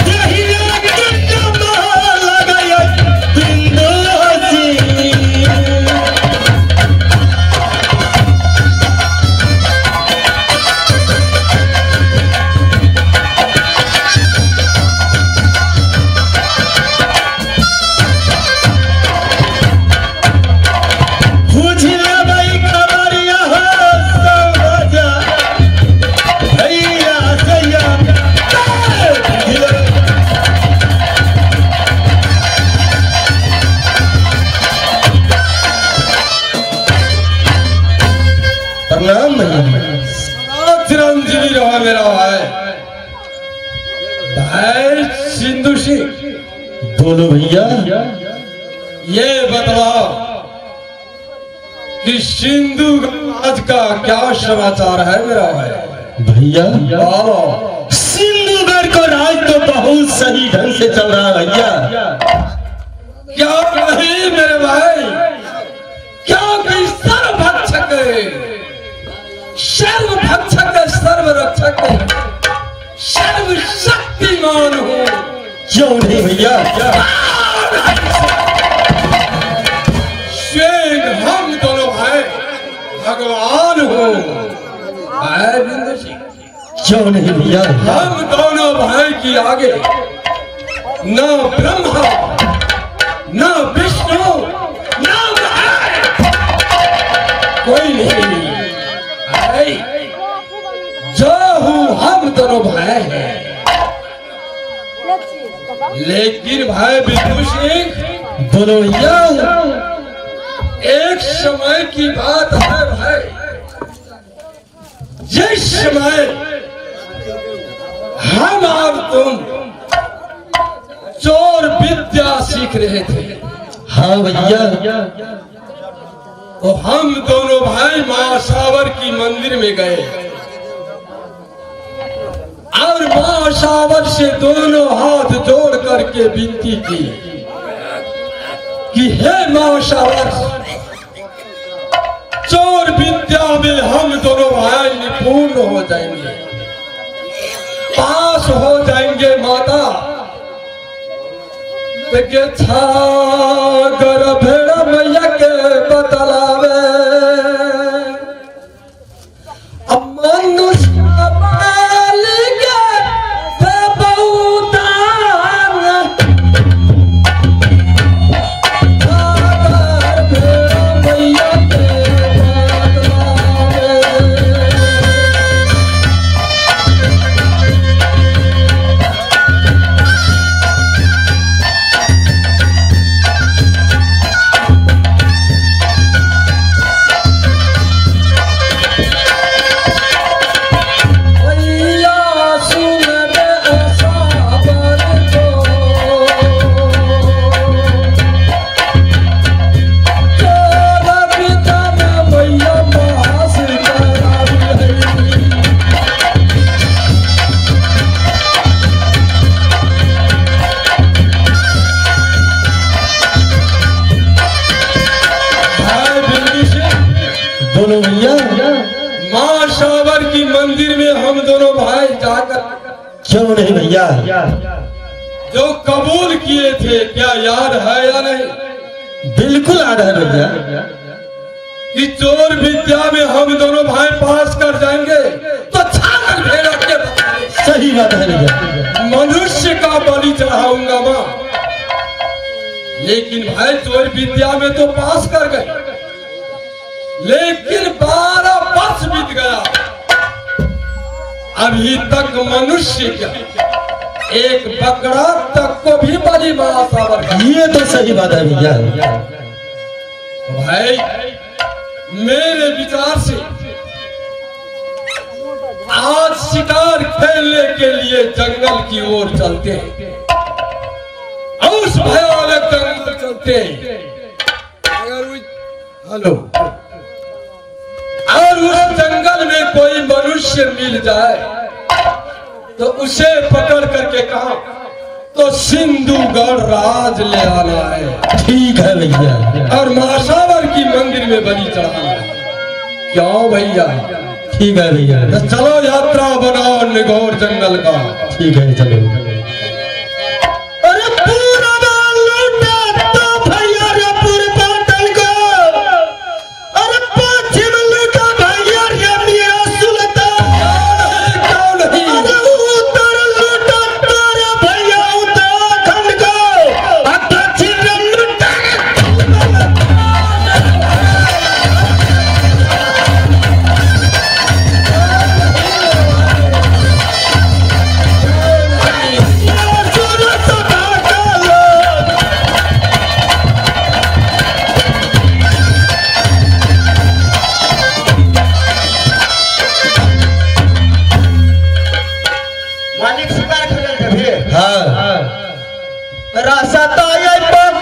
दहिया के नमुआ लगै बिंदु सिंह। पूछ लेबै खबरिया हो समझा भैया सैया। प्रणाम भैया। चिरंजीवी रहा मेरा भाई, भाई सिंधु सिंह। बोलो भैया। ये बतलाओ कि सिंधु राज का क्या समाचार है मेरा भाई? भैया बोलो। सिंधुगढ़ को राज तो बहुत सही ढंग से चल रहा है भैया। क्या नहीं मेरे भाई, क्योंकि सर्वभक्षक सर्वभक्षक सर्वरक्षक सर्वशक्तिमान हूँ। क्यों नहीं भैया? स्वयं हम दोनों भाई भगवान हो। भाई बिंदु सिंह। क्यों नहीं भैया? हम दोनों भाई की आगे न ब्रह्मा न विष्णु न महेश कोई नहीं। जो हूँ हम दोनों भाई हैं। लेकिन भाई बिंदु सिंह, बोलो भैया। एक समय की बात है भाई, जिस समय हम और तुम चोर विद्या सीख रहे थे। हाँ भैया। तो हम दोनों भाई माँ सावर की मंदिर में गए और माँ सावर से दोनों हाथ जोड़ करके विनती की कि हे माँ सावर, चोर विद्या में हम दोनों भाई निपुण हो जाएंगे, पास हो जाएंगे माता। के छागर भेड़ा मैया के बतलावे, अब मनुष्य बाल के बहुतान, छागर भेड़ा मैया के बतलावे। भैया सुन बे साबर को, चोर विद्या में मैया मास करावी। भाई बिंदु सिंह, बोलो भैया। माँ सावर की मंदिर में हम दोनों भाई जाकर क्यों नहीं भैया? जो कबूल किए थे, क्या याद है या नहीं? बिल्कुल आ रहा है भैया। कि चोर विद्या में हम दोनों भाई पास कर जाएंगे तो छागल भेड़ा के सही बात है भैया। मनुष्य का बलि चढ़ाऊंगा माँ। लेकिन भाई चोर विद्या में तो पास कर गए, लेकिन 12 वर्ष बीत गया, अभी तक मनुष्य का एक बकरा तक को भी बलि माँ सावर का। ये तो सही बात है भैया। भाई मेरे विचार से आज शिकार खेलने के लिए जंगल की ओर चलते हैं, उस भयानक जंगल चलते हैं। अगर हेलो और उस जंगल में कोई मनुष्य मिल जाए तो उसे पकड़ करके कहा तो सिंधुगढ़ राज ले आना है। ठीक है भैया। और मासावर की मंदिर में बलि चढ़ाना है। क्यों भैया? ठीक है भैया। तो चलो यात्रा बनाओ निगोर जंगल का। ठीक है चलो। अरे पूरा लूटा तो भैया रे पूर्वांचल को, अरे पश्चिम लूटा भैया रे मेरा सुल्तान, क्यों नहीं? अरे उत्तर लूटा तेरे भैया उत्तराखंड को, और दक्षिण लूटा। मालिक शिकार खेलल जबे। हाँ। रास्ता ये पर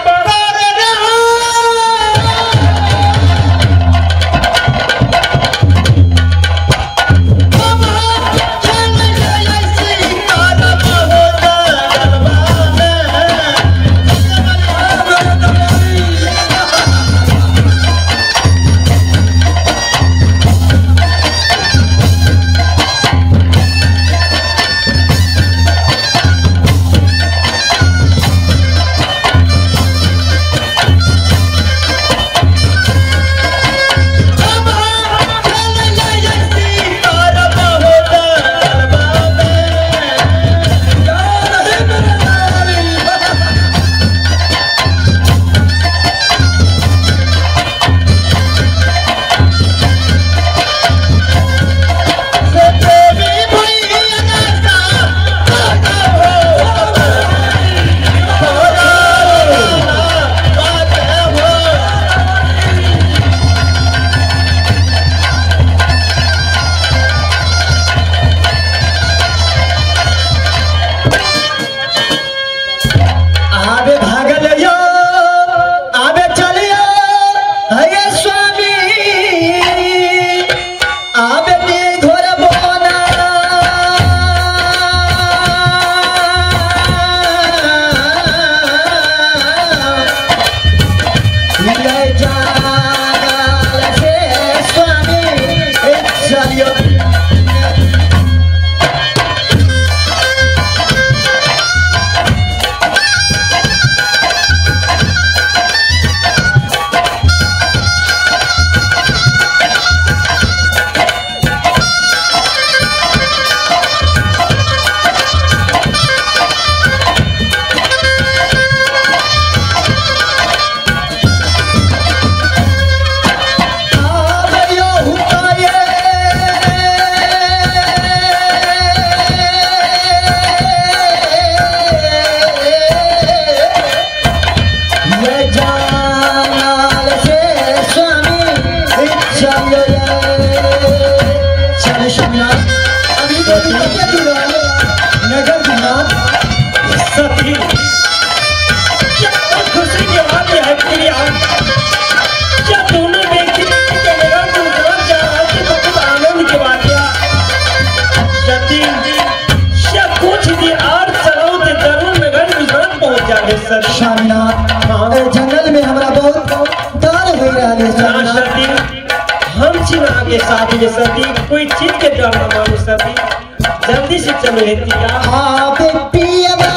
से चलू हे तिरिया। आबे पियबा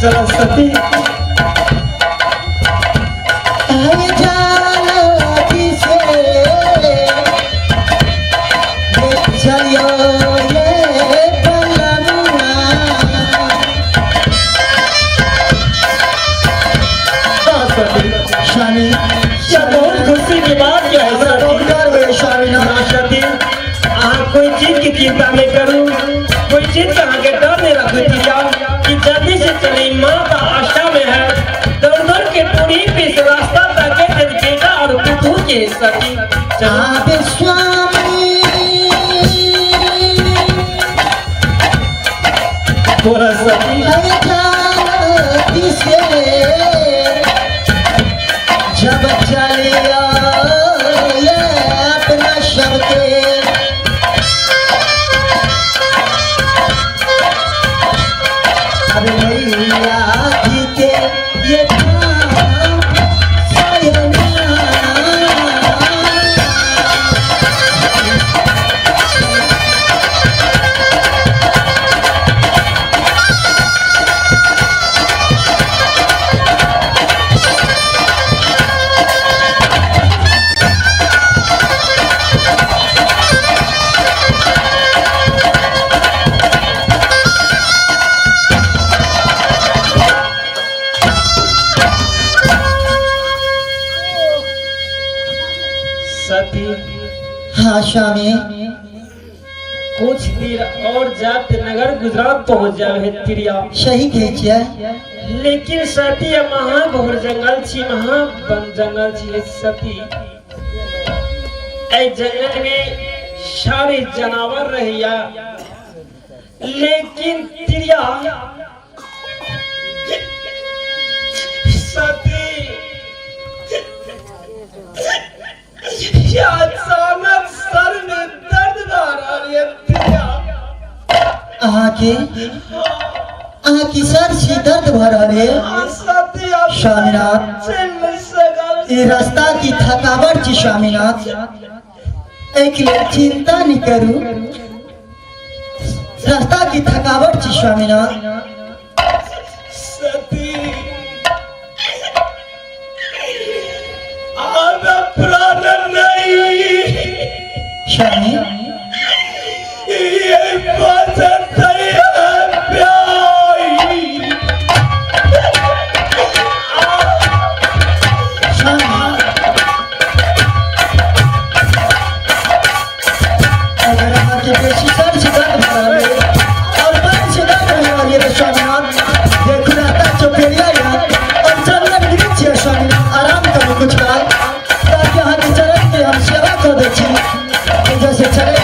सरस्वती आए जालती से चलियो ये बलमुआ। सरस्वती स्वामी यह बहुत खुशी की बात यह है हमरा बहुत सती। गर्व है स्वामीनाथ। सरस्वती अहाँ कोई चीज की चिंता नहीं करू, कोई चीज का अहाँ के डर नहीं रखू तिरिया कि जल्दी से चली। माँ का आशा में है दौड़ दौड़ के पूरी पीस रास्ता ताके जब बेटा और पुतहू के सती। चलो। आबे स्वामी बोला सती। आए जालती से जब चलियो ये अपना शब्द अरे मैया जी के ये धाम सयना। सती हाँ स्वामी कुछ देर और जाते नगर गुजरात पहुंच जाए हे तिरिया। सही कहै छियै। लेकिन सती ये महाघोर जंगल छी, महावन जंगल छी हे सती। ए जंगल में सारे जानवर रहिया, लेकिन तिरिया सती ये अचानक सर में दर्द भा रहल ये तिरिया। अहाँके अहाँके सर से दर्द भऽ रहल है सती अब स्वामीनाथ। चल नहीं सकल। ई रास्ता की थकावट छी स्वामीनाथ, एहिके लेल चिंता नहीं करू। रास्ता की थकावट छी स्वामीनाथ। सती अब प्राण नहीं स्वामी ये बचत है प्यारी। स्वामी अगर अहाँके बेसी सर से दर्द भऽ रहल है और पैर से दर्द भऽ रहल है तऽ स्वामीनाथ देखू रास्ता चौपेरिया यऽ और चन्दन वृक्ष यऽ स्वामीनाथ, आराम करू कुछ काल ताकि अहाँके चरण के हम सेवा कऽ दै छी। जैसे चलै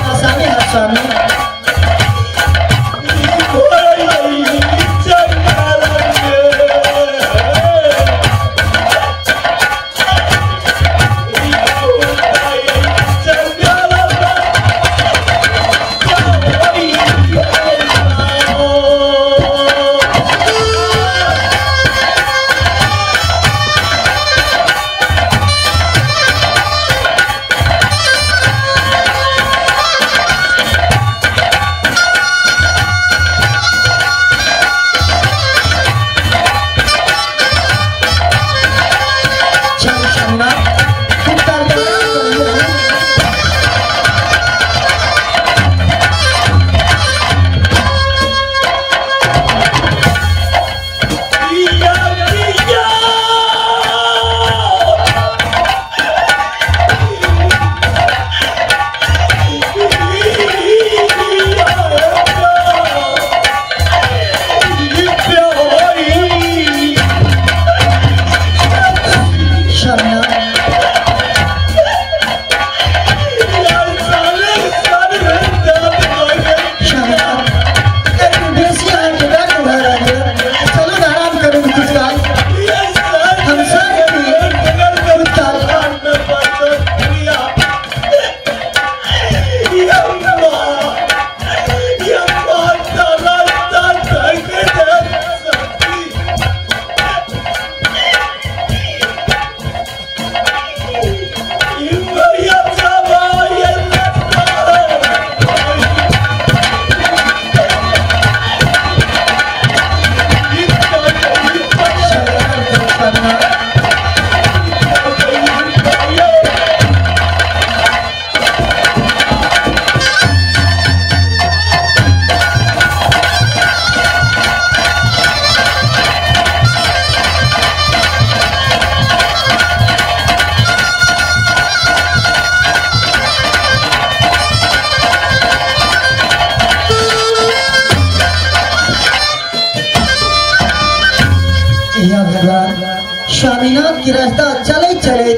कि रास्ता चले चले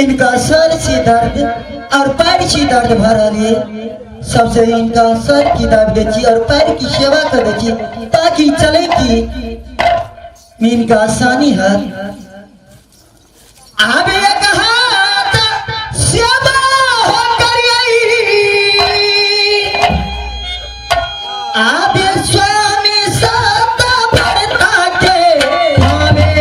इनका सर से दर्द और पैर से दर्द भर रहल ये। सबसे इनका सर की दाब दै छी और पैर की सेवा कर दै छी ताकि चले की इनका आसानी है। आबे एक हाथ सेवा हो करियई, आबे स्वामी सत भरता के भावे।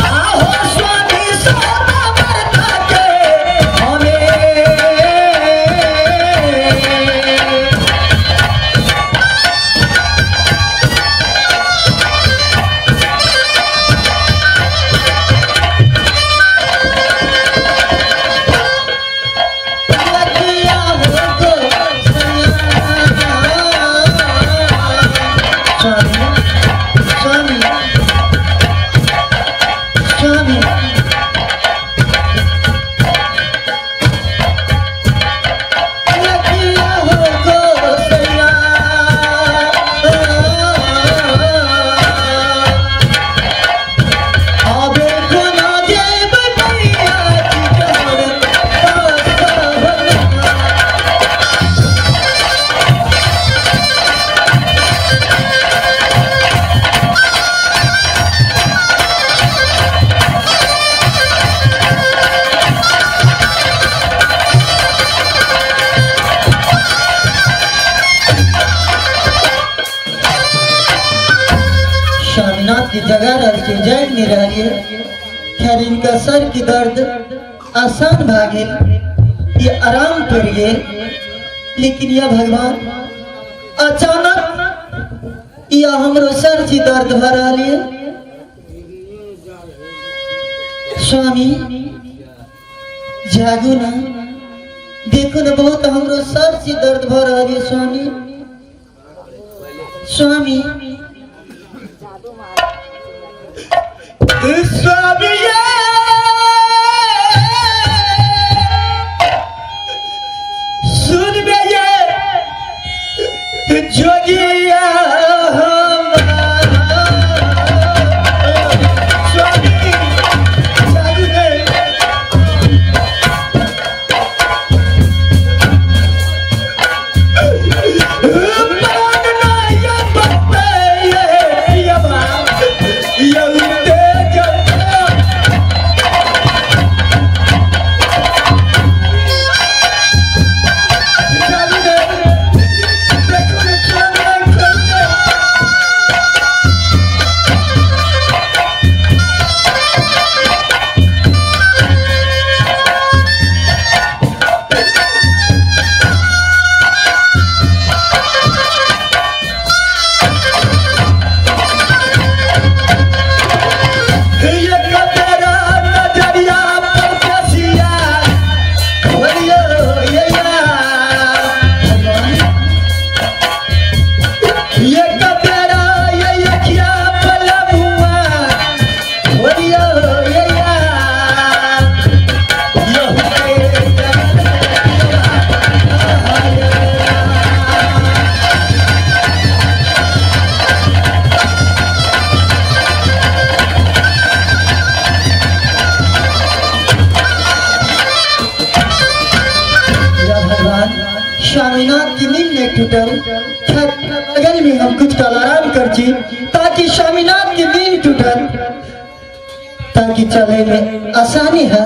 आहो स्वामी सत भरता के भावे। लगिया हो गो स्वामी, स्वामी, स्वामी, लगिया हो गो सैया। आबे कोना जेब पैया की कहर पास। स्वामीनाथ की जगह रह के जाग नहीं रही है। खैर इनका सर की दर्द आसान भागे, ये आराम पड़ गए। लेकिन यह भगवान अचानक यह हमरो सर से दर्द भर रहा है। स्वामी जागू ना, देखो ना बहुत हमरो सर से दर्द भर रहा है। स्वामी, स्वामी, स्वामी सुन बे ये जोगिया स्वामी जागू ने। या भगवान, स्वामीनाथ की नींद नहीं टूटल। खैर बगल में हम कुछ काल आराम कर छी ताकि स्वामीनाथ की नींद टूटल, ताकि चले में आसानी है।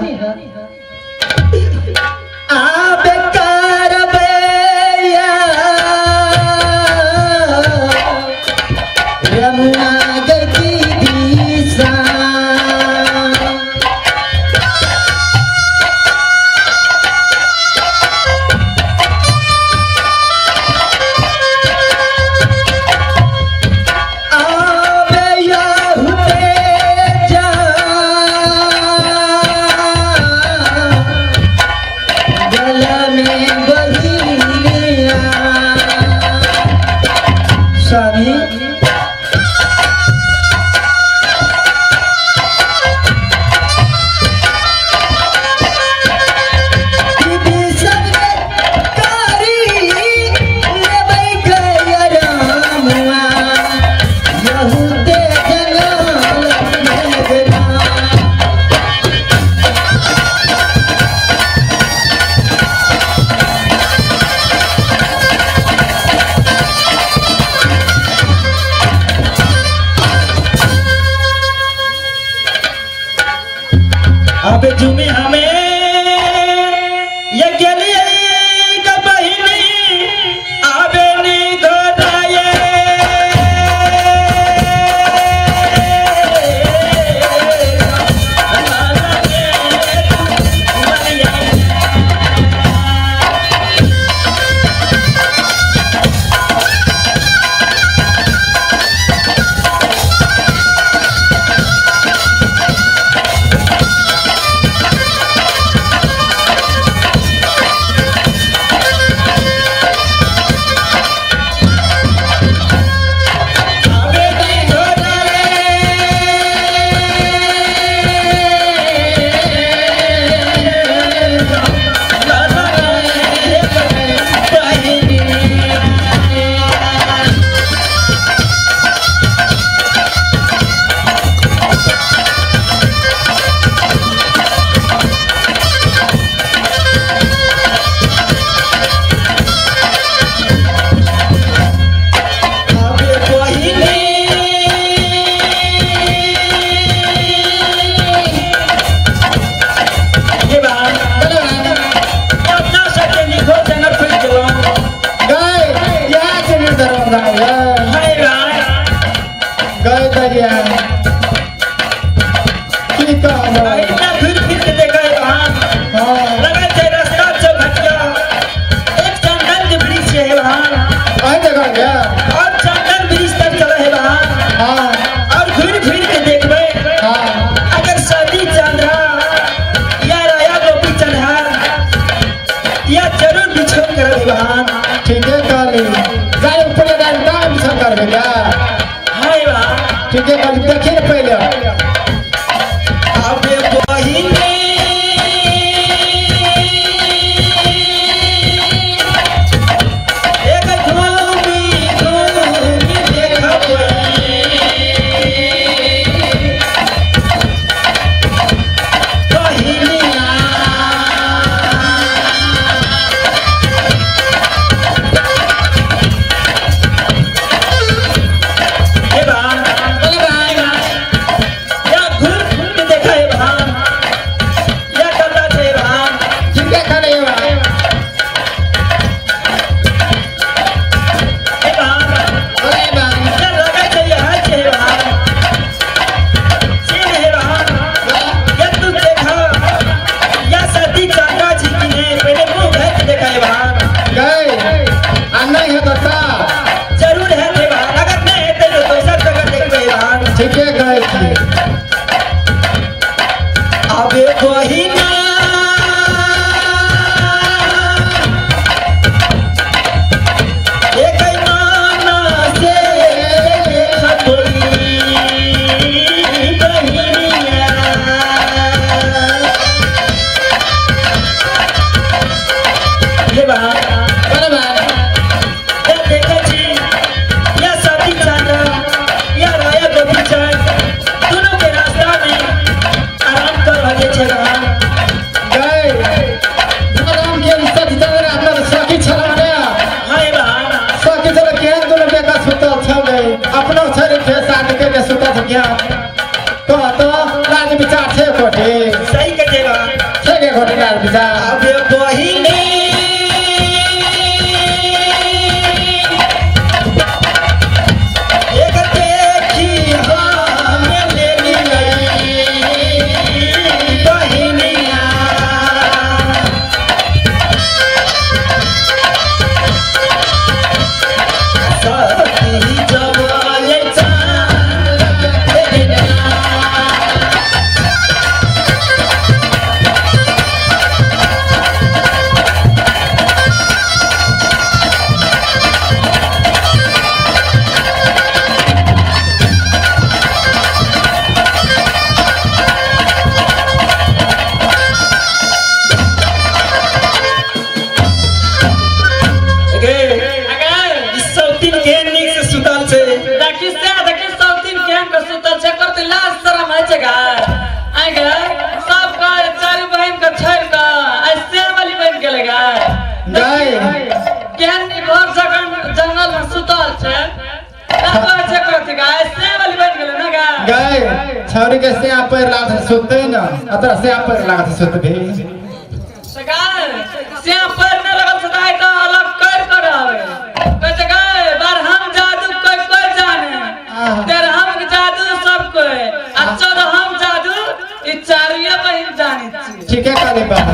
आबे करबैया रमुआ गई दिशा। आबे याहू पे जा। अब जुमे हमें ये गेलिए ग बहिनी आबे नी घोराए। आबे नी घोराए। आबे बहिनी हे बहन, अपना सबके निखो जनक खुलि गेलहुँ। गए यहाँ से निर्धर हाय बहन, गए दरिया की कहब। अहिना घुरि फिर के देखै बहन, हाँ लगै छै रास्ता छै भटका। एक चंदन के वृक्ष है बहन, अहि जगह गया। और चंदन वृक्ष तक चलै है बहन, हाँ और घुरि फिर के देखबै हाँ अगर सती चंद्रा या राया गोपी चंद्रा या जरूर बिछोड़ करब हे बहन। ठीके कहली, जाय ऊपर जाय दाम बिछा करबे क्या। हाय बहन, ठीके कहली, देखिए ने पहिले। अबे बहिनी एक घूमी घूमी देखबै बहिनिया। हे बहन, या घूर घूर के देखा है बहन, या कता छै बहन। ठीके कहली बा। हे बहन, बोले बा। या लगै छै यहाँ छै बहन, से हे बहन, या तू देखा या सती चंदा छी कि नहीं, पहले मुंह भर के देखा है बहन। गए आ नहीं है तो का। जरूर है हे बहन, अगर नहीं है तो दोसर जगह देखबै बहन। ठीके कहै छी। अबे बहिना एक नाना से देखबै बहिनिया। हे बहन, बोले बा। या देखै छी या सती चंद्र या राया गोपी चंद दुनू के रास्ता में आराम कर रहल छै बहन। गए राम के सती चंद्र अपना सखी छला ने। हाय बहन, सखी छला केहन दुनू बेका सुतल छलै, अपनो छलै फेर साथ के के सुतल छै क्या कह तो राज विचार छै कोठी। सही कहै छै बहन। छै के कोठी राज विचार। अबे बहिनी एक देखी हम लेलियै बहिनिया। सती जब ये चांद छौरी के से पैर लागत सुतते न आ तोरा से पैर लागत सुतबे। सगाय से पर न लगल सदाय तो अलग कर कर आवे कहते गाय बार हम जादू कोई कोई जाने तेर हम जादू सब कोई आ चल हम जादू ई चारिये बहिन जाने छी। ठीक है काले बाबा।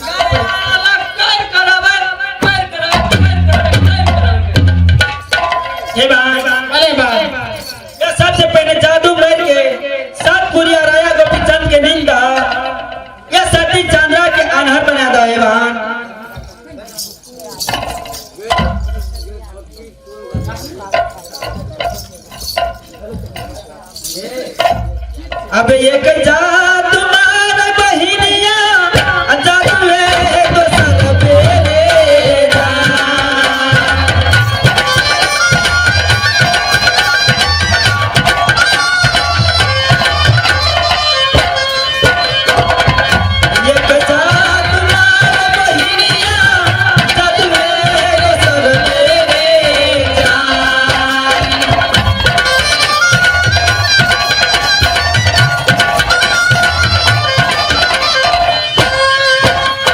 गाय अलग कर कर आवे कर कर कर कर कर कर। हे भाई अरे बा ये सबसे पहले जादू मार के सात पुरिया राया गोपी चंद के नींद दा ये सती चंद्रा के अनहर बना दा। हे बहन अब एक जादू मार बहिनिया जादू है दोसर बेरे जा। एक जादू मार बहिनिया जादू है दोसर बेरे जा।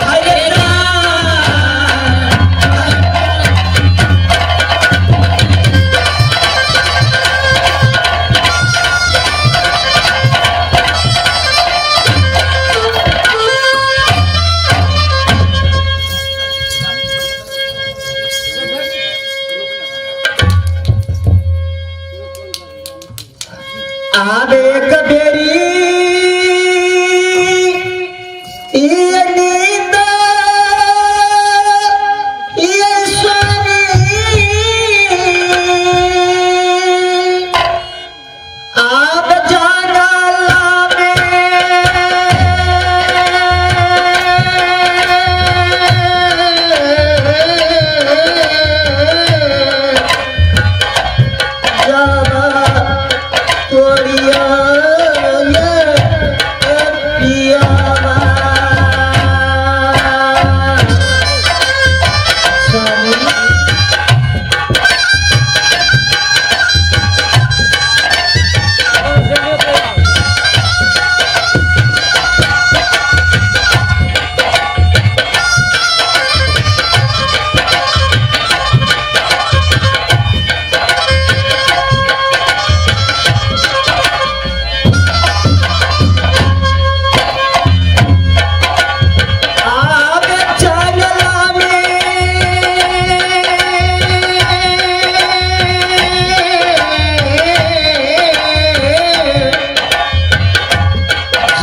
हरे राम। आब एक बेरी ये नींद ये स्वामी आब जागला में जावा तोरिया ये पियावा। स्वामी आब जंगला में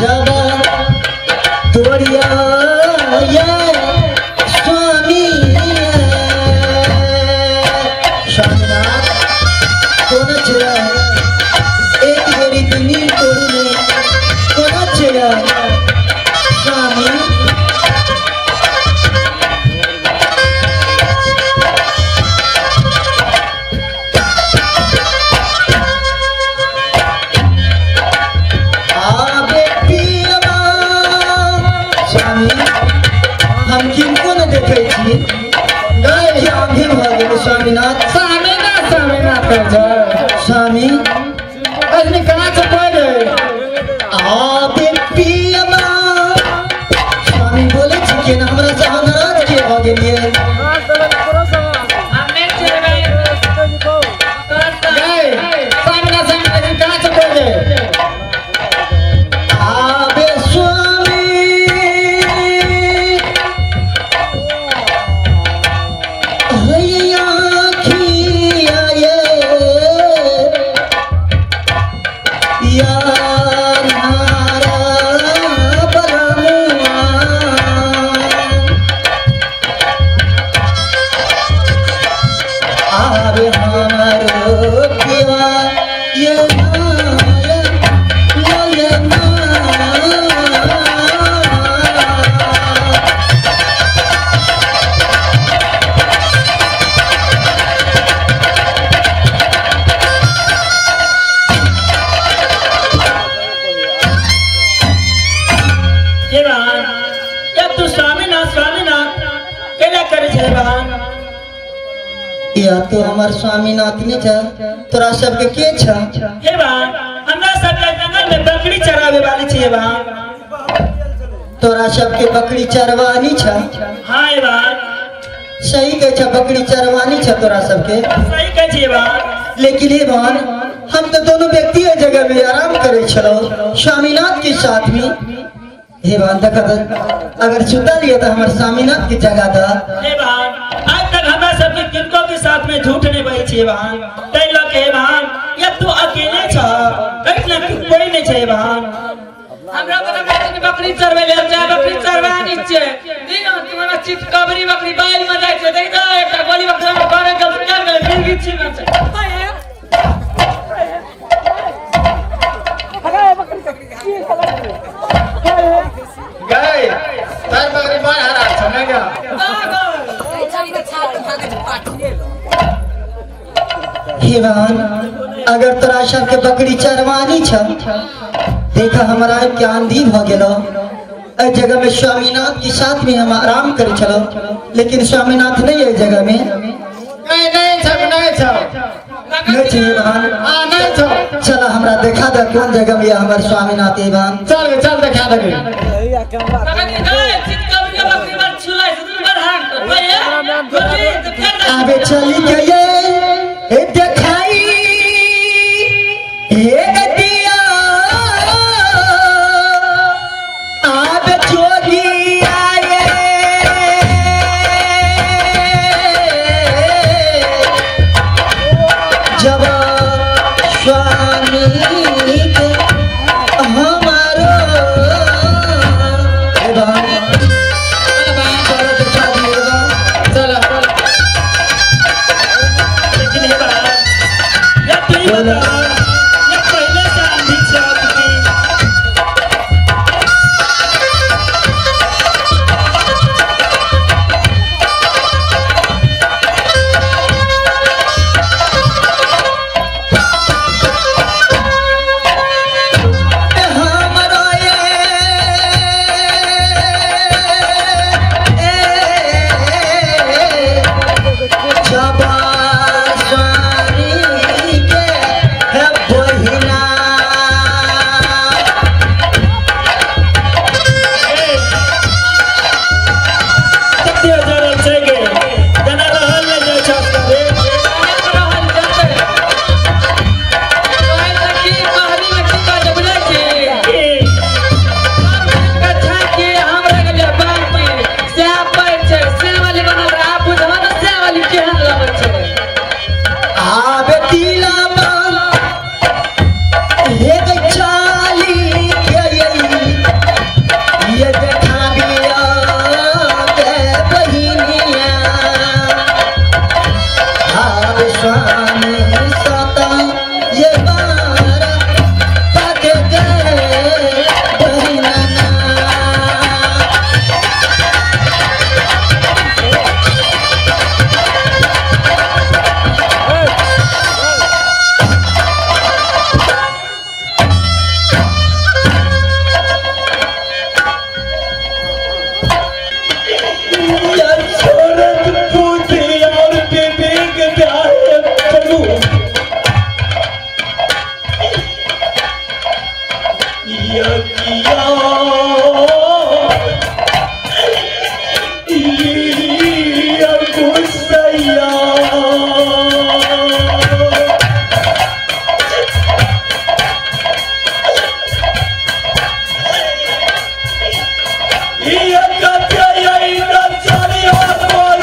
जब तोरिया ये स्वामी स्वामीनाथ कोना छेड़ा एक बेरी दुनी तोड़ू ने कोना छेड़ा स्वामी। आबे पियवा स्वामी हम किनको न देखै छी गाय के आंधी भऽ गेल स्वामीनाथ। स्वामी ना स्वामी ना कर जा। स्वामी अजनी कहाँ से पड़े आबे पियवा स्वामी बोलै छी के न हमरा से अहाँ नाराज के भऽ गेलियै। हम नहीं छेड़बै तोर गए स्वामी ना स्वामी अजनी कहाँ से पड़े। आबे स्वामी हैया खिया ये या नारा बलमुआ। आबे हमारो पिया ये माया ये माया। हे बहन या तू स्वामीनाथ स्वामीनाथ केला करे छे बहन। या तो हमार स्वामीनाथ नहीं छ तोरा सबके के छ। हे बहन हमरा सब के जंगल में आवे वाली छी बहन। तोरा सबके बकरी चरवानी छ? हाँ ए बहन। सही कहै छ, बकरी चरवानी छ तोरा सबके। सही कहै छी बहन। लेकिन हे बहन, हम तो दोनों व्यक्ति एहि जगह में आराम करे छलो स्वामीनाथ के साथ में। हे बहन देख, अगर सुतल ये तो हमर स्वामीनाथ के जगह दा। हे बहन, आज तक हमरा सबके किनको के साथ में झूठ नहीं बजै छी बहन, तै लऽ के हे बहन या तू अकेले छ, कहि ना कि कोई नहीं छै बहन। हमरा बड़ा बेटी बकरी चरबै ले जाय, बकरी चरवानी छै दिन तुम्हारा चित कबरी बकरी बाइल में जाइ छै। देख जा एकटा गोली बकरी हमरा घरे गेल केल गेल मिर्गी छी में छै। गए तार बकरी बड़ हरा छ नै गा। हे बहन, अगर तोरा सबके बकरी चरवानी छ, देख हमरा के आंधी भ गेलो एहि जगह में। स्वामीनाथ के साथ में हम आराम करे छलो, लेकिन स्वामीनाथ नहीं एहि जगह में। नहीं नहीं छ, नहीं छ। नहीं छै हे बहन? हां नहीं छ। चला हमरा देखा दे कोन जगह में हमर स्वामीनाथ हे बहन। चल चल देखा देबे। तखनी गए चित कबरी बकरी बड़ छुलाई छै दुनू बड़ हाक भैया गोली तऽ फेर आबे चली गए ए देखाई हे गतिया, आबे जोगी आए जब स्वामी के हमारो। हे बहन, चलो देखा दिए बा। चल। लेकिन हे बहन, या तू ही बता, या पहले से आंधी छै आपकी? हमरो ये जब स्वामी के है बहिना। कते जरल छै गे, जेना रहल नहि जाइ छै रे। रहल जेतै कहै तऽ की कहबी में की कहै छै बुझै छी? की? अच्छा कि हमरा गेलियै बाकी सएह पैर छै, सएह वाली बनल रहै। आब बुझबह ने सएह वाली केहन लगै छै। आबे तिला बान हे चाली के ये देखाबिया के बहिनिया, आबे स्वामी सता ये बार पाके गे बहिना। यार छोड़त बुद्धि और विवेक जाए प्रभु, या किया या गुस्सैया। या कत्या या चलिया बोल।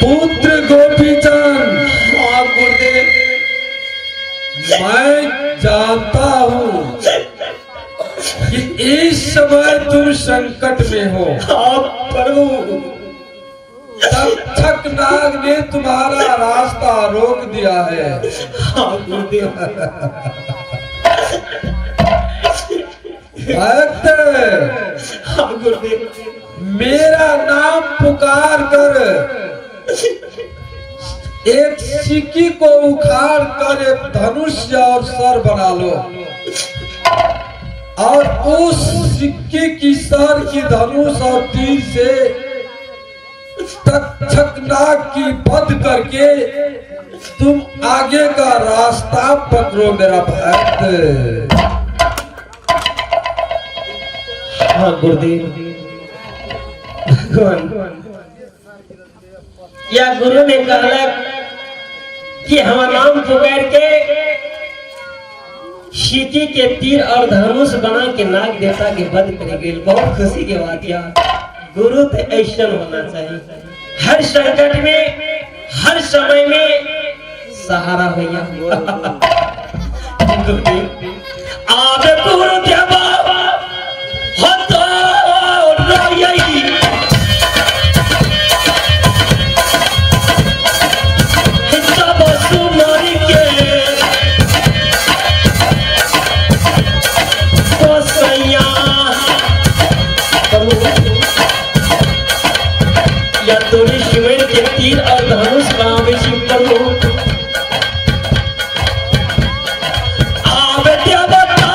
पुत्र गोपीचंद। हाँ गुरुदेव। मैं जानता हूँ कि इस समय तुम संकट में हो। हाँ प्रभु। तक्षक नाग ने तुम्हारा रास्ता रोक दिया है। हाँ गुरुदेव। भक्त, हाँ गुरुदेव, मेरा नाम पुकार कर एक सिक्की को उखाड़ कर एक धनुष और सर बना लो और उस सिक्की की सर की धनुष और तीर से तक्षक नाग की वध करके तुम आगे का रास्ता पकड़ो मेरा भक्त। हाँ गुरुदेव। भगवान या गुरु ने कहलक कि हमर नाम पुकार के सीकी के तीर और धनुष बना के नाग देवता के वध करे गेल। बहुत खुशी के बात यार, गुरु तो ऐसा होना चाहिए, हर संकट में हर समय में सहारा भैया। आबे गुरु देवा हो तो रही सब सुमर के गोसैया या तोरी सिमर के तीर और धनुष बनावे छी प्रभु। आवे देवता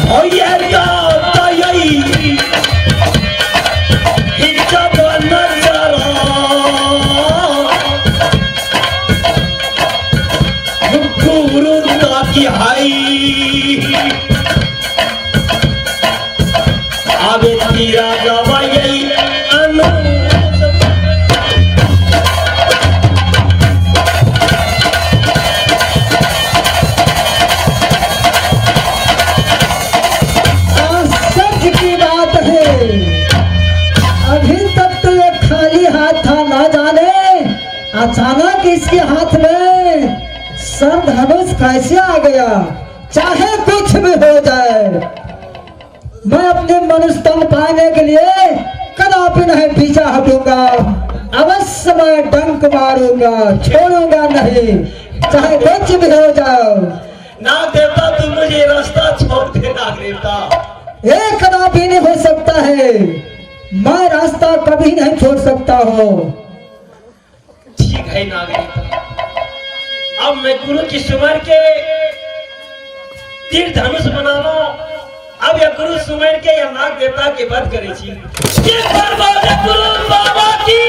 हो ये गातई जब नजर गुरु की हाई आवे तीरा गवाई अनु। सच की बात है, अभी तक तो ये खाली हाथ था, ना जाने अचानक इसके हाथ में सर धनुष कैसे आ गया। चाहे कुछ भी हो जाए, मैं अपने मनुष्य तन पाने के लिए कदापि नहीं पीछा हटूंगा। अवश्य मैं डंक मारूंगा, छोड़ूंगा नहीं, चाहे कुछ भी हो जाए। नाग देवता तुम मुझे रास्ता छोड़ दे। नाग देवता ये कदापि नहीं हो सकता है, मैं रास्ता कभी नहीं छोड़ सकता हूँ। ठीक है नाग देवता, अब मैं गुरु की सुमर के तीर धनुष बनालो। अब यह गुरु सुमर के या नाग देवता के वध करे छी। ये गुरु बाबा की।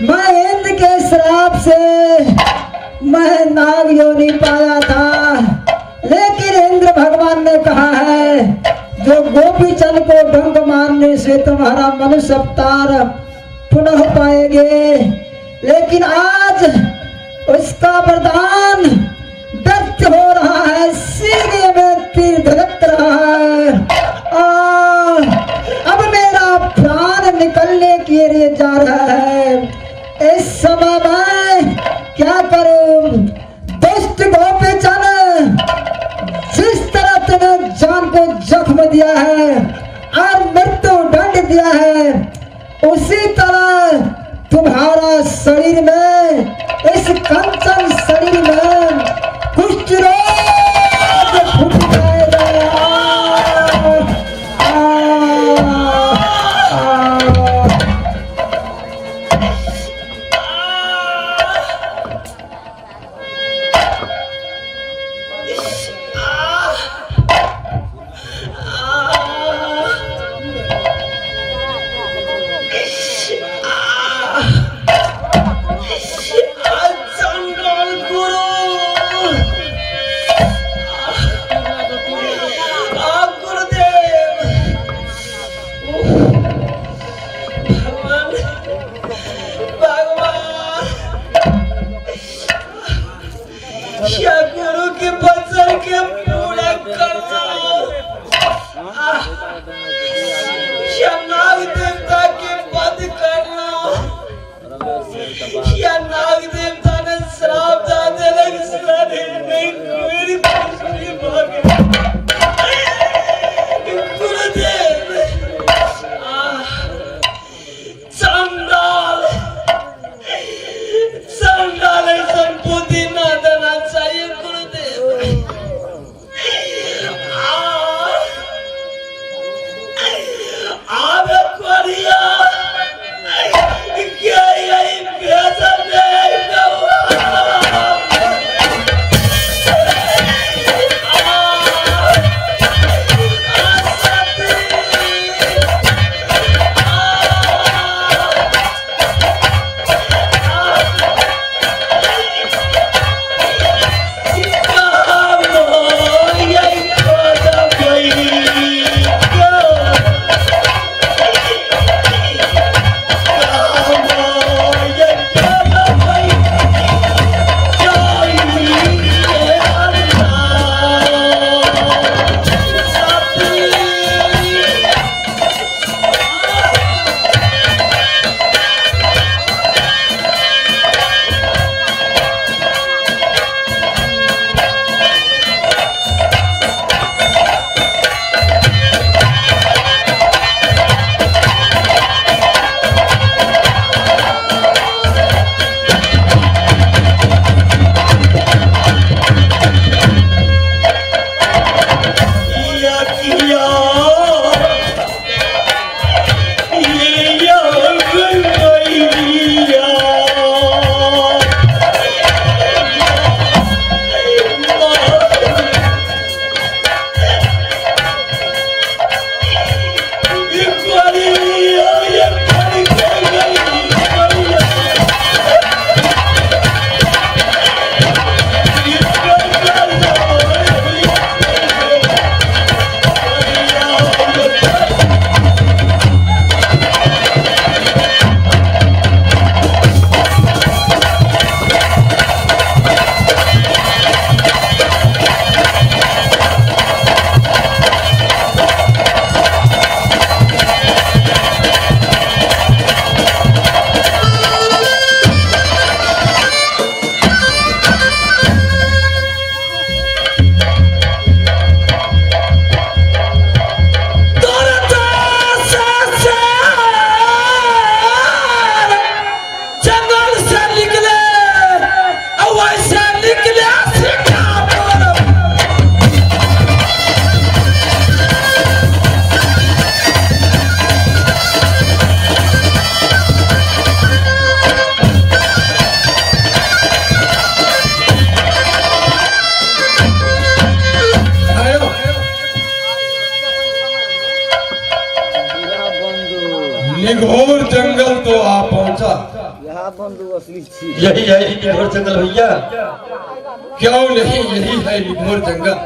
मैं इंद्र के श्राप से मैं नाग योनि पाया था, लेकिन इंद्र भगवान ने कहा है जो गोपी चंद को डंक मारने से तुम्हारा मनुष्य अवतार पुनः पाएंगे, लेकिन आज उसका वरदान व्यर्थ हो रहा है, सीने में तीर धड़क रहा है। अब मेरा प्राण निकलने के लिए जा रहा है। इस समय मैं क्या करूं? दुष्ट गोपी चंद, जिस तरह तूने जान को जख्म दिया है और मृत्यु दंड दिया है, उसी तरह तुम्हारा शरीर में, इस कंचन शरीर में कुष्ठ रोग फूट जाएगा। आ, आ, आ। चंडाल गुरु। निघोर जंगल तो आ पहुंचा। यही है निघोर जंगल भैया। क्यों नहीं, यही है निघोर जंगल।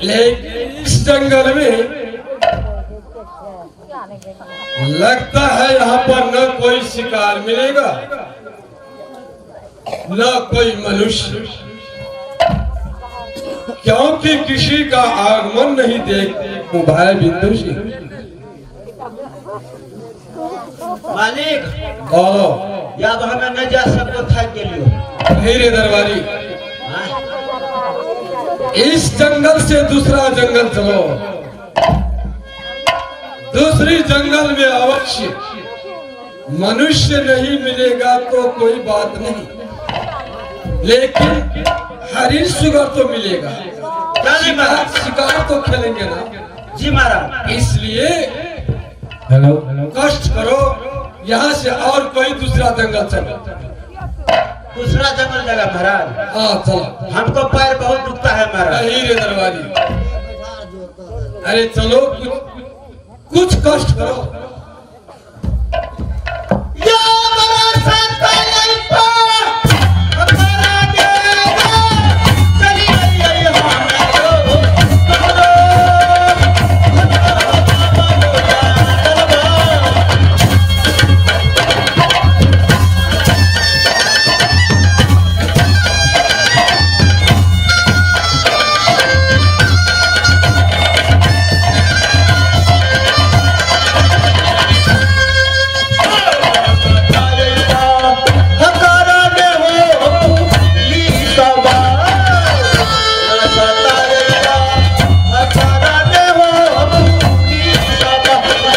लेकिन इस जंगल में लगता है यहाँ पर न कोई शिकार मिलेगा न कोई मनुष्य, क्योंकि किसी का आगमन नहीं देख भाई बिंदु सिंह। मालिक बोलो। या हमें न जा सको थक गेलियो। नहीं रे दरबारी, इस जंगल से दूसरा जंगल चलो। दूसरी जंगल में अवश्य मनुष्य नहीं मिलेगा तो कोई बात नहीं, लेकिन हरिण सुगर तो मिलेगा। क्या नहीं महाराज? शिकार तो खेलेंगे ना। जी महाराज। इसलिए कष्ट करो, यहाँ से और कोई दूसरा जंगल चलो। दूसरा जंगल जगह महाराज? हाँ चलो। हमको पैर बहुत दुखता है महाराज। नहीं रे दरबारी, अरे चलो, कुछ कुछ कष्ट करो। या बरसात आई पर हमारा डेरा चली आई हमारो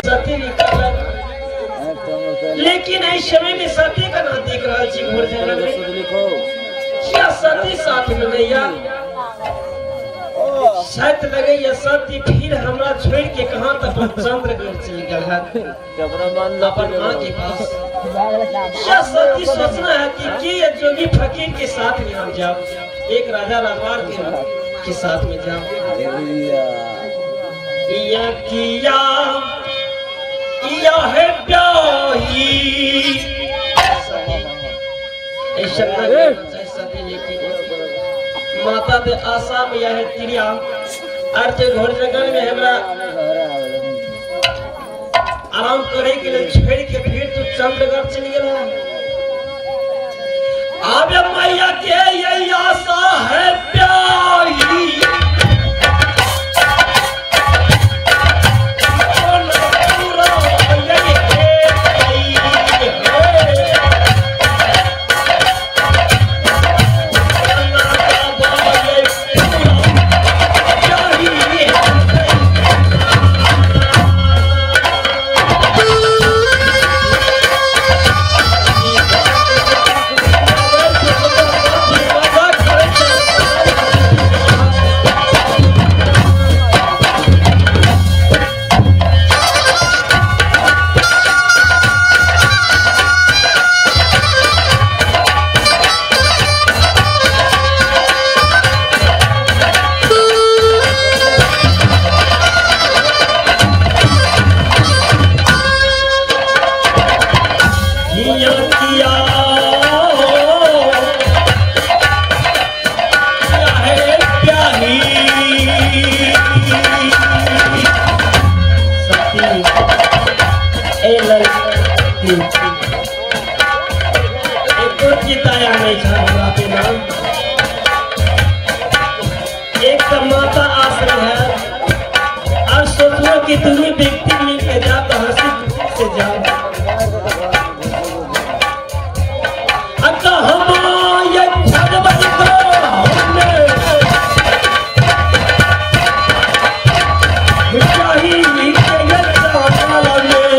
सती निकलल, लेकिन एहि समय में सती का ना देख रहल छी घोर जंगल में। क्या सती साथ में नहीं या? शायद लगे या सती फिर हमरा छोड़ के कहाँ तक अपन चंद्रगढ़ चल गेल है अपन माँ के पास। क्या सती सोचना है कि ये जोगी फकीर के साथ में हम जाओ, एक राजा रजवार के साथ में जाओ। या किया या है प्याही सती, ऐसा ना करना चाहिए सती, लेकिन माता दे आशा में यह है क्रिया अर्थ घोर जंगल में हमरा आराम करे के लिए छोड़ के फिर तू चंद्रगढ़ चली गेल है। आबे मैया के यही आशा है प्यारी, पूरा यही है। किया किया है प्यारी सती ए लड़की, एको चिताया नहीं छा हमरा पे नाम। एक तो माता आश्रय है और सोचो कि तुम्हें व्यक्ति मिल के जा तो हंसी से जाओ। अतः हम ये भगवत को हमने चाहिए के ये में हम ये भगवत चाहिए।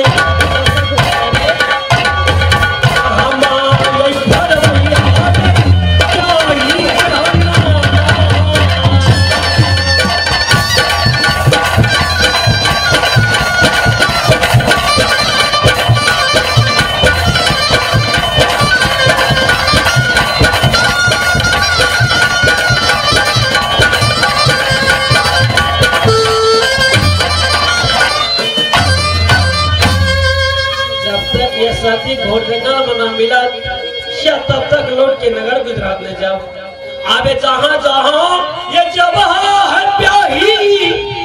तक ई घोर जंगल में ना मिला या तब तक लौट के नगर गुजरात में जाओ। आवे जहां जहां ये जब है प्याही।